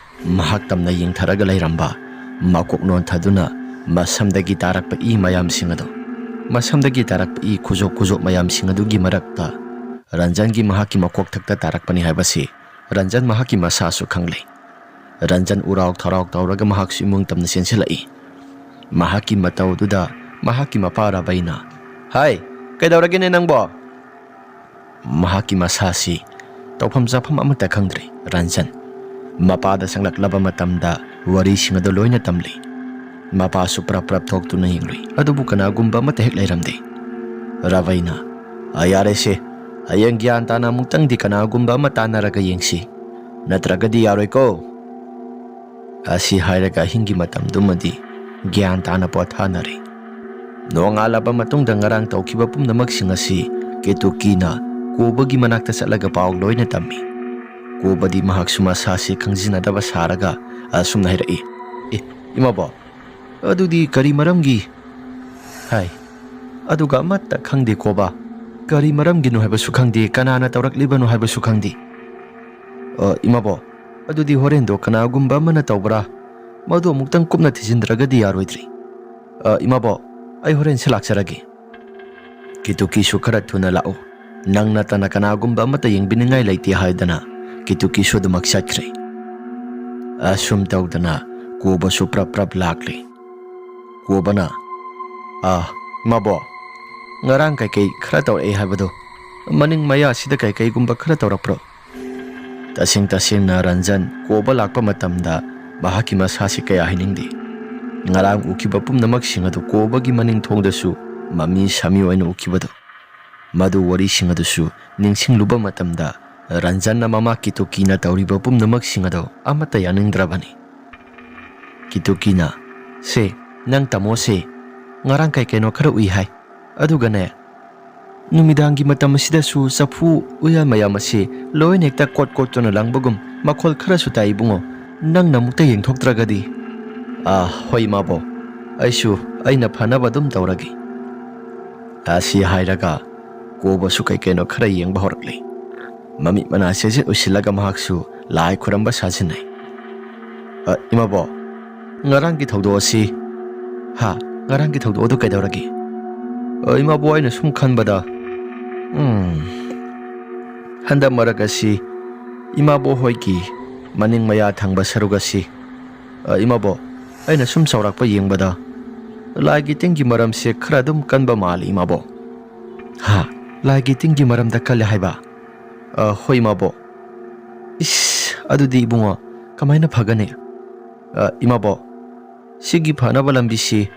ꯃꯍꯥꯛ ꯇꯝꯅ ꯌꯦꯡꯊꯔꯒ ꯂꯩꯔꯝꯕ, ꯃꯀꯣꯛ ꯅꯣꯟꯊꯗꯨꯅ ꯃꯁꯝꯗꯒꯤ ꯇꯥꯔꯛꯄ ꯏ ꯃꯌꯥꯝꯁꯤꯡ ꯑꯗꯨ, ꯃꯁꯝꯗꯒꯤ ꯇꯥꯔꯛꯄ ꯏ ꯈꯨꯖꯣꯞ ꯈꯨꯖꯣꯞ ꯃꯌꯥꯝꯁꯤꯡ ꯑꯗꯨꯒꯤ ꯃꯔꯛꯇ ꯔꯟꯖꯟꯒꯤ ꯃꯍꯥꯛꯀꯤ ꯃꯀꯣꯛꯊꯛꯇ ꯇꯥꯔꯛꯄꯅꯤ ꯍꯥꯏꯕꯁꯤ ꯔꯟꯖꯟ ꯃꯍꯥꯛꯀꯤ ꯃꯁꯥꯁꯨ ꯈꯪꯂꯦ꯫ ꯔꯟꯖꯟ ꯎꯔꯥꯎ ꯊꯔꯥꯎ ꯇꯧꯔꯒ ꯃꯍꯥꯛꯁꯨ ꯏꯃꯨꯡ ꯇꯝꯅ ꯆꯦꯟꯁꯤꯜꯂꯛꯏ꯫ ꯃꯍꯥꯛꯀꯤ ꯃꯇꯧꯗꯨꯗ ꯃꯍꯥꯛꯀꯤ ꯃꯄꯥ ꯔꯥꯕꯩꯅ, "ꯍꯥꯏ, ꯀꯩꯗꯧꯔꯒꯦꯅꯦ ꯅꯪꯕꯣ?" ꯃꯍꯥꯛꯀꯤ ꯃꯁꯥꯁꯤ ꯇꯧꯐꯝ ꯆꯥꯐꯝ ꯑꯃꯠꯇ ꯈꯪꯗ꯭ꯔꯦ꯫ ꯔꯟꯖꯟ ꯃꯄꯥꯗ ꯆꯪꯂꯛꯂꯕ ꯃꯇꯝꯗ ꯋꯥꯔꯤꯁꯤꯡ ꯑꯗꯨ ꯂꯣꯏꯅ ꯇꯝꯂꯤ꯫ ꯃꯄꯥꯁꯨ ꯄ꯭ꯔꯞ ꯄ꯭ꯔꯞ ꯊꯣꯛꯇꯨꯅ ꯌꯦꯡꯂꯨꯏ, ꯑꯗꯨꯕꯨ ꯀꯅꯥꯒꯨꯝꯕ ꯑꯃꯠꯇ ꯍꯦꯛ ꯂꯩꯔꯝꯗꯦ꯫ ꯔꯥꯕꯩꯅ, "ꯑ, ꯌꯥꯔꯦꯁꯦ, ꯍꯌꯦꯡ ꯒ꯭ꯌꯥꯟ ꯇꯥꯅ ꯑꯃꯨꯛꯇꯪꯗꯤ ꯀꯅꯥꯒꯨꯝꯕ ꯑꯃ ꯇꯥꯟꯅꯔꯒ ꯌꯦꯡꯁꯤ, ꯅꯠꯇ꯭ꯔꯒꯗꯤ ꯌꯥꯔꯣꯏꯀꯣ?" ꯑꯁꯤ ꯍꯥꯏꯔꯒ ꯑꯍꯤꯡꯒꯤ ꯃꯇꯝꯗꯨꯃꯗꯤ ꯒ꯭ꯌꯥꯟ ꯇꯥꯅ ꯄꯣꯊꯥꯅꯔꯦ꯫ ꯅꯣꯡꯉꯥꯜꯂꯕ ꯃꯇꯨꯡꯗ ꯉꯔꯥꯡ ꯇꯧꯈꯤꯕ ꯄꯨꯝꯅꯃꯛꯁꯤꯡ ꯑꯁꯤ ꯀꯦꯇꯨꯀꯤꯅ ꯀꯣꯕꯒꯤ ꯃꯅꯥꯛꯇ ꯆꯠꯂꯒ ꯄꯥꯎ ꯂꯣꯏꯅ ꯇꯝꯃꯤ꯫ ꯀꯣꯕꯗꯤ ꯃꯍꯥꯛꯁꯨ ꯃꯁꯥꯁꯤ ꯈꯪꯖꯤꯟꯅꯗꯕ ꯁꯥꯔꯒ ꯑꯁꯨꯝꯅ ꯍꯥꯏꯔꯛꯏ, "ꯑꯦ, ꯏꯃꯥꯕꯣꯛ, ꯑꯗꯨꯗꯤ ꯀꯔꯤ ꯃꯔꯝꯒꯤ?" ꯍꯥꯏ꯫ ꯑꯗꯨꯒ ꯑꯃꯠꯇ ꯈꯪꯗꯦ ꯀꯣꯕ꯫ ꯀꯔꯤ ꯃꯔꯝꯒꯤꯅꯣ ꯍꯥꯏꯕꯁꯨ ꯈꯪꯗꯦ, ꯀꯅꯥꯅ ꯇꯧꯔꯛꯂꯤꯕꯅꯣ ꯍꯥꯏꯕꯁꯨ ꯈꯪꯗꯦ꯫ "ꯑ, ꯏꯃꯥꯕꯣ, ꯑꯗꯨꯗꯤ ꯍꯣꯔꯦꯟꯗꯣ ꯀꯅꯥꯒꯨꯝꯕ ꯑꯃꯅ ꯇꯧꯕ꯭ꯔꯥ? ꯃꯗꯨ ꯑꯃꯨꯛꯇꯪ ꯀꯨꯞꯅ ꯊꯤꯖꯤꯟꯗ꯭ꯔꯒꯗꯤ ꯌꯥꯔꯣꯏꯗ꯭ꯔꯤ꯫ ꯑ, ꯏꯃꯥꯕꯣ, ꯑꯩ ꯍꯣꯔꯦꯟꯁꯦ ꯂꯥꯛꯆꯔꯒꯦ꯫ ꯀꯤꯇꯨꯀꯤꯁꯨ ꯈꯔ ꯊꯨꯅ ꯂꯥꯛꯎ꯫ ꯅꯪ ꯅꯠꯇꯅ ꯀꯅꯥꯒꯨꯝꯕ ꯑꯃꯠꯇ ꯌꯦꯡꯕꯤꯅꯤꯡꯉꯥꯏ ꯂꯩꯇꯦ" ꯍꯥꯏꯗꯨꯅ ꯀꯤꯇꯨꯀꯤꯁꯨ ꯑꯗꯨꯃꯛ ꯆꯠꯈ꯭ꯔꯦ꯫ ꯑꯁꯨꯝ ꯇꯧꯗꯅ ꯀꯣꯕꯁꯨ ꯄ꯭ꯔꯞ ꯄ꯭ꯔꯞ ꯂꯥꯛꯂꯦ꯫ ꯀꯣꯕꯅ, "ꯑ, ꯏꯃꯥꯕꯣ, ꯉꯔꯥꯡ ꯀꯩꯀꯩ ꯈꯔ ꯇꯧꯔꯛꯑꯦ ꯍꯥꯏꯕꯗꯣ, ꯃꯅꯤꯡ ꯃꯌꯥꯁꯤꯗ ꯀꯩꯀꯩꯒꯨꯝꯕ ꯈꯔ ꯇꯧꯔꯛꯄ꯭ꯔꯣ?" ꯇꯁꯦꯡ ꯇꯁꯦꯡꯅ ꯔꯟꯖꯟ ꯀꯣꯕ ꯂꯥꯛꯄ ꯃꯇꯝꯗ ꯃꯍꯥꯛꯀꯤ ꯃꯁꯥꯁꯤ ꯀꯌꯥ ꯍꯩꯅꯤꯡꯗꯦ꯫ ꯉꯔꯥꯡ ꯎꯈꯤꯕ ꯄꯨꯝꯅꯃꯛꯁꯤꯡ ꯑꯗꯨ ꯀꯣꯕꯒꯤ ꯃꯅꯤꯡ ꯊꯣꯡꯗꯁꯨ ꯃꯃꯤ ꯁꯥꯃꯤ ꯑꯣꯏꯅ ꯎꯈꯤꯕꯗꯨ, ꯃꯗꯨ ꯋꯥꯔꯤꯁꯤꯡ ꯑꯗꯨꯁꯨ ꯅꯤꯡꯁꯤꯡꯂꯨꯕ ꯃꯇꯝꯗ ꯔꯟꯖꯟꯅ ꯃꯃꯥ ꯀꯤꯇꯨꯀꯤꯅ ꯇꯧꯔꯤꯕ ꯄꯨꯝꯅꯃꯛꯁꯤꯡ ꯑꯗꯨ ꯑꯃꯠꯇ ꯌꯥꯅꯤꯡꯗ꯭ꯔꯕꯅꯤ꯫ ꯀꯤꯇꯨꯀꯤꯅ, "ꯁꯦ, ꯅꯪ ꯇꯝꯃꯣꯁꯦ, ꯉꯔꯥꯡ ꯀꯩ ꯀꯩꯅꯣ ꯈꯔ ꯎꯏ ꯍꯥꯏ꯫ ꯑꯗꯨꯒꯅꯦ, ꯅꯨꯃꯤꯗꯥꯡꯒꯤ ꯃꯇꯝ ꯑꯁꯤꯗꯁꯨ ꯆꯐꯨ ꯎꯌꯥꯟ ꯃꯌꯥꯝ ꯑꯁꯤ ꯂꯣꯏꯅ ꯍꯦꯛꯇ ꯀꯣꯠ ꯀꯣꯠꯇꯨꯅ ꯂꯪꯕꯒꯨꯝ ꯃꯈꯣꯜ ꯈꯔꯁꯨ ꯇꯥꯏ ꯏꯕꯨꯡꯉꯣ꯫ ꯅꯪꯅ ꯑꯃꯨꯛꯇ ꯌꯦꯡꯊꯣꯛꯇ꯭ꯔꯒꯗꯤ?" "ꯑꯥ, ꯍꯣꯏ ꯏꯃꯥꯕꯣ, ꯑꯩꯁꯨ ꯑꯩꯅ ꯐꯅꯕ ꯑꯗꯨꯝ ꯇꯧꯔꯒꯦ"꯫ ꯑꯁꯤ ꯍꯥꯏꯔꯒ ꯀꯣꯕꯁꯨ ꯀꯩ ꯀꯩꯅꯣ ꯈꯔ ꯌꯦꯡꯕ ꯍꯧꯔꯛꯂꯦ꯫ ꯃꯃꯤꯠ ꯃꯅꯥ ꯆꯦꯖꯦꯠ ꯎꯏꯁꯤꯜꯂꯒ ꯃꯍꯥꯛꯁꯨ ꯂꯥꯏ ꯈꯨꯔꯝꯕ ꯁꯥꯖꯤꯟꯅꯩ꯫ "ꯑ, ꯏꯃꯥꯕꯣ, ꯉꯔꯥꯡꯒꯤ ꯊꯧꯗꯣꯛ ꯑꯁꯤ"꯫ "ꯍꯥ? ꯉꯔꯥꯡꯒꯤ ꯊꯧꯗꯣꯛ ꯑꯗꯨ ꯀꯩꯗꯧꯔꯒꯦ?" "ꯑ, ꯏꯃꯥꯕꯣ, ꯑꯩꯅ ꯁꯨꯝ ꯈꯟꯕꯗ, ꯎꯝ, ꯍꯟꯗꯛ ꯃꯔꯛ ꯑꯁꯤ ꯏꯃꯥꯕꯣ ꯍꯣꯏꯒꯤ ꯃꯅꯤꯡ ꯃꯌꯥ ꯊꯪꯕ ꯁꯔꯨꯛ ꯑꯁꯤ, ꯑ, ꯏꯃꯥꯕꯣ, ꯑꯩꯅ ꯁꯨꯝ ꯆꯥꯎꯔꯥꯛꯄ ꯌꯦꯡꯕꯗ ꯂꯥꯏꯒꯤ ꯇꯤꯟꯒꯤ ꯃꯔꯝꯁꯦ ꯈꯔ ꯑꯗꯨꯝ ꯀꯟꯕ ꯃꯥꯜꯂꯤ ꯏꯃꯥꯕꯣ"꯫ "ꯍꯥ? ꯂꯥꯏꯒꯤ ꯇꯤꯟꯒꯤ ꯃꯔꯝꯗ ꯀꯜꯂꯦ ꯍꯥꯏꯕ?" "ꯑ, ꯍꯣꯏ ꯏꯃꯥꯕꯣ"꯫ "ꯏꯁ, ꯑꯗꯨꯗꯤ ꯏꯕꯨꯡꯉꯣ, ꯀꯃꯥꯏꯅ ꯐꯒꯅꯤ?" "ꯑ, ꯏꯃꯥꯕꯣ, ꯁꯤꯒꯤ ꯐꯅꯕ ꯂꯝꯕꯤꯁꯤ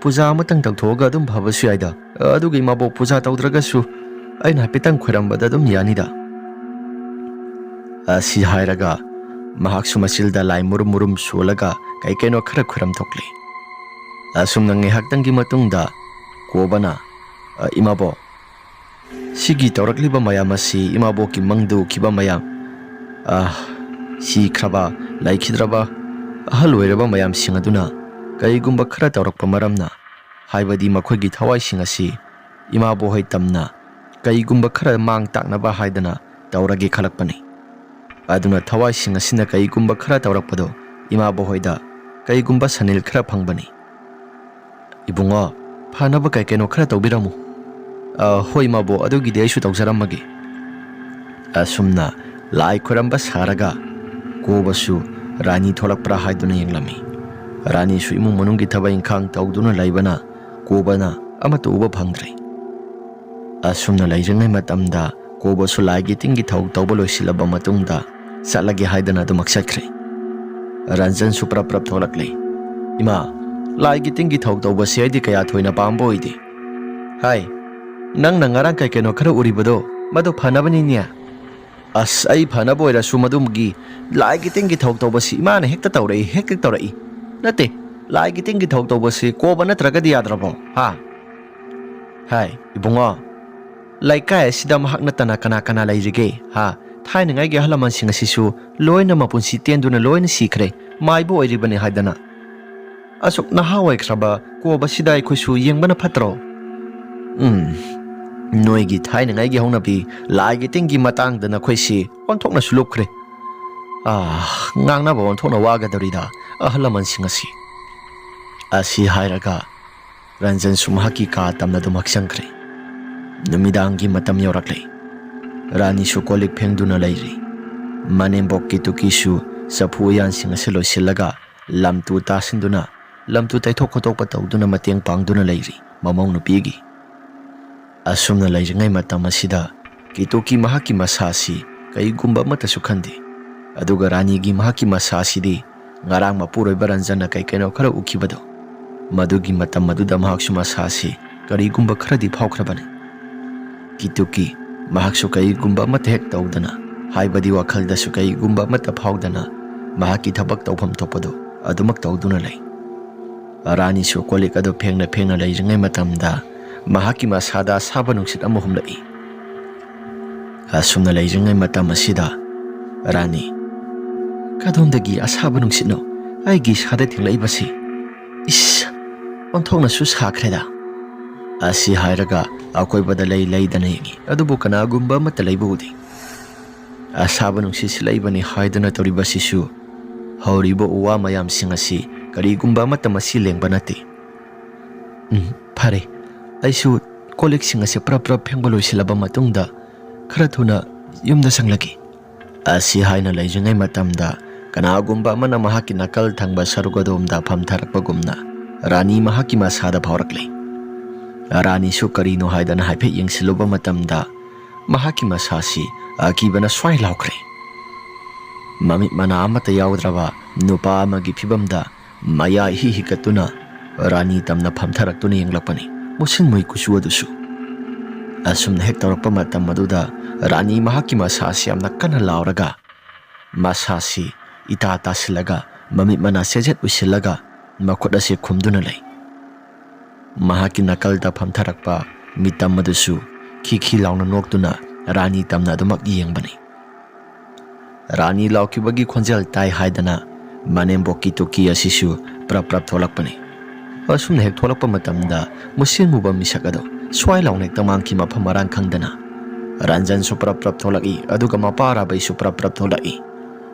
ꯄꯨꯖꯥ ꯑꯃꯇꯪ ꯇꯧꯊꯣꯛꯑꯒ ꯑꯗꯨꯝ ꯐꯕꯁꯨ ꯌꯥꯏꯗ꯫ ꯑ, ꯑꯗꯨꯒ ꯏꯃꯥꯕꯣ, ꯄꯨꯖꯥ ꯇꯧꯗ꯭ꯔꯒꯁꯨ ꯑꯩꯅ ꯍꯥꯏꯐꯦꯠꯇꯪ ꯈꯣꯏꯔꯝꯕꯗ ꯑꯗꯨꯝ ꯌꯥꯅꯤꯗ"꯫ ꯑꯁꯤ ꯍꯥꯏꯔꯒ ꯃꯍꯥꯛꯁꯨ ꯃꯆꯤꯜꯗ ꯂꯥꯏ ꯃꯨꯔꯨꯝ ꯃꯨꯔꯨꯝ ꯁꯣꯜꯂꯒ ꯀꯩ ꯀꯩꯅꯣ ꯈꯔ ꯈꯣꯏꯔꯝ ꯊꯣꯛꯂꯤ꯫ ꯑꯁꯨꯝꯅ ꯉꯥꯏꯍꯥꯛꯇꯪꯒꯤ ꯃꯇꯨꯡꯗ ꯀꯣꯕꯅ, "ꯑ, ꯏꯃꯥꯕꯣ, ꯁꯤꯒꯤ ꯇꯧꯔꯛꯂꯤꯕ ꯃꯌꯥꯝ ꯑꯁꯤ ꯏꯃꯥꯕꯣꯛꯀꯤ ꯃꯪꯗ ꯎꯈꯤꯕ ꯃꯌꯥꯝ, ꯑ, ꯁꯤꯈ꯭ꯔꯕ, ꯂꯩꯈꯤꯗ꯭ꯔꯕ, ꯑꯍꯜ ꯑꯣꯏꯔꯕ ꯃꯌꯥꯝꯁꯤꯡ ꯑꯗꯨꯅ ꯀꯔꯤꯒꯨꯝꯕ ꯈꯔ ꯇꯧꯔꯛꯄ ꯃꯔꯝꯅ" ꯍꯥꯏꯕꯗꯤ ꯃꯈꯣꯏꯒꯤ ꯊꯋꯥꯏꯁꯤꯡ ꯑꯁꯤ ꯏꯃꯥꯕꯣꯛ ꯍꯣꯏ ꯇꯝꯅ ꯀꯩꯒꯨꯝꯕ ꯈꯔ ꯃꯥꯡ ꯇꯥꯛꯅꯕ ꯍꯥꯏꯗꯅ ꯇꯧꯔꯒꯦ ꯈꯜꯂꯛꯄꯅꯤ꯫ ꯑꯗꯨꯅ ꯊꯋꯥꯏꯁꯤꯡ ꯑꯁꯤꯅ ꯀꯩꯒꯨꯝꯕ ꯈꯔ ꯇꯧꯔꯛꯄꯗꯣ ꯏꯃꯥꯕꯣꯛ ꯍꯣꯏꯗ ꯀꯩꯒꯨꯝꯕ ꯁꯅꯤꯜ ꯈꯔ ꯐꯪꯕꯅꯤ꯫ "ꯏꯕꯨꯡꯉꯣ, ꯐꯅꯕ ꯀꯩ ꯀꯩꯅꯣ ꯈꯔ ꯇꯧꯕꯤꯔꯝꯃꯨ꯫" "ꯑ, ꯍꯣꯏ ꯏꯃꯥꯕꯣꯛ, ꯑꯗꯨꯒꯤꯗꯤ ꯑꯩꯁꯨ ꯇꯧꯖꯔꯝꯃꯒꯦ꯫" ꯑꯁꯨꯝꯅ ꯂꯥꯏ ꯈꯣꯏꯔꯝꯕ ꯁꯥꯔꯒ ꯀꯣꯕꯁꯨ ꯔꯥꯅꯤ ꯊꯣꯛꯂꯛꯄ꯭ꯔꯥ ꯍꯥꯏꯗꯨꯅ ꯌꯦꯡꯂꯝꯃꯤ꯫ ꯔꯥꯅꯤꯁꯨ ꯏꯃꯨꯡ ꯃꯅꯨꯡꯒꯤ ꯊꯕꯛ ꯏꯪꯈꯥꯡ ꯇꯧꯗꯨꯅ ꯂꯩꯕꯅ ꯀꯣꯕꯅ ꯑꯃꯠꯇ ꯎꯕ ꯐꯪꯗ꯭ꯔꯦ꯫ ꯑꯁꯨꯝꯅ ꯂꯩꯔꯤꯉꯩ ꯃꯇꯝꯗ ꯀꯣꯕꯁꯨ ꯂꯥꯏꯒꯤ ꯇꯤꯟꯒꯤ ꯊꯧ ꯇꯧꯕ ꯂꯣꯏꯁꯤꯜꯂꯕ ꯃꯇꯨꯡꯗ ꯆꯠꯂꯒꯦ ꯍꯥꯏꯗꯅ ꯑꯗꯨꯃꯛ ꯆꯠꯈ꯭ꯔꯦ꯫ ꯔꯟꯖꯟꯁꯨ ꯄ꯭ꯔꯞ ꯄ꯭ꯔꯞ ꯊꯣꯛꯂꯛꯂꯦ꯫ "ꯏꯃꯥ, ꯂꯥꯏꯒꯤ ꯇꯤꯟꯒꯤ ꯊꯧ ꯇꯧꯕꯁꯦ ꯑꯩꯗꯤ ꯀꯌꯥ ꯊꯣꯏꯅ ꯄꯥꯝꯕ ꯑꯣꯏꯗꯦ꯫" "ꯍꯥꯏ, ꯅꯪꯅ ꯉꯔꯥꯡ ꯀꯩ ꯀꯩꯅꯣ ꯈꯔ ꯎꯔꯤꯕꯗꯣ, ꯃꯗꯨ ꯐꯅꯕꯅꯤꯅꯦ꯫" "ꯑꯁ, ꯑꯩ ꯐꯅꯕ ꯑꯣꯏꯔꯁꯨ ꯃꯗꯨꯒꯤ ꯂꯥꯏꯒꯤ ꯇꯤꯟꯒꯤ ꯊꯧ ꯇꯧꯕꯁꯤ ꯏꯃꯥꯅ ꯍꯦꯛꯇ ꯇꯧꯔꯛꯏ, ꯍꯦꯛꯇ ꯇꯧꯔꯛꯏ꯫" "ꯅꯠꯇꯦ, ꯂꯥꯏꯒꯤ ꯇꯤꯟꯒꯤ ꯊꯧ ꯇꯧꯕꯁꯤ ꯀꯣꯕ ꯅꯠꯇ꯭ꯔꯒꯗꯤ ꯌꯥꯗ꯭ꯔꯕꯣ, ꯍꯥ?" "ꯍꯥꯏ, ꯏꯕꯨꯡꯉꯣ, ꯂꯩꯀꯥꯏ ꯑꯁꯤꯗ ꯃꯍꯥꯛ ꯅꯠꯇꯅ ꯀꯅꯥ ꯀꯅꯥ ꯂꯩꯔꯤꯒꯦ, ꯍꯥ? ꯊꯥꯏꯅꯉꯥꯏꯒꯤ ꯑꯍꯜ ꯂꯃꯟꯁꯤꯡ ꯑꯁꯤꯁꯨ ꯂꯣꯏꯅ ꯃꯄꯨꯟꯁꯤ ꯇꯦꯟꯗꯨꯅ ꯂꯣꯏꯅ ꯁꯤꯈ꯭ꯔꯦ, ꯃꯥꯏꯕ ꯑꯣꯏꯔꯤꯕꯅꯤ ꯍꯥꯏꯗꯅ꯫ ꯑꯁꯨꯛ ꯅꯍꯥ ꯑꯣꯏꯈ꯭ꯔꯕ ꯀꯣꯕꯁꯤꯗ ꯑꯩꯈꯣꯏꯁꯨ ꯌꯦꯡꯕꯅ ꯐꯠꯇ꯭ꯔꯣ?" "ꯎꯝ, ꯅꯣꯏꯒꯤ ꯊꯥꯏꯅꯉꯥꯏꯒꯤ ꯍꯧꯅꯕꯤ ꯂꯥꯏꯒꯤ ꯇꯤꯟꯒꯤ ꯃꯇꯥꯡꯗ ꯅꯈꯣꯏꯁꯤ ꯑꯣꯟꯊꯣꯛꯅꯁꯨ ꯂꯨꯞꯈ꯭ꯔꯦ꯫ ꯑꯥ, ꯉꯥꯡꯅꯕ ꯑꯣꯟꯊꯣꯛꯅ ꯋꯥꯒꯗꯧꯔꯤꯗ ꯑꯍꯜ ꯂꯃꯟꯁꯤꯡ ꯑꯁꯤ꯫" ꯑꯁꯤ ꯍꯥꯏꯔꯒ ꯔꯟꯖꯟꯁꯨ ꯃꯍꯥꯛꯀꯤ ꯀꯥ ꯇꯝꯅ ꯑꯗꯨꯝ ꯍꯛꯆꯪꯈ꯭ꯔꯦ꯫ ꯅꯨꯃꯤꯗꯥꯡꯒꯤ ꯃꯇꯝ ꯌꯧꯔꯛꯂꯦ꯫ ꯔꯥꯅꯤꯁꯨ ꯀꯣꯜ ꯂꯤꯛ ꯐꯦꯡꯗꯨꯅ ꯂꯩꯔꯤ꯫ ꯃꯅꯦꯝꯕꯣꯛ ꯀꯤꯇꯨꯀꯤꯁꯨ ꯆꯐꯨ ꯎꯌꯥꯟꯁꯤꯡ ꯑꯁꯤ ꯂꯣꯏꯁꯤꯜꯂꯒ ꯂꯝꯇꯨ ꯇꯥꯁꯤꯟꯗꯨꯅ, ꯂꯝꯇꯨ ꯇꯩꯊꯣꯛ ꯈꯣꯠꯇꯣꯛꯄ ꯇꯧꯗꯨꯅ ꯃꯇꯦꯡ ꯄꯥꯡꯗꯨꯅ ꯂꯩꯔꯤ ꯃꯃꯧ ꯅꯨꯄꯤꯒꯤ꯫ ꯑꯁꯨꯝꯅ ꯂꯩꯔꯤꯉꯩ ꯃꯇꯝ ꯑꯁꯤꯗ ꯀꯤꯇꯨꯀꯤ ꯃꯍꯥꯛꯀꯤ ꯃꯁꯥ ꯑꯁꯤ ꯀꯔꯤꯒꯨꯝꯕ ꯑꯃꯠꯇꯁꯨ ꯈꯟꯗꯦ꯫ ꯑꯗꯨꯒ ꯔꯥꯅꯤꯒꯤ ꯃꯍꯥꯛꯀꯤ ꯃꯁꯥ ꯑꯁꯤꯗꯤ ꯉꯔꯥꯡ ꯃꯄꯨꯔꯣꯏꯕ ꯔꯟꯖꯟꯅ ꯀꯩ ꯀꯩꯅꯣ ꯈꯔ ꯎꯈꯤꯕꯗꯣ, ꯃꯗꯨꯒꯤ ꯃꯇꯝ ꯑꯗꯨꯗ ꯃꯍꯥꯛꯁꯨ ꯃꯁꯥ ꯑꯁꯤ ꯀꯔꯤꯒꯨꯝꯕ ꯈꯔꯗꯤ ꯐꯥꯎꯈ꯭ꯔꯕꯅꯤ꯫ ꯀꯤꯇꯨꯀꯤ ꯃꯍꯥꯛꯁꯨ ꯀꯔꯤꯒꯨꯝꯕ ꯑꯃꯠꯇ ꯍꯦꯛ ꯇꯧꯗꯅ, ꯍꯥꯏꯕꯗꯤ ꯋꯥꯈꯜꯗꯁꯨ ꯀꯔꯤꯒꯨꯝꯕ ꯑꯃꯠꯇ ꯐꯥꯎꯗꯅ ꯃꯍꯥꯛꯀꯤ ꯊꯕꯛ ꯇꯧꯐꯝ ꯊꯣꯛꯄꯗꯨ ꯑꯗꯨꯃꯛ ꯇꯧꯗꯨꯅ ꯂꯩ꯫ ꯔꯥꯅꯤꯁꯨ ꯀꯣꯜ ꯂꯤꯛ ꯑꯗꯨ ꯐꯦꯡꯅ ꯐꯦꯡꯅ ꯂꯩꯔꯤꯉꯩ ꯃꯇꯝꯗ ꯃꯍꯥꯛꯀꯤ ꯃꯁꯥꯗ ꯑꯁꯥꯕ ꯅꯨꯡꯁꯤꯠ ꯑꯃ ꯍꯨꯝꯂꯛꯏ꯫ ꯑꯁꯨꯝꯅ ꯂꯩꯔꯤꯉꯩ ꯃꯇꯝ ꯑꯁꯤꯗ ꯔꯥꯅꯤ, "ꯀꯗꯣꯝꯗꯒꯤ ꯑꯁꯥꯕ ꯅꯨꯡꯁꯤꯠꯅꯣ ꯑꯩꯒꯤ ꯏꯁꯥꯗ ꯊꯦꯡꯂꯛꯏꯕꯁꯤ? ꯏꯁ!" ꯑꯣꯟꯊꯣꯛꯅꯁꯨ ꯁꯥꯈ꯭ꯔꯦꯗ꯫ ꯑꯁꯤ ꯍꯥꯏꯔꯒ ꯑꯀꯣꯏꯕꯗ ꯂꯩ ꯂꯩꯗꯅ ꯌꯦꯡꯏ, ꯑꯗꯨꯕꯨ ꯀꯅꯥꯒꯨꯝꯕ ꯑꯃꯠꯇ ꯂꯩꯕ ꯎꯗꯦ꯫ ꯑꯁꯥꯕ ꯅꯨꯡꯁꯤꯠ ꯁꯤꯠꯂꯛꯏꯕꯅꯤ ꯍꯥꯏꯗꯨꯅ ꯇꯧꯔꯤꯕꯁꯤꯁꯨ, ꯍꯧꯔꯤꯕ ꯎ ꯋꯥ ꯃꯌꯥꯝꯁꯤꯡ ꯑꯁꯤ ꯀꯔꯤꯒꯨꯝꯕ ꯑꯃꯠꯇ ꯃꯁꯤ ꯂꯦꯡꯕ ꯅꯠꯇꯦ꯫ ꯎꯝ, ꯐꯔꯦ, ꯑꯩꯁꯨ ꯀꯣꯜ ꯂꯤꯛꯁꯤꯡ ꯑꯁꯤ ꯄ꯭ꯔꯞ ꯄ꯭ꯔꯞ ꯐꯦꯡꯕ ꯂꯣꯏꯁꯤꯜꯂꯕ ꯃꯇꯨꯡꯗ ꯈꯔ ꯊꯨꯅ ꯌꯨꯝꯗ ꯆꯪꯂꯒꯦ꯫ ꯑꯁꯤ ꯍꯥꯏꯅ ꯂꯩꯔꯤꯉꯩ ꯃꯇꯝꯗ ꯀꯅꯥꯒꯨꯝꯕ ꯑꯃꯅ ꯃꯍꯥꯛꯀꯤ ꯅꯥꯀꯜ ꯊꯪꯕ ꯁꯔꯨꯛ ꯑꯗꯣꯝꯗ ꯐꯝꯊꯔꯛꯄꯒꯨꯝꯅ ꯔꯥꯅꯤ ꯃꯍꯥꯛꯀꯤ ꯃꯁꯥꯗ ꯐꯥꯎꯔꯛꯂꯦ꯫ ꯔꯥꯅꯤꯁꯨ ꯀꯔꯤꯅꯣ ꯍꯥꯏꯗꯅ ꯍꯥꯏꯐꯦꯠ ꯌꯦꯡꯁꯤꯜꯂꯨꯕ ꯃꯇꯝꯗ ꯃꯍꯥꯛꯀꯤ ꯃꯁꯥꯁꯤ ꯑꯀꯤꯕꯅ ꯁ꯭ꯋꯥꯏ ꯂꯥꯎꯈ꯭ꯔꯦ꯫ ꯃꯃꯤꯠ ꯃꯅꯥ ꯑꯃꯠꯇ ꯌꯥꯎꯗ꯭ꯔꯕ ꯅꯨꯄꯥ ꯑꯃꯒꯤ ꯐꯤꯕꯝꯗ ꯃꯌꯥ ꯏꯍꯤ ꯍꯤꯒꯠꯇꯨꯅ ꯔꯥꯅꯤ ꯇꯝꯅ ꯐꯝꯊꯔꯛꯇꯨꯅ ꯌꯦꯡꯂꯛꯄꯅꯤ, ꯃꯨꯁꯤꯟ ꯃꯨꯏ ꯀꯨꯆꯨ ꯑꯗꯨꯁꯨ꯫ ꯑꯁꯨꯝꯅ ꯍꯦꯛ ꯇꯧꯔꯛꯄ ꯃꯇꯝ ꯑꯗꯨꯗ ꯔꯥꯅꯤ ꯃꯍꯥꯛꯀꯤ ꯃꯁꯥꯁꯤ ꯌꯥꯝꯅ ꯀꯟꯅ ꯂꯥꯎꯔꯒ, ꯃꯁꯥꯁꯤ ꯏꯇꯥ ꯇꯥꯁꯤꯜꯂꯒ, ꯃꯃꯤꯠ ꯃꯅꯥ ꯆꯦꯖꯦꯠ ꯎꯏꯁꯤꯜꯂꯒ ꯃꯈꯨꯠ ꯑꯁꯤ ꯈꯨꯝꯗꯨꯅ ꯂꯩ꯫ ꯃꯍꯥꯛꯀꯤ ꯅꯥꯀꯜꯗ ꯐꯝꯊꯔꯛꯄ ꯃꯤꯇꯝ ꯑꯗꯨꯁꯨ ꯈꯤ ꯈꯤ ꯂꯥꯎꯅ ꯅꯣꯛꯇꯨꯅ ꯔꯥꯅꯤ ꯇꯝꯅ ꯑꯗꯨꯃꯛ ꯌꯦꯡꯕꯅꯤ꯫ ꯔꯥꯅꯤ ꯂꯥꯎꯈꯤꯕꯒꯤ ꯈꯣꯟꯖꯦꯜ ꯇꯥꯏ ꯍꯥꯏꯗꯅ ꯃꯅꯦꯝꯕꯣꯛꯀꯤ ꯇꯨꯀꯤ ꯑꯁꯤꯁꯨ ꯄ꯭ꯔꯞ ꯄ꯭ꯔꯞ ꯊꯣꯛꯂꯛꯄꯅꯤ꯫ ꯑꯁꯨꯝꯅ ꯍꯦꯛ ꯊꯣꯛꯂꯛꯄ ꯃꯇꯝꯗ ꯃꯨꯁꯤꯟ ꯃꯨꯕ ꯃꯤꯁꯛ ꯑꯗꯣ ꯁ꯭ꯋꯥꯏ ꯂꯥꯎꯅ ꯍꯦꯛꯇ ꯃꯥꯡꯈꯤ, ꯃꯐꯝ ꯃꯔꯥꯡ ꯈꯪꯗꯅ꯫ ꯔꯟꯖꯟꯁꯨ ꯄ꯭ꯔꯞ ꯄ꯭ꯔꯞ ꯊꯣꯛꯂꯛꯏ, ꯑꯗꯨꯒ ꯃꯄꯥ ꯑꯔꯥꯕꯩꯁꯨ ꯄ꯭ꯔꯞ ꯄ꯭ꯔꯞ ꯊꯣꯛꯂꯛꯏ꯫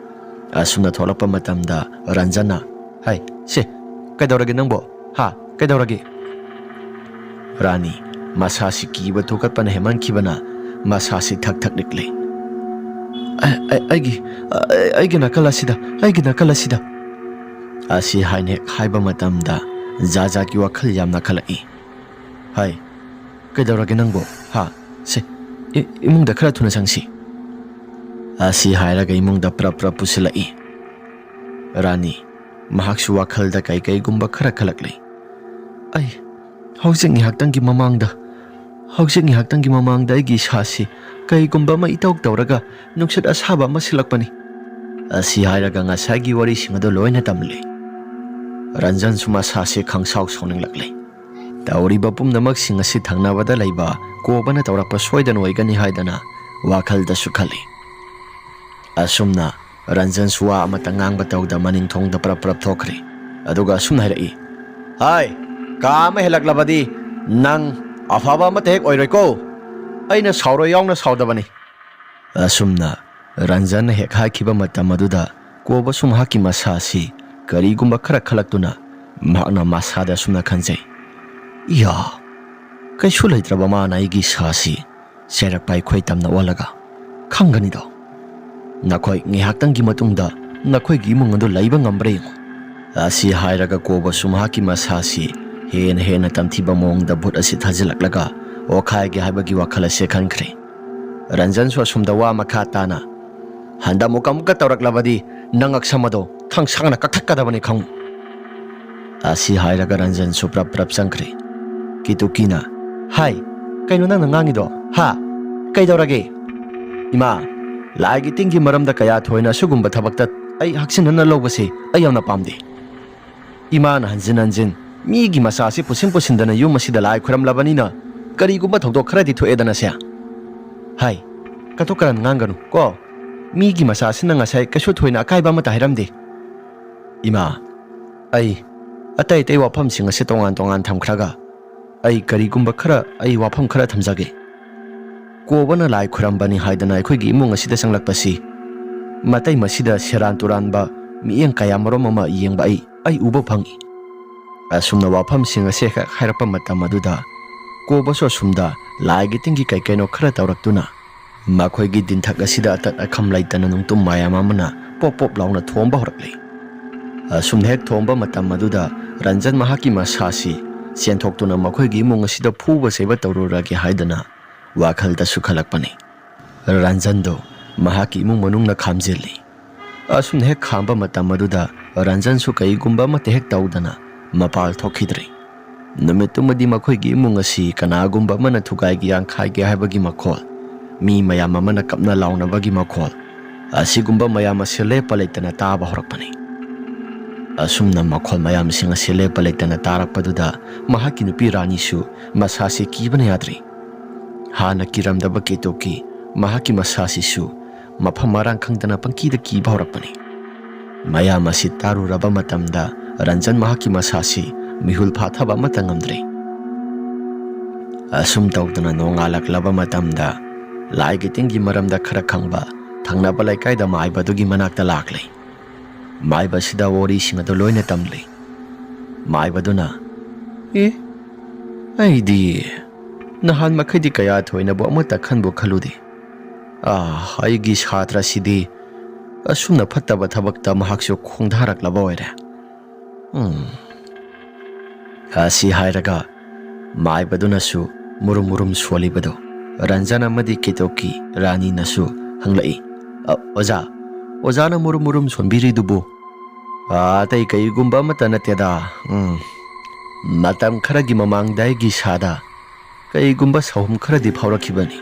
ꯑꯁꯨꯝꯅ ꯊꯣꯛꯂꯛꯄ ꯃꯇꯝꯗ ꯔꯟꯖꯟꯅ, "ꯍꯩ, ꯁꯦ, ꯀꯩꯗꯧꯔꯒꯦ ꯅꯪꯕꯣ? ꯍꯥ, ꯀꯩꯗꯧꯔꯒꯦ?" ꯔꯥꯅꯤ, ꯃꯁꯥꯁꯤ ꯀꯤꯕ ꯊꯨꯀꯠꯄꯅ ꯍꯦꯟꯃꯟꯈꯤꯕꯅ ꯃꯁꯥꯁꯤ ꯊꯛ ꯊꯛ ꯅꯤꯛꯂꯤ꯫ "ꯑ-, ꯑ-, ꯑꯩꯒꯤ, ꯑ-, ꯑꯩꯒꯤ ꯅꯥꯀꯜ ꯑꯁꯤꯗ, ꯑꯩꯒꯤ ꯅꯥꯀꯜ ꯑꯁꯤꯗ!" ꯑꯁꯤ ꯍꯥꯏꯅ ꯍꯦꯛ ꯍꯥꯏꯕ ꯃꯇꯝꯗ ꯖꯥꯖꯥꯒꯤ ꯋꯥꯈꯜ ꯌꯥꯝꯅ ꯈꯜꯂꯛꯏ꯫ "ꯍꯥꯏ, ꯀꯩꯗꯧꯔꯒꯦ ꯅꯪꯕꯣ? ꯍꯥ? ꯁꯦ, ꯏ-, ꯏꯃꯨꯡꯗ ꯈꯔ ꯊꯨꯅ ꯆꯪꯁꯤ꯫" ꯑꯁꯤ ꯍꯥꯏꯔꯒ ꯏꯃꯨꯡꯗ ꯄ꯭ꯔꯞ ꯄ꯭ꯔꯞ ꯄꯨꯁꯤꯜꯂꯛꯏ꯫ ꯔꯥꯅꯤ, ꯃꯍꯥꯛꯁꯨ ꯋꯥꯈꯜꯗ ꯀꯩ ꯀꯩꯒꯨꯝꯕ ꯈꯔ ꯈꯜꯂꯛꯂꯤ꯫ "ꯑꯩ ꯍꯧꯖꯤꯛ ꯉꯥꯏꯍꯥꯛꯇꯪꯒꯤ ꯃꯃꯥꯡꯗ, ꯍꯧꯖꯤꯛ ꯉꯥꯏꯍꯥꯛꯇꯪꯒꯤ ꯃꯃꯥꯡꯗ ꯑꯩꯒꯤ ꯏꯁꯥꯁꯤ ꯀꯩꯒꯨꯝꯕ ꯑꯃ ꯏꯇꯧ ꯇꯧꯔꯒ ꯅꯨꯡꯁꯤꯠ ꯑꯁꯥꯕ ꯑꯃ ꯁꯤꯜꯂꯛꯄꯅꯤ꯫" ꯑꯁꯤ ꯍꯥꯏꯔꯒ ꯉꯁꯥꯏꯒꯤ ꯋꯥꯔꯤꯁꯤꯡ ꯑꯗꯨ ꯂꯣꯏꯅ ꯇꯝꯂꯤ꯫ ꯔꯟꯖꯟꯁꯨ ꯃꯁꯥꯁꯤ ꯈꯪꯁꯥꯎ ꯁꯥꯎꯅꯤꯡꯂꯛꯂꯤ꯫ ꯇꯧꯔꯤꯕ ꯄꯨꯝꯅꯃꯛꯁꯤꯡ ꯑꯁꯤ ꯊꯪꯅꯕꯗ ꯂꯩꯕ ꯀꯣꯕꯅ ꯇꯧꯔꯛꯄ ꯁꯣꯏꯗꯅ ꯑꯣꯏꯒꯅꯤ ꯍꯥꯏꯗꯅ ꯋꯥꯈꯜꯗꯁꯨ ꯈꯜꯂꯤ꯫ ꯑꯁꯨꯝꯅ ꯔꯟꯖꯟꯁꯨ ꯋꯥ ꯑꯃꯠꯇ ꯉꯥꯡꯕ ꯇꯧꯗ ꯃꯅꯤꯡ ꯊꯣꯡꯗ ꯄ꯭ꯔꯞ ꯄ꯭ꯔꯞ ꯊꯣꯛꯈ꯭ꯔꯦ꯫ ꯑꯗꯨꯒ ꯑꯁꯨꯝꯅ ꯍꯥꯏꯔꯛꯏ, "ꯍꯥꯏ, ꯀꯥ ꯑꯃ ꯍꯦꯜꯂꯛꯂꯕꯗꯤ ꯅꯪ ꯑꯐꯕ ꯑꯃꯠꯇ ꯍꯦꯛ ꯑꯣꯏꯔꯣꯏꯀꯣ꯫ ꯑꯩꯅ ꯁꯥꯎꯔꯣꯏ ꯌꯥꯎꯅ ꯁꯥꯎꯗꯕꯅꯤ꯫ ꯑꯁꯨꯝꯅ ꯔꯟꯖꯟꯅ ꯍꯦꯛ ꯍꯥꯏꯈꯤꯕ ꯃꯇꯝ ꯑꯗꯨꯗ ꯀꯣꯕꯁꯨ ꯃꯍꯥꯛꯀꯤ ꯃꯁꯥꯁꯤ ꯀꯔꯤꯒꯨꯝꯕ ꯈꯔ ꯈꯜꯂꯛꯇꯨꯅ ꯃꯍꯥꯛꯅ ꯃꯁꯥꯗ ꯑꯁꯨꯝꯅ ꯈꯟꯖꯩ, "ꯏꯌꯥ, ꯀꯩꯁꯨ ꯂꯩꯇ꯭ꯔꯕ ꯃꯥꯅ ꯑꯩꯒꯤ ꯁꯥꯁꯤ ꯆꯩꯔꯛ ꯄꯥꯏꯈꯣꯏ ꯇꯝꯅ ꯑꯣꯜꯂꯒ ꯈꯪꯒꯅꯤꯗꯣ꯫ ꯅꯈꯣꯏ ꯉꯥꯏꯍꯥꯛꯇꯪꯒꯤ ꯃꯇꯨꯡꯗ ꯅꯈꯣꯏꯒꯤ ꯏꯃꯨꯡ ꯑꯗꯨ ꯂꯩꯕ ꯉꯝꯕ꯭ꯔꯥ ꯌꯦꯡꯉꯨ"꯫ ꯑꯁꯤ ꯍꯥꯏꯔꯒ ꯀꯣꯕꯁꯨ ꯃꯍꯥꯛꯀꯤ ꯃꯁꯥꯁꯤ ꯍꯦꯟꯅ ꯍꯦꯟꯅ ꯇꯝꯊꯤꯕ ꯃꯑꯣꯡꯗ ꯚꯨꯠ ꯑꯁꯤ ꯊꯥꯖꯤꯜꯂꯛꯂꯒ ꯑꯣꯈꯥꯏꯒꯦ ꯍꯥꯏꯕꯒꯤ ꯋꯥꯈꯜ ꯑꯁꯤ ꯈꯟꯈ꯭ꯔꯦ꯫ ꯔꯟꯖꯟꯁꯨ ꯑꯁꯨꯝꯗ ꯋꯥ ꯃꯈꯥ ꯇꯥꯅ, "ꯍꯟꯗꯛ ꯑꯃꯨꯛ ꯑꯃꯨꯛꯀ ꯇꯧꯔꯛꯂꯕꯗꯤ ꯅꯪ ꯉꯛꯁꯝ ꯑꯗꯣ ꯊꯥꯡ ꯁꯥꯡꯅ ꯀꯛꯊꯠꯀꯗꯕꯅꯤ ꯈꯪꯉꯨ"꯫ ꯑꯁꯤ ꯍꯥꯏꯔꯒ ꯔꯟꯖꯟꯁꯨ ꯄ꯭ꯔꯞ ꯄ꯭ꯔꯞ ꯆꯪꯈ꯭ꯔꯦ꯫ ꯀꯤꯇꯨꯀꯤꯅ, "ꯍꯥꯏ, ꯀꯩꯅꯣ ꯅꯪꯅ ꯉꯥꯡꯉꯤꯗꯣ? ꯍꯥ? ꯀꯩꯗꯧꯔꯒꯦ?" "ꯏꯃꯥ, ꯂꯥꯏꯒꯤ ꯇꯤꯟꯒꯤ ꯃꯔꯝꯗ ꯀꯌꯥ ꯊꯣꯏꯅ ꯑꯁꯤꯒꯨꯝꯕ ꯊꯕꯛꯇ ꯑꯩ ꯍꯛꯆꯤꯟꯅꯅ ꯂꯧꯕꯁꯤ ꯑꯩ ꯌꯥꯝꯅ ꯄꯥꯝꯗꯦ꯫ ꯏꯃꯥꯅ ꯍꯟꯖꯤꯟ ꯍꯟꯖꯤꯟ ꯃꯤꯒꯤ ꯃꯆꯥꯁꯤ ꯄꯨꯁꯤꯟ ꯄꯨꯁꯤꯟꯗꯅ ꯌꯨꯝ ꯑꯁꯤꯗ ꯂꯥꯏ ꯈꯨꯔꯝꯂꯕꯅꯤꯅ ꯀꯔꯤꯒꯨꯝꯕ ꯊꯧꯗꯣꯛ ꯈꯔꯗꯤ ꯊꯣꯛꯑꯦꯗꯅ ꯁꯦ꯫ ꯍꯥꯏ, ꯀꯇꯨ ꯀꯔꯟ ꯉꯥꯡꯒꯅꯨ ꯀꯣ꯫ ꯃꯤꯒꯤ ꯃꯆꯥꯁꯤꯅ ꯉꯁꯥꯏ ꯀꯩꯁꯨ ꯊꯣꯏꯅ ꯑꯀꯥꯏꯕ ꯑꯃꯠꯇ ꯍꯥꯏꯔꯝꯗꯦ"꯫ "ꯏꯃꯥ, ꯑꯩ ꯑꯇꯩ ꯑꯇꯩ ꯋꯥꯐꯝꯁꯤꯡ ꯑꯁꯤ ꯇꯣꯉꯥꯟ ꯇꯣꯉꯥꯟ ꯊꯝꯈ꯭ꯔꯒ ꯑꯩ ꯀꯔꯤꯒꯨꯝꯕ ꯈꯔ, ꯑꯩ ꯋꯥꯐꯝ ꯈꯔ ꯊꯝꯖꯒꯦ꯫ ꯀꯣꯕꯅ ꯂꯥꯏ ꯈꯨꯔꯝꯕꯅꯤ ꯍꯥꯏꯗꯅ ꯑꯩꯈꯣꯏꯒꯤ ꯏꯃꯨꯡ ꯑꯁꯤꯗ ꯆꯪꯂꯛꯄꯁꯤ ꯃꯇꯩ ꯃꯁꯤꯗ ꯁꯦꯔꯥꯟ ꯇꯨꯔꯥꯟꯕ ꯃꯤꯠꯌꯦꯡ ꯀꯌꯥ ꯃꯔꯨꯝ ꯑꯃ ꯌꯦꯡꯕ ꯑꯩ, ꯑꯩ ꯎꯕ ꯐꯪꯏ"꯫ ꯑꯁꯨꯝꯅ ꯋꯥꯐꯝꯁꯤꯡ ꯑꯁꯤ ꯍꯦꯛ ꯍꯥꯏꯔꯛꯄ ꯃꯇꯝ ꯑꯗꯨꯗ ꯀꯣꯕꯁꯨ ꯑꯁꯨꯝꯗ ꯂꯥꯏꯒꯤ ꯇꯤꯟꯒꯤ ꯀꯩ ꯀꯩꯅꯣ ꯈꯔ ꯇꯧꯔꯛꯇꯨꯅ ꯃꯈꯣꯏꯒꯤ ꯗꯤꯟꯊꯛ ꯑꯁꯤꯗ ꯑꯇꯠ ꯑꯈꯝ ꯂꯩꯇꯅ ꯅꯨꯡꯇꯨꯝ ꯃꯌꯥꯝ ꯑꯃꯅ ꯄꯣꯞ ꯄꯣꯞ ꯂꯥꯎꯅ ꯊꯣꯝꯕ ꯍꯧꯔꯛꯂꯦ꯫ ꯑꯁꯨꯝꯅ ꯍꯦꯛ ꯊꯣꯝꯕ ꯃꯇꯝ ꯑꯗꯨꯗ ꯔꯟꯖꯟ ꯃꯍꯥꯛꯀꯤ ꯃꯁꯥꯁꯤ ꯆꯦꯟꯊꯣꯛꯇꯨꯅ ꯃꯈꯣꯏꯒꯤ ꯏꯃꯨꯡ ꯑꯁꯤꯗ ꯐꯨꯕ ꯆꯩꯕ ꯇꯧꯔꯨꯔꯒꯦ ꯍꯥꯏꯗꯅ ꯋꯥꯈꯜꯗ ꯁꯨꯈꯠꯂꯛꯄꯅꯤ꯫ ꯔꯟꯖꯟꯗꯨ ꯃꯍꯥꯛꯀꯤ ꯏꯃꯨꯡ ꯃꯅꯨꯡꯅ ꯈꯥꯝꯖꯤꯜꯂꯤ꯫ ꯑꯁꯨꯝꯅ ꯍꯦꯛ ꯈꯥꯝꯕ ꯃꯇꯝ ꯑꯗꯨꯗ ꯔꯟꯖꯟꯁꯨ ꯀꯩꯒꯨꯝꯕ ꯑꯃꯠꯇ ꯍꯦꯛ ꯇꯧꯗꯅ ꯃꯄꯥꯜ ꯊꯣꯛꯈꯤꯗ꯭ꯔꯦ꯫ ꯅꯨꯃꯤꯠꯇꯨꯃꯗꯤ ꯃꯈꯣꯏꯒꯤ ꯏꯃꯨꯡ ꯑꯁꯤ ꯀꯅꯥꯒꯨꯝꯕ ꯑꯃꯅ ꯊꯨꯒꯥꯏꯒꯦ ꯌꯥꯡꯈꯥꯏꯒꯦ ꯍꯥꯏꯕꯒꯤ ꯃꯈꯣꯜ, ꯃꯤ ꯃꯌꯥꯝ ꯑꯃꯅ ꯀꯞꯅ ꯂꯥꯎꯅꯕꯒꯤ ꯃꯈꯣꯜ, ꯑꯁꯤꯒꯨꯝꯕ ꯃꯌꯥꯝ ꯑꯁꯤ ꯂꯦꯞꯄ ꯂꯩꯇꯅ ꯇꯥꯕ ꯍꯧꯔꯛꯄꯅꯤ꯫ ꯑꯁꯨꯝꯅ ꯃꯈꯣꯜ ꯃꯌꯥꯝꯁꯤꯡ ꯑꯁꯤ ꯂꯦꯞꯄ ꯂꯩꯇꯅ ꯇꯥꯔꯛꯄꯗꯨꯗ ꯃꯍꯥꯛꯀꯤ ꯅꯨꯄꯤ ꯔꯥꯅꯤꯁꯨ ꯃꯁꯥꯁꯤ ꯀꯤꯕꯅ ꯌꯥꯗ꯭ꯔꯦ꯫ ꯍꯥꯟꯅ ꯀꯤꯔꯝꯗꯕ ꯀꯦꯇꯣꯀꯤ ꯃꯍꯥꯛꯀꯤ ꯃꯁꯥꯁꯤꯁꯨ ꯃꯐꯝ ꯃꯔꯥꯡ ꯈꯪꯗꯅ ꯄꯪꯀꯤꯗ ꯀꯤꯕ ꯍꯧꯔꯛꯄꯅꯤ꯫ ꯃꯌꯥꯝ ꯑꯁꯤ ꯇꯥꯔꯨꯔꯕ ꯃꯇꯝꯗ ꯔꯟꯖꯟ ꯃꯍꯥꯛꯀꯤ ꯃꯁꯥꯁꯤ ꯃꯤꯍꯨꯜ ꯐꯥꯊꯕ ꯑꯃꯠꯇ ꯉꯝꯗ꯭ꯔꯦ꯫ ꯑꯁꯨꯝ ꯇꯧꯗꯅ ꯅꯣꯡꯉꯥꯜꯂꯛꯂꯕ ꯃꯇꯝꯗ ꯂꯥꯏꯒꯤ ꯇꯤꯟꯒꯤ ꯃꯔꯝꯗ ꯈꯔ ꯈꯪꯕ ꯊꯪꯅꯕ ꯂꯩꯀꯥꯏꯗ ꯃꯥꯏꯕꯗꯨꯒꯤ ꯃꯅꯥꯛꯇ ꯂꯥꯛꯂꯦ꯫ ꯃꯥꯏꯕꯁꯤꯗ ꯋꯥꯔꯤꯁꯤꯡ ꯑꯗꯨ ꯂꯣꯏꯅ ꯇꯝꯂꯤ꯫ ꯃꯥꯏꯕꯗꯨꯅ, "ꯑꯦ, ꯑꯩꯗꯤ ꯅꯍꯥꯟ ꯃꯈꯩꯗꯤ ꯀꯌꯥ ꯊꯣꯏꯅꯕꯨ ꯑꯃꯠꯇ ꯈꯟꯕꯨ ꯈꯜꯂꯨꯗꯦ꯫ ꯑꯥ, ꯑꯩꯒꯤ ꯁꯥꯇ꯭ꯔꯁꯤꯗꯤ ꯑꯁꯨꯝꯅ ꯐꯠꯇꯕ ꯊꯕꯛꯇ ꯃꯍꯥꯛꯁꯨ ꯈꯣꯡꯗꯥꯔꯛꯂꯕ ꯑꯣꯏꯔꯦ꯫ ꯎꯝ꯫" ꯑꯁꯤ ꯍꯥꯏꯔꯒ ꯃꯥꯏꯕꯗꯨꯅꯁꯨ ꯃꯨꯔꯨꯝ ꯃꯨꯔꯨꯝ ꯁꯣꯜꯂꯤꯕꯗꯨ ꯔꯟꯖꯟ ꯑꯃꯗꯤ ꯀꯦꯇꯣꯛꯀꯤ ꯔꯥꯅꯤꯅꯁꯨ ꯍꯪꯂꯛꯏ, "ꯑ, ꯑꯣꯖꯥ, ꯑꯣꯖꯥꯅ ꯃꯨꯔꯨꯝ ꯃꯨꯔꯨꯝ ꯁꯣꯟꯕꯤꯔꯤꯗꯨꯕꯨ?" "ꯑ, ꯑꯇꯩ ꯀꯩꯒꯨꯝꯕ ꯑꯃꯠꯇ ꯅꯠꯇꯦꯗ꯫ ꯎꯝ, ꯃꯇꯝ ꯈꯔꯒꯤ ꯃꯃꯥꯡꯗ ꯑꯩꯒꯤ ꯏꯁꯥꯗ ꯀꯩꯒꯨꯝꯕ ꯁꯥꯎꯍꯨꯝ ꯈꯔꯗꯤ ꯐꯥꯎꯔꯛꯈꯤꯕꯅꯤ꯫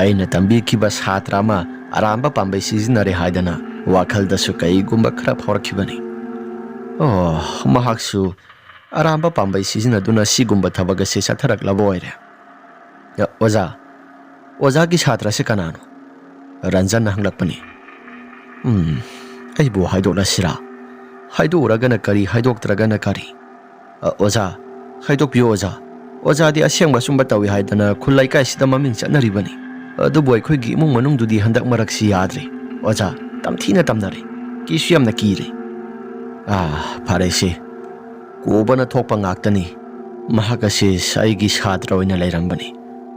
ꯑꯩꯅ ꯇꯝꯕꯤꯈꯤꯕ ꯁꯥꯇ꯭ꯔ ꯑꯃ ꯑꯔꯥꯟꯕ ꯄꯥꯝꯕꯩ ꯁꯤꯖꯤꯟꯅꯔꯦ ꯍꯥꯏꯗꯅ ꯋꯥꯈꯜꯗꯁꯨ ꯀꯩꯒꯨꯝꯕ ꯈꯔ ꯐꯥꯎꯔꯛꯈꯤꯕꯅꯤ꯫ ꯑꯣ, ꯃꯍꯥꯛꯁꯨ ꯑꯔꯥꯟꯕ ꯄꯥꯝꯕꯩ ꯁꯤꯖꯤꯟꯅꯗꯨꯅ ꯁꯤꯒꯨꯝꯕ ꯊꯕꯛ ꯑꯁꯤ ꯆꯠꯊꯔꯛꯂꯕ ꯑꯣꯏꯔꯦ꯫" "ꯑ, ꯑꯣꯖꯥ, ꯑꯣꯖꯥꯒꯤ ꯁꯥꯇ꯭ꯔꯁꯤ ꯀꯅꯥꯅꯣ?" ꯔꯟꯖꯟꯅ ꯍꯪꯂꯛꯄꯅꯤ꯫ "ꯎꯝ, ꯑꯩꯕꯨ ꯍꯥꯏꯗꯣꯛꯂꯁꯤꯔꯥ? ꯍꯥꯏꯗꯣꯛꯎꯔꯒꯅ ꯀꯔꯤ, ꯍꯥꯏꯗꯣꯛꯇ꯭ꯔꯒꯅ ꯀꯔꯤ? ꯑ, ꯑꯣꯖꯥ, ꯍꯥꯏꯗꯣꯛꯄꯤꯌꯨ ꯑꯣꯖꯥ꯫ ꯑꯣꯖꯥꯗꯤ ꯑꯁꯦꯡꯕ ꯑꯆꯨꯝꯕ ꯇꯧꯏ ꯍꯥꯏꯗꯅ ꯈꯨꯜ ꯂꯩꯀꯥꯏꯁꯤꯗ ꯃꯃꯤꯡ ꯆꯠꯅꯔꯤꯕꯅꯤ꯫ ꯑꯗꯨꯕꯨ ꯑꯩꯈꯣꯏꯒꯤ ꯏꯃꯨꯡ ꯃꯅꯨꯡꯗꯨꯗꯤ ꯍꯟꯗꯛ ꯃꯔꯛꯁꯤ ꯌꯥꯗ꯭ꯔꯦ ꯑꯣꯖꯥ, ꯇꯝꯊꯤꯅ ꯇꯝꯅꯔꯦ꯫ ꯀꯤꯁꯨ ꯌꯥꯝꯅ ꯀꯤꯔꯦ꯫" "ꯑꯥ, ꯐꯔꯦꯁꯦ, ꯀꯣꯕꯅ ꯊꯣꯛꯄ ꯉꯥꯛꯇꯅꯤ꯫ ꯃꯍꯥꯛ ꯑꯁꯤ ꯑꯩꯒꯤ ꯁꯥꯇ꯭ꯔ ꯑꯣꯏꯅ ꯂꯩꯔꯝꯕꯅꯤ꯫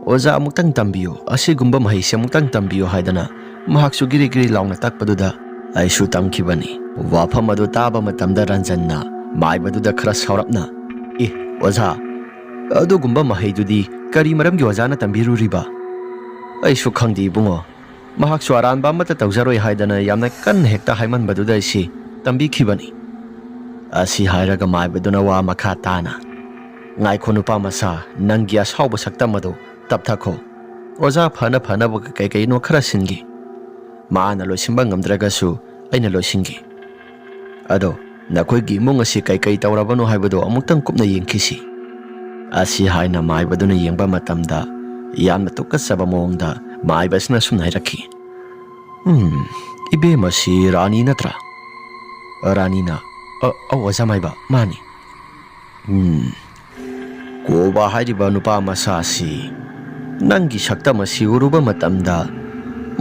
ꯑꯣꯖꯥ, ꯑꯃꯨꯛꯇꯪ ꯇꯝꯕꯤꯌꯨ, ꯑꯁꯤꯒꯨꯝꯕ ꯃꯍꯩꯁꯦ ꯑꯃꯨꯛꯇꯪ ꯇꯝꯕꯤꯌꯨ" ꯍꯥꯏꯗꯅ ꯃꯍꯥꯛꯁꯨ ꯒꯤꯔꯤ ꯒꯤꯔꯤ ꯂꯥꯎꯅ ꯇꯛꯄꯗꯨꯗ ꯑꯩꯁꯨ ꯇꯝꯈꯤꯕꯅꯤ꯫ ꯋꯥꯐꯝ ꯑꯗꯨ ꯇꯥꯕ ꯃꯇꯝꯗ ꯔꯟꯖꯟꯅ ꯃꯥꯏꯕꯗꯨꯗ ꯈꯔ ꯁꯥꯎꯔꯞꯅ, "ꯑꯦ, ꯑꯣꯖꯥ, ꯑꯗꯨꯒꯨꯝꯕ ꯃꯍꯩꯗꯨꯗꯤ ꯀꯔꯤ ꯃꯔꯝꯒꯤ ꯑꯣꯖꯥꯅ ꯇꯝꯕꯤꯔꯨꯔꯤꯕ?" "ꯑꯩꯁꯨ ꯈꯪꯗꯦ ꯏꯕꯨꯡꯉꯣ, ꯃꯍꯥꯛꯁꯨ ꯑꯔꯥꯟꯕ ꯑꯃꯠꯇ ꯇꯧꯖꯔꯣꯏ ꯍꯥꯏꯗꯅ ꯌꯥꯝꯅ ꯀꯟꯅ ꯍꯦꯛꯇ ꯍꯥꯏꯃꯟꯕꯗꯨꯗ ꯑꯩꯁꯤ ꯇꯝꯕꯤꯈꯤꯕꯅꯤ꯫" ꯑꯁꯤ ꯍꯥꯏꯔꯒ ꯃꯥꯏꯕꯗꯨꯅ ꯋꯥ ꯃꯈꯥ ꯇꯥꯅ, "ꯉꯥꯏꯈꯣ ꯅꯨꯄꯥ ꯃꯆꯥ, ꯅꯪꯒꯤ ꯑꯁꯥꯎꯕ ꯁꯛꯇꯝ ꯑꯗꯨ ꯇꯞꯊꯈꯣ꯫ ꯑꯣꯖꯥ ꯐꯅ ꯐꯅꯕ ꯀꯩ ꯀꯩꯅꯣ ꯈꯔ ꯁꯤꯟꯒꯦ꯫ ꯃꯥꯅ ꯂꯣꯏꯁꯤꯟꯕ ꯉꯝꯗ꯭ꯔꯒꯁꯨ ꯑꯩꯅ ꯂꯣꯏꯁꯤꯟꯒꯦ꯫ ꯑꯗꯣ ꯅꯈꯣꯏꯒꯤ ꯏꯃꯨꯡ ꯑꯁꯤ ꯀꯩ ꯀꯩ ꯇꯧꯔꯕꯅꯣ ꯍꯥꯏꯕꯗꯨ ꯑꯃꯨꯛꯇꯪ ꯀꯨꯞꯅ ꯌꯦꯡꯈꯤꯁꯤ꯫" ꯑꯁꯤ ꯍꯥꯏꯅ ꯃꯥꯏꯕꯗꯨꯅ ꯌꯦꯡꯕ ꯃꯇꯝꯗ ꯌꯥꯝꯅ ꯇꯨꯀꯠꯆꯕ ꯃꯑꯣꯡꯗ ꯃꯥꯏꯕꯁꯤꯅ ꯁꯨꯝꯅ ꯍꯥꯏꯔꯛꯈꯤ, "ꯎꯝ, ꯏꯕꯦꯝꯃꯁꯤ ꯔꯥꯅꯤ ꯅꯠꯇ꯭ꯔꯥ?" ꯔꯥꯅꯤꯅ, "ꯑ, ꯑꯧ ꯑꯣꯖꯥ ꯃꯥꯏꯕ, ꯃꯥꯅꯤ꯫" ꯎꯝ, ꯀꯣꯕꯥ ꯍꯥꯏꯔꯤꯕ ꯅꯨꯄꯥ ꯃꯆꯥ ꯑꯁꯤ ꯅꯪꯒꯤ ꯁꯛꯇꯝ ꯑꯁꯤ ꯎꯔꯨꯕ ꯃꯇꯝꯗ,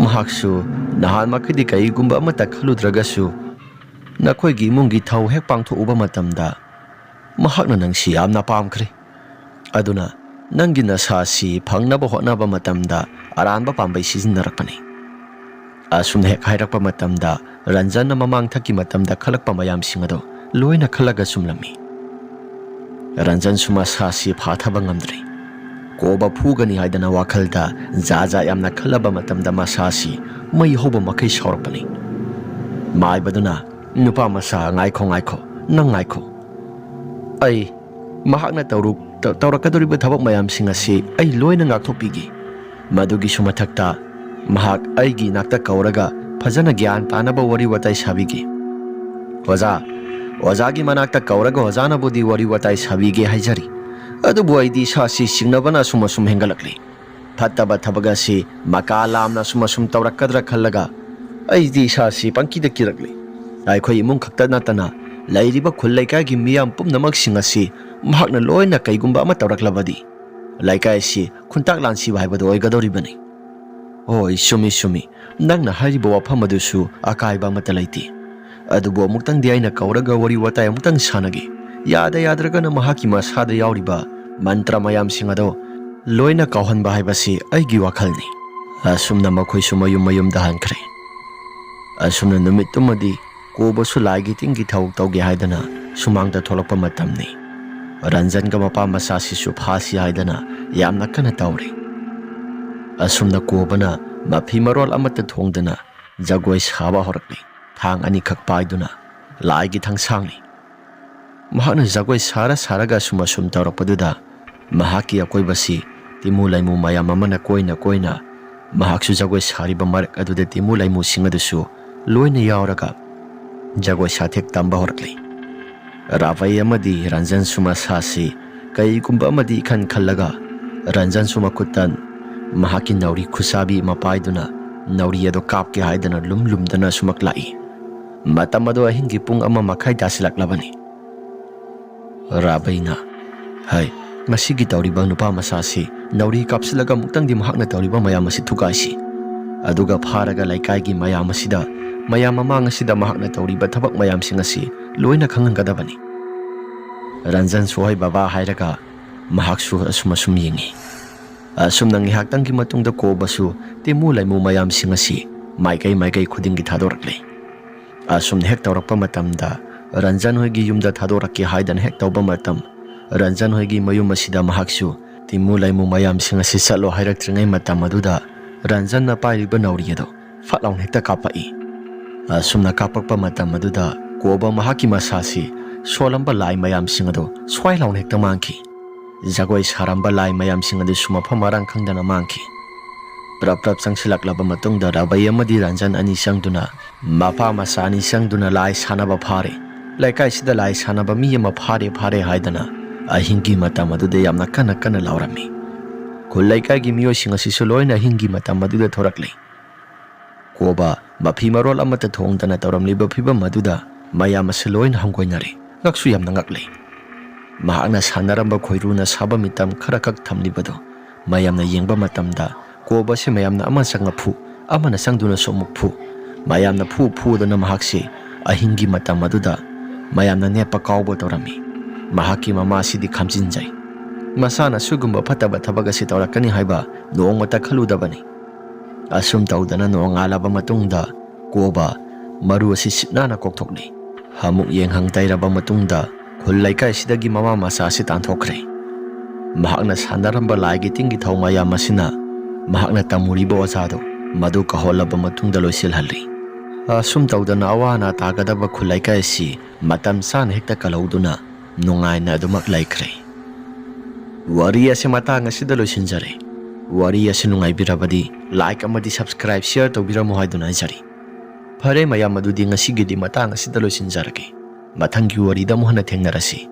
ꯃꯍꯥꯛꯁꯨ ꯅꯍꯥꯟꯃꯛꯀꯤꯗꯤ ꯀꯔꯤꯒꯨꯝꯕ ꯑꯃꯠꯇ ꯈꯜꯂꯨꯗ꯭ꯔꯒꯁꯨ, ꯅꯈꯣꯏꯒꯤ ꯏꯃꯨꯡꯒꯤ ꯊꯧ ꯍꯦꯛ ꯄꯥꯡꯊꯣꯛꯎꯕ ꯃꯇꯝꯗ, ꯃꯍꯥꯛꯅ ꯅꯪꯁꯤ ꯌꯥꯝꯅ ꯄꯥꯝꯈ꯭ꯔꯦ꯫ ꯑꯗꯨꯅ ꯅꯪꯒꯤ ꯅꯁꯥ ꯑꯁꯤ ꯐꯪꯅꯕ ꯍꯣꯠꯅꯕ ꯃꯇꯝꯗ ꯑꯔꯥꯟꯕ ꯄꯥꯝꯕꯩ ꯁꯤꯖꯤꯟꯅꯔꯛꯄꯅꯤ꯫ ꯑꯁꯨꯝꯅ ꯍꯦꯛ ꯍꯥꯏꯔꯛꯄ ꯃꯇꯝꯗ, ꯔꯟꯖꯟꯅ ꯃꯃꯥꯡꯊꯛꯀꯤ ꯃꯇꯝꯗ ꯈꯜꯂꯛꯄ ꯃꯌꯥꯝꯁꯤꯡ ꯑꯗꯨ ꯂꯣꯏꯅ ꯈꯜꯂꯒ ꯆꯨꯝꯂꯝꯃꯤ꯫ ꯔꯟꯖꯟꯁꯨ ꯃꯁꯥꯁꯤ ꯐꯥꯊꯕ ꯉꯝꯗ꯭ꯔꯦ꯫ ꯀꯣꯕ ꯐꯨꯒꯅꯤ ꯍꯥꯏꯗꯅ ꯋꯥꯈꯜꯗ ꯖꯥ ꯖꯥ ꯌꯥꯝꯅ ꯈꯜꯂꯕ ꯃꯇꯝꯗ, ꯃꯁꯥꯁꯤ ꯃꯩ ꯍꯧꯕ ꯃꯈꯩ ꯁꯥꯎꯔꯛꯄꯅꯤ꯫ ꯃꯥꯏꯕꯗꯨꯅ, "ꯅꯨꯄꯥ ꯃꯆꯥ, ꯉꯥꯏꯈꯣ, ꯉꯥꯏꯈꯣ, ꯅꯪ ꯉꯥꯏꯈꯣ꯫ ꯑꯩ ꯃꯍꯥꯛꯅ ꯇꯧꯔꯨ-, ꯇ-, ꯇꯧꯔꯛꯀꯗꯧꯔꯤꯕ ꯊꯕꯛ ꯃꯌꯥꯝꯁꯤꯡ ꯑꯁꯤ ꯑꯩ ꯂꯣꯏꯅ ꯉꯥꯛꯊꯣꯛꯄꯤꯒꯦ꯫ ꯃꯗꯨꯒꯤꯁꯨ ꯃꯊꯛꯇ, ꯃꯍꯥꯛ ꯑꯩꯒꯤ ꯏꯅꯥꯛꯇ ꯀꯧꯔꯒ ꯐꯖꯅ ꯒ꯭ꯌꯥꯟ ꯇꯥꯅꯕ ꯋꯥꯔꯤ ꯋꯥꯇꯥꯏ ꯁꯥꯕꯤꯒꯦ꯫ ꯑꯣꯖꯥ, ꯑꯣꯖꯥꯒꯤ ꯃꯅꯥꯛꯇ ꯀꯧꯔꯒ ꯑꯣꯖꯥꯅꯕꯨꯗꯤ ꯋꯥꯔꯤ ꯋꯥꯇꯥꯏ ꯁꯥꯕꯤꯒꯦ ꯍꯥꯏꯖꯔꯤ, ꯑꯗꯨꯕꯨ ꯑꯩꯗꯤ ꯏꯁꯥꯁꯤ ꯁꯤꯡꯅꯕꯅ ꯑꯁꯨꯝ ꯑꯁꯨꯝ ꯍꯦꯟꯒꯠꯂꯛꯂꯤ꯫ ꯐꯠꯇꯕ ꯊꯕꯛ ꯑꯁꯤ ꯃꯀꯥ ꯂꯥꯝꯅ ꯑꯁꯨꯝ ꯑꯁꯨꯝ ꯇꯧꯔꯛꯀꯗ꯭ꯔꯥ ꯈꯜꯂꯒ ꯑꯩꯗꯤ ꯏꯁꯥꯁꯤ ꯄꯪꯀꯤꯗ ꯀꯤꯔꯛꯂꯤ꯫ ꯑꯩꯈꯣꯏ ꯏꯃꯨꯡ ꯈꯛꯇ ꯅꯠꯇꯅ ꯂꯩꯔꯤꯕ ꯈꯨꯜ ꯂꯩꯀꯥꯏꯒꯤ ꯃꯤꯌꯥꯝ ꯄꯨꯝꯅꯃꯛꯁꯤꯡ ꯑꯁꯤ ꯃꯍꯥꯛꯅ ꯂꯣꯏꯅ ꯀꯩꯒꯨꯝꯕ ꯑꯃ ꯇꯧꯔꯛꯂꯕꯗꯤ, ꯂꯩꯀꯥꯏ ꯑꯁꯤ ꯈꯨꯟꯇꯥꯛ ꯂꯥꯟꯁꯤꯕ ꯍꯥꯏꯕꯗꯨ ꯑꯣꯏꯒꯗꯧꯔꯤꯕꯅꯤ꯫" "ꯍꯣꯏ, ꯆꯨꯝꯃꯤ, ꯆꯨꯝꯃꯤ꯫ ꯅꯪꯅ ꯍꯥꯏꯔꯤꯕ ꯋꯥꯐꯝ ꯑꯗꯨꯁꯨ ꯑꯀꯥꯏꯕ ꯑꯃꯠꯇ ꯂꯩꯇꯦ꯫ ꯑꯗꯨꯕꯨ ꯑꯃꯨꯛꯇꯪꯗꯤ ꯑꯩꯅ ꯀꯧꯔꯒ ꯋꯥꯔꯤ ꯋꯥꯇꯥꯏ ꯑꯃꯨꯛꯇꯪ ꯁꯥꯟꯅꯒꯦ꯫ ꯌꯥꯗ ꯌꯥꯗ꯭ꯔꯒꯅ ꯃꯍꯥꯛꯀꯤ ꯃꯁꯥꯗ ꯌꯥꯎꯔꯤꯕ ꯃꯟꯇ꯭ꯔ ꯃꯌꯥꯝꯁꯤꯡ ꯑꯗꯣ ꯂꯣꯏꯅ ꯀꯥꯎꯍꯟꯕ ꯍꯥꯏꯕꯁꯤ ꯑꯩꯒꯤ ꯋꯥꯈꯜꯅꯤ꯫" ꯑꯁꯨꯝꯅ ꯃꯈꯣꯏꯁꯨ ꯃꯌꯨꯝ ꯃꯌꯨꯝꯗ ꯍꯟꯈ꯭ꯔꯦ꯫ ꯑꯁꯨꯝꯅ ꯅꯨꯃꯤꯠꯇꯨꯃꯗꯤ ꯀꯣꯕꯁꯨ ꯂꯥꯏꯒꯤ ꯇꯤꯟꯒꯤ ꯊꯧ ꯇꯧꯒꯦ ꯍꯥꯏꯗꯅ ꯁꯨꯃꯥꯡꯗ ꯊꯣꯛꯂꯛꯄ ꯃꯇꯝꯅꯤ꯫ ꯔꯟꯖꯟꯒ ꯃꯄꯥ ꯃꯆꯥꯁꯤꯁꯨ ꯐꯥꯁꯤ ꯍꯥꯏꯗꯅ ꯌꯥꯝꯅ ꯀꯟꯅ ꯇꯧꯔꯤ꯫ ꯑꯁꯨꯝꯅ ꯀꯣꯕꯅ ꯃꯐꯤ ꯃꯔꯣꯜ ꯑꯃꯠꯇ ꯊꯣꯡꯗꯅ ꯖꯒꯣꯏ ꯁꯥꯕ ꯍꯧꯔꯛꯂꯤ꯫ ꯊꯥꯡ ꯑꯅꯤꯈꯛ ꯄꯥꯏꯗꯨꯅ ꯂꯥꯏꯒꯤ ꯊꯥꯡꯁꯥꯡꯅꯤ꯫ ꯃꯍꯥꯛꯅ ꯖꯒꯣꯏ ꯁꯥꯔ ꯁꯥꯔꯒ ꯑꯁꯨꯝ ꯑꯁꯨꯝ ꯇꯧꯔꯛꯄꯗꯨꯗ, ꯃꯍꯥꯛꯀꯤ ꯑꯀꯣꯏꯕꯁꯤ ꯇꯤꯃꯨ ꯂꯩꯃꯨ ꯃꯌꯥꯝ ꯑꯃꯅ ꯀꯣꯏꯅ ꯀꯣꯏꯅ, ꯃꯍꯥꯛꯁꯨ ꯖꯒꯣꯏ ꯁꯥꯔꯤꯕ ꯃꯔꯛ ꯑꯗꯨꯗ ꯇꯤꯃꯨ ꯂꯩꯃꯨꯁꯤꯡ ꯑꯗꯨꯁꯨ ꯂꯣꯏꯅ ꯌꯥꯎꯔꯒ ꯖꯒꯣꯏ ꯁꯥꯊꯦꯛ ꯇꯝꯕ ꯍꯧꯔꯛꯂꯤ꯫ ꯔꯥꯕꯩ ꯑꯃꯗꯤ ꯔꯟꯖꯟꯁꯨ ꯃꯁꯥꯁꯤ ꯀꯩꯒꯨꯝꯕ ꯑꯃꯗꯤ ꯏꯈꯟ ꯈꯜꯂꯒ, ꯔꯟꯖꯟꯁꯨ ꯃꯈꯨꯠꯇ ꯃꯍꯥꯛꯀꯤ ꯅꯥꯎꯔꯤ ꯈꯨꯁꯥꯕꯤ ꯑꯃ ꯄꯥꯏꯗꯨꯅ ꯅꯥꯎꯔꯤ ꯑꯗꯨ ꯀꯥꯞꯀꯦ ꯍꯥꯏꯗꯅ ꯂꯨꯝ ꯂꯨꯝꯗꯅ ꯁꯨꯃꯛ ꯂꯥꯛꯏ꯫ ꯃꯇꯝ ꯑꯗꯨ ꯑꯍꯤꯡꯒꯤ ꯄꯨꯡ ꯑꯃ ꯃꯈꯥꯏ ꯇꯥꯁꯤꯜꯂꯛꯂꯕꯅꯤ꯫ ꯔꯥꯕꯩꯅ, "ꯍꯩ, ꯃꯁꯤꯒꯤ ꯇꯧꯔꯤꯕ ꯅꯨꯄꯥ ꯃꯆꯥꯁꯤ ꯅꯥꯎꯔꯤ ꯀꯥꯞꯁꯤꯜꯂꯒ ꯑꯃꯨꯛꯇꯪꯗꯤ ꯃꯍꯥꯛꯅ ꯇꯧꯔꯤꯕ ꯃꯌꯥꯝ ꯑꯁꯤ ꯊꯨꯒꯥꯏꯁꯤ꯫ ꯑꯗꯨꯒ ꯐꯥꯔꯒ ꯂꯩꯀꯥꯏꯒꯤ ꯃꯌꯥꯝ ꯑꯁꯤꯗ ꯃꯌꯥꯝ ꯃꯃꯥꯡ ꯑꯁꯤꯗ ꯃꯍꯥꯛꯅ ꯇꯧꯔꯤꯕ ꯊꯕꯛ ꯃꯌꯥꯝꯁꯤꯡ ꯑꯁꯤ ꯂꯣꯏꯅ ꯈꯪꯍꯟꯒꯗꯕꯅꯤ"꯫ ꯔꯟꯖꯟꯁꯨ "ꯍꯣꯏ ꯕꯕꯥ" ꯍꯥꯏꯔꯒ ꯃꯍꯥꯛꯁꯨ ꯑꯁꯨꯝ ꯑꯁꯨꯝ ꯌꯦꯡꯉꯤ꯫ ꯑꯁꯨꯝꯅ ꯉꯥꯏꯍꯥꯛꯇꯪꯒꯤ ꯃꯇꯨꯡꯗ ꯀꯣꯕꯁꯨ ꯇꯤꯃꯨ ꯂꯩꯃꯨ ꯃꯌꯥꯝꯁꯤꯡ ꯑꯁꯤ ꯃꯥꯏꯀꯩ ꯃꯥꯏꯀꯩ ꯈꯨꯗꯤꯡꯒꯤ ꯊꯥꯗꯣꯔꯛꯂꯦ꯫ ꯑꯁꯨꯝꯅ ꯍꯦꯛ ꯇꯧꯔꯛꯄ ꯃꯇꯝꯗ ꯔꯟꯖꯟ ꯍꯣꯏꯒꯤ ꯌꯨꯝꯗ ꯊꯥꯗꯣꯔꯛꯀꯦ ꯍꯥꯏꯗꯅ ꯍꯦꯛ ꯇꯧꯕ ꯃꯇꯝ, ꯔꯟꯖꯟ ꯍꯣꯏꯒꯤ ꯃꯌꯨꯝ ꯑꯁꯤꯗ ꯃꯍꯥꯛꯁꯨ ꯇꯤꯃꯨ ꯂꯩꯃꯨ ꯃꯌꯥꯝꯁꯤꯡ ꯑꯁꯤ ꯆꯠꯂꯣ ꯍꯥꯏꯔꯛꯇ꯭ꯔꯤꯉꯩ ꯃꯇꯝ ꯑꯗꯨꯗ ꯔꯟꯖꯟꯅ ꯄꯥꯏꯔꯤꯕ ꯅꯥꯎꯔꯤ ꯑꯗꯨ ꯐꯠ ꯂꯥꯎꯅ ꯍꯦꯛꯇ ꯀꯥꯞꯄꯛꯏ꯫ ꯑꯁꯨꯝꯅ ꯀꯥꯞꯄꯛꯄ ꯃꯇꯝ ꯑꯗꯨꯗ ꯀꯣꯕ ꯃꯍꯥꯛꯀꯤ ꯃꯁꯥꯁꯤ ꯁꯣꯜꯂꯝꯕ ꯂꯥꯏ ꯃꯌꯥꯝꯁꯤꯡ ꯑꯗꯨ ꯁ꯭ꯋꯥꯏ ꯂꯥꯎꯅ ꯍꯦꯛꯇ ꯃꯥꯡꯈꯤ꯫ ꯖꯒꯣꯏ ꯁꯥꯔꯝꯕ ꯂꯥꯏ ꯃꯌꯥꯝꯁꯤꯡ ꯑꯗꯨꯁꯨ ꯃꯐꯝ ꯃꯔꯥꯡ ꯈꯪꯗꯅ ꯃꯥꯡꯈꯤ꯫ ꯄ꯭ꯔꯞ ꯄ꯭ꯔꯞ ꯆꯪꯁꯤꯜꯂꯛꯂꯕ ꯃꯇꯨꯡꯗ ꯔꯥꯕꯩ ꯑꯃꯗꯤ ꯔꯟꯖꯟ ꯑꯅꯤ ꯆꯪꯗꯨꯅ, ꯃꯄꯥ ꯃꯆꯥ ꯑꯅꯤ ꯆꯪꯗꯨꯅ ꯂꯥꯏ ꯁꯥꯟꯅꯕ ꯐꯥꯔꯦ, ꯂꯩꯀꯥꯏꯁꯤꯗ ꯂꯥꯏ ꯁꯥꯟꯅꯕ ꯃꯤ ꯑꯃ ꯐꯥꯔꯦ, ꯐꯥꯔꯦ ꯍꯥꯏꯗꯅ ꯑꯍꯤꯡꯒꯤ ꯃꯇꯝ ꯑꯗꯨꯗ ꯌꯥꯝꯅ ꯀꯟꯅ ꯀꯟꯅ ꯂꯥꯎꯔꯝꯃꯤ꯫ ꯈꯨꯜ ꯂꯩꯀꯥꯏꯒꯤ ꯃꯤꯑꯣꯏꯁꯤꯡ ꯑꯁꯤꯁꯨ ꯂꯣꯏꯅ ꯑꯍꯤꯡꯒꯤ ꯃꯇꯝ ꯑꯗꯨꯗ ꯊꯣꯔꯛꯂꯦ꯫ ꯀꯣꯕ ꯃꯐꯤ ꯃꯔꯣꯜ ꯑꯃꯠꯇ ꯊꯣꯡꯗꯅ ꯇꯧꯔꯝꯂꯤꯕ ꯐꯤꯚꯝ ꯑꯗꯨꯗ ꯃꯌꯥꯝ ꯑꯁꯤ ꯂꯣꯏꯅ ꯍꯪꯒꯣꯏꯅꯔꯦ꯫ ꯉꯛꯁꯨ ꯌꯥꯝꯅ ꯉꯛꯂꯦ꯫ ꯃꯍꯥꯛꯅ ꯁꯥꯟꯅꯔꯝꯕ ꯈꯣꯏꯔꯨꯅ ꯁꯥꯕ ꯃꯤꯇꯝ ꯈꯔꯈꯛ ꯊꯝꯂꯤꯕꯗꯨ ꯃꯌꯥꯝꯅ ꯌꯦꯡꯕ ꯃꯇꯝꯗ ꯀꯣꯕ ꯑꯁꯤ ꯃꯌꯥꯝꯅ ꯑꯃ ꯆꯪꯉ ꯐꯨ, ꯑꯃꯅ ꯆꯪꯗꯨꯅꯁꯨ ꯑꯃꯨꯛ ꯐꯨ꯫ ꯃꯌꯥꯝꯅ ꯐꯨ ꯐꯨꯗꯅ ꯃꯍꯥꯛꯁꯤ ꯑꯍꯤꯡꯒꯤ ꯃꯇꯝ ꯑꯗꯨꯗ ꯃꯌꯥꯝꯅ ꯅꯦꯠꯄ ꯀꯥꯎꯕ ꯇꯧꯔꯝꯃꯤ꯫ ꯃꯍꯥꯛꯀꯤ ꯃꯃꯥ ꯑꯁꯤꯗꯤ ꯈꯝꯖꯤꯟꯖꯩ꯫ ꯃꯁꯥꯅ ꯁꯤꯒꯨꯝꯕ ꯐꯠꯇꯕ ꯊꯕꯛ ꯑꯁꯤ ꯇꯧꯔꯛꯀꯅꯤ ꯍꯥꯏꯕ ꯅꯣꯡꯃꯇ ꯈꯜꯂꯨꯗꯕꯅꯤ꯫ ꯑꯁꯨꯝ ꯇꯧꯗꯅ ꯅꯣꯡꯉꯥꯜꯂꯕ ꯃꯇꯨꯡꯗ ꯀꯣꯕ ꯃꯔꯨ ꯑꯁꯤ ꯁꯤꯠ ꯅꯥꯟꯅ ꯀꯣꯛꯊꯣꯛꯂꯤ꯫ ꯑꯃꯨꯛ ꯌꯦꯡꯍꯪ ꯇꯩꯔꯕ ꯃꯇꯨꯡꯗ ꯈꯨꯜ ꯂꯩꯀꯥꯏꯁꯤꯗꯒꯤ ꯃꯃꯥ ꯃꯆꯥ ꯑꯁꯤ ꯇꯥꯟꯊꯣꯛꯈ꯭ꯔꯦ꯫ ꯃꯍꯥꯛꯅ ꯁꯥꯟꯅꯔꯝꯕ ꯂꯥꯏꯒꯤ ꯇꯤꯟꯒꯤ ꯊꯧ ꯃꯌꯥꯝ ꯑꯁꯤꯅ ꯃꯍꯥꯛꯅ ꯇꯝꯃꯨꯔꯤꯕ ꯑꯣꯖꯥꯗꯨ ꯃꯗꯨ ꯀꯥꯎꯍꯜꯂꯕ ꯃꯇꯨꯡꯗ ꯂꯣꯏꯁꯤꯜꯍꯜꯂꯤ꯫ ꯑꯁꯨꯝ ꯇꯧꯗꯅ ꯑꯋꯥ ꯑꯅꯥ ꯇꯥꯒꯗꯕ ꯈꯨꯜ ꯂꯩꯀꯥꯏ ꯑꯁꯤ ꯃꯇꯝ ꯆꯥꯅ ꯍꯦꯛꯇ ꯀꯜꯍꯧꯗꯨꯅ ꯅꯨꯡꯉꯥꯏꯅ ꯑꯗꯨꯃꯛ ꯂꯩꯈ꯭ꯔꯦ꯫ ꯋꯥꯔꯤ ꯑꯁꯤ ꯃꯇꯥꯡ ꯑꯁꯤꯗ ꯂꯣꯏꯁꯤꯟꯖꯔꯦ꯫ ꯋꯥꯔꯤ ꯑꯁꯤ ꯅꯨꯡꯉꯥꯏꯕꯤꯔꯕꯗꯤ like ꯑꯃꯗꯤ subscribe, share ꯇꯧꯕꯤꯔꯝꯃꯨ ꯍꯥꯏꯗꯨꯅ ꯍꯥꯏꯖꯔꯤ꯫ ꯐꯔꯦ ꯃꯌꯥꯝ, ꯑꯗꯨꯗꯤ ꯉꯁꯤꯒꯤꯗꯤ ꯃꯇꯥꯡ ꯑꯁꯤꯗ ꯂꯣꯏꯁꯤꯟꯖꯔꯒꯦ꯫ ꯃꯊꯪꯒꯤ ꯋꯥꯔꯤꯗ ꯑꯃꯨꯛ ꯍꯟꯅ ꯊꯦꯡꯅꯔꯁꯤ꯫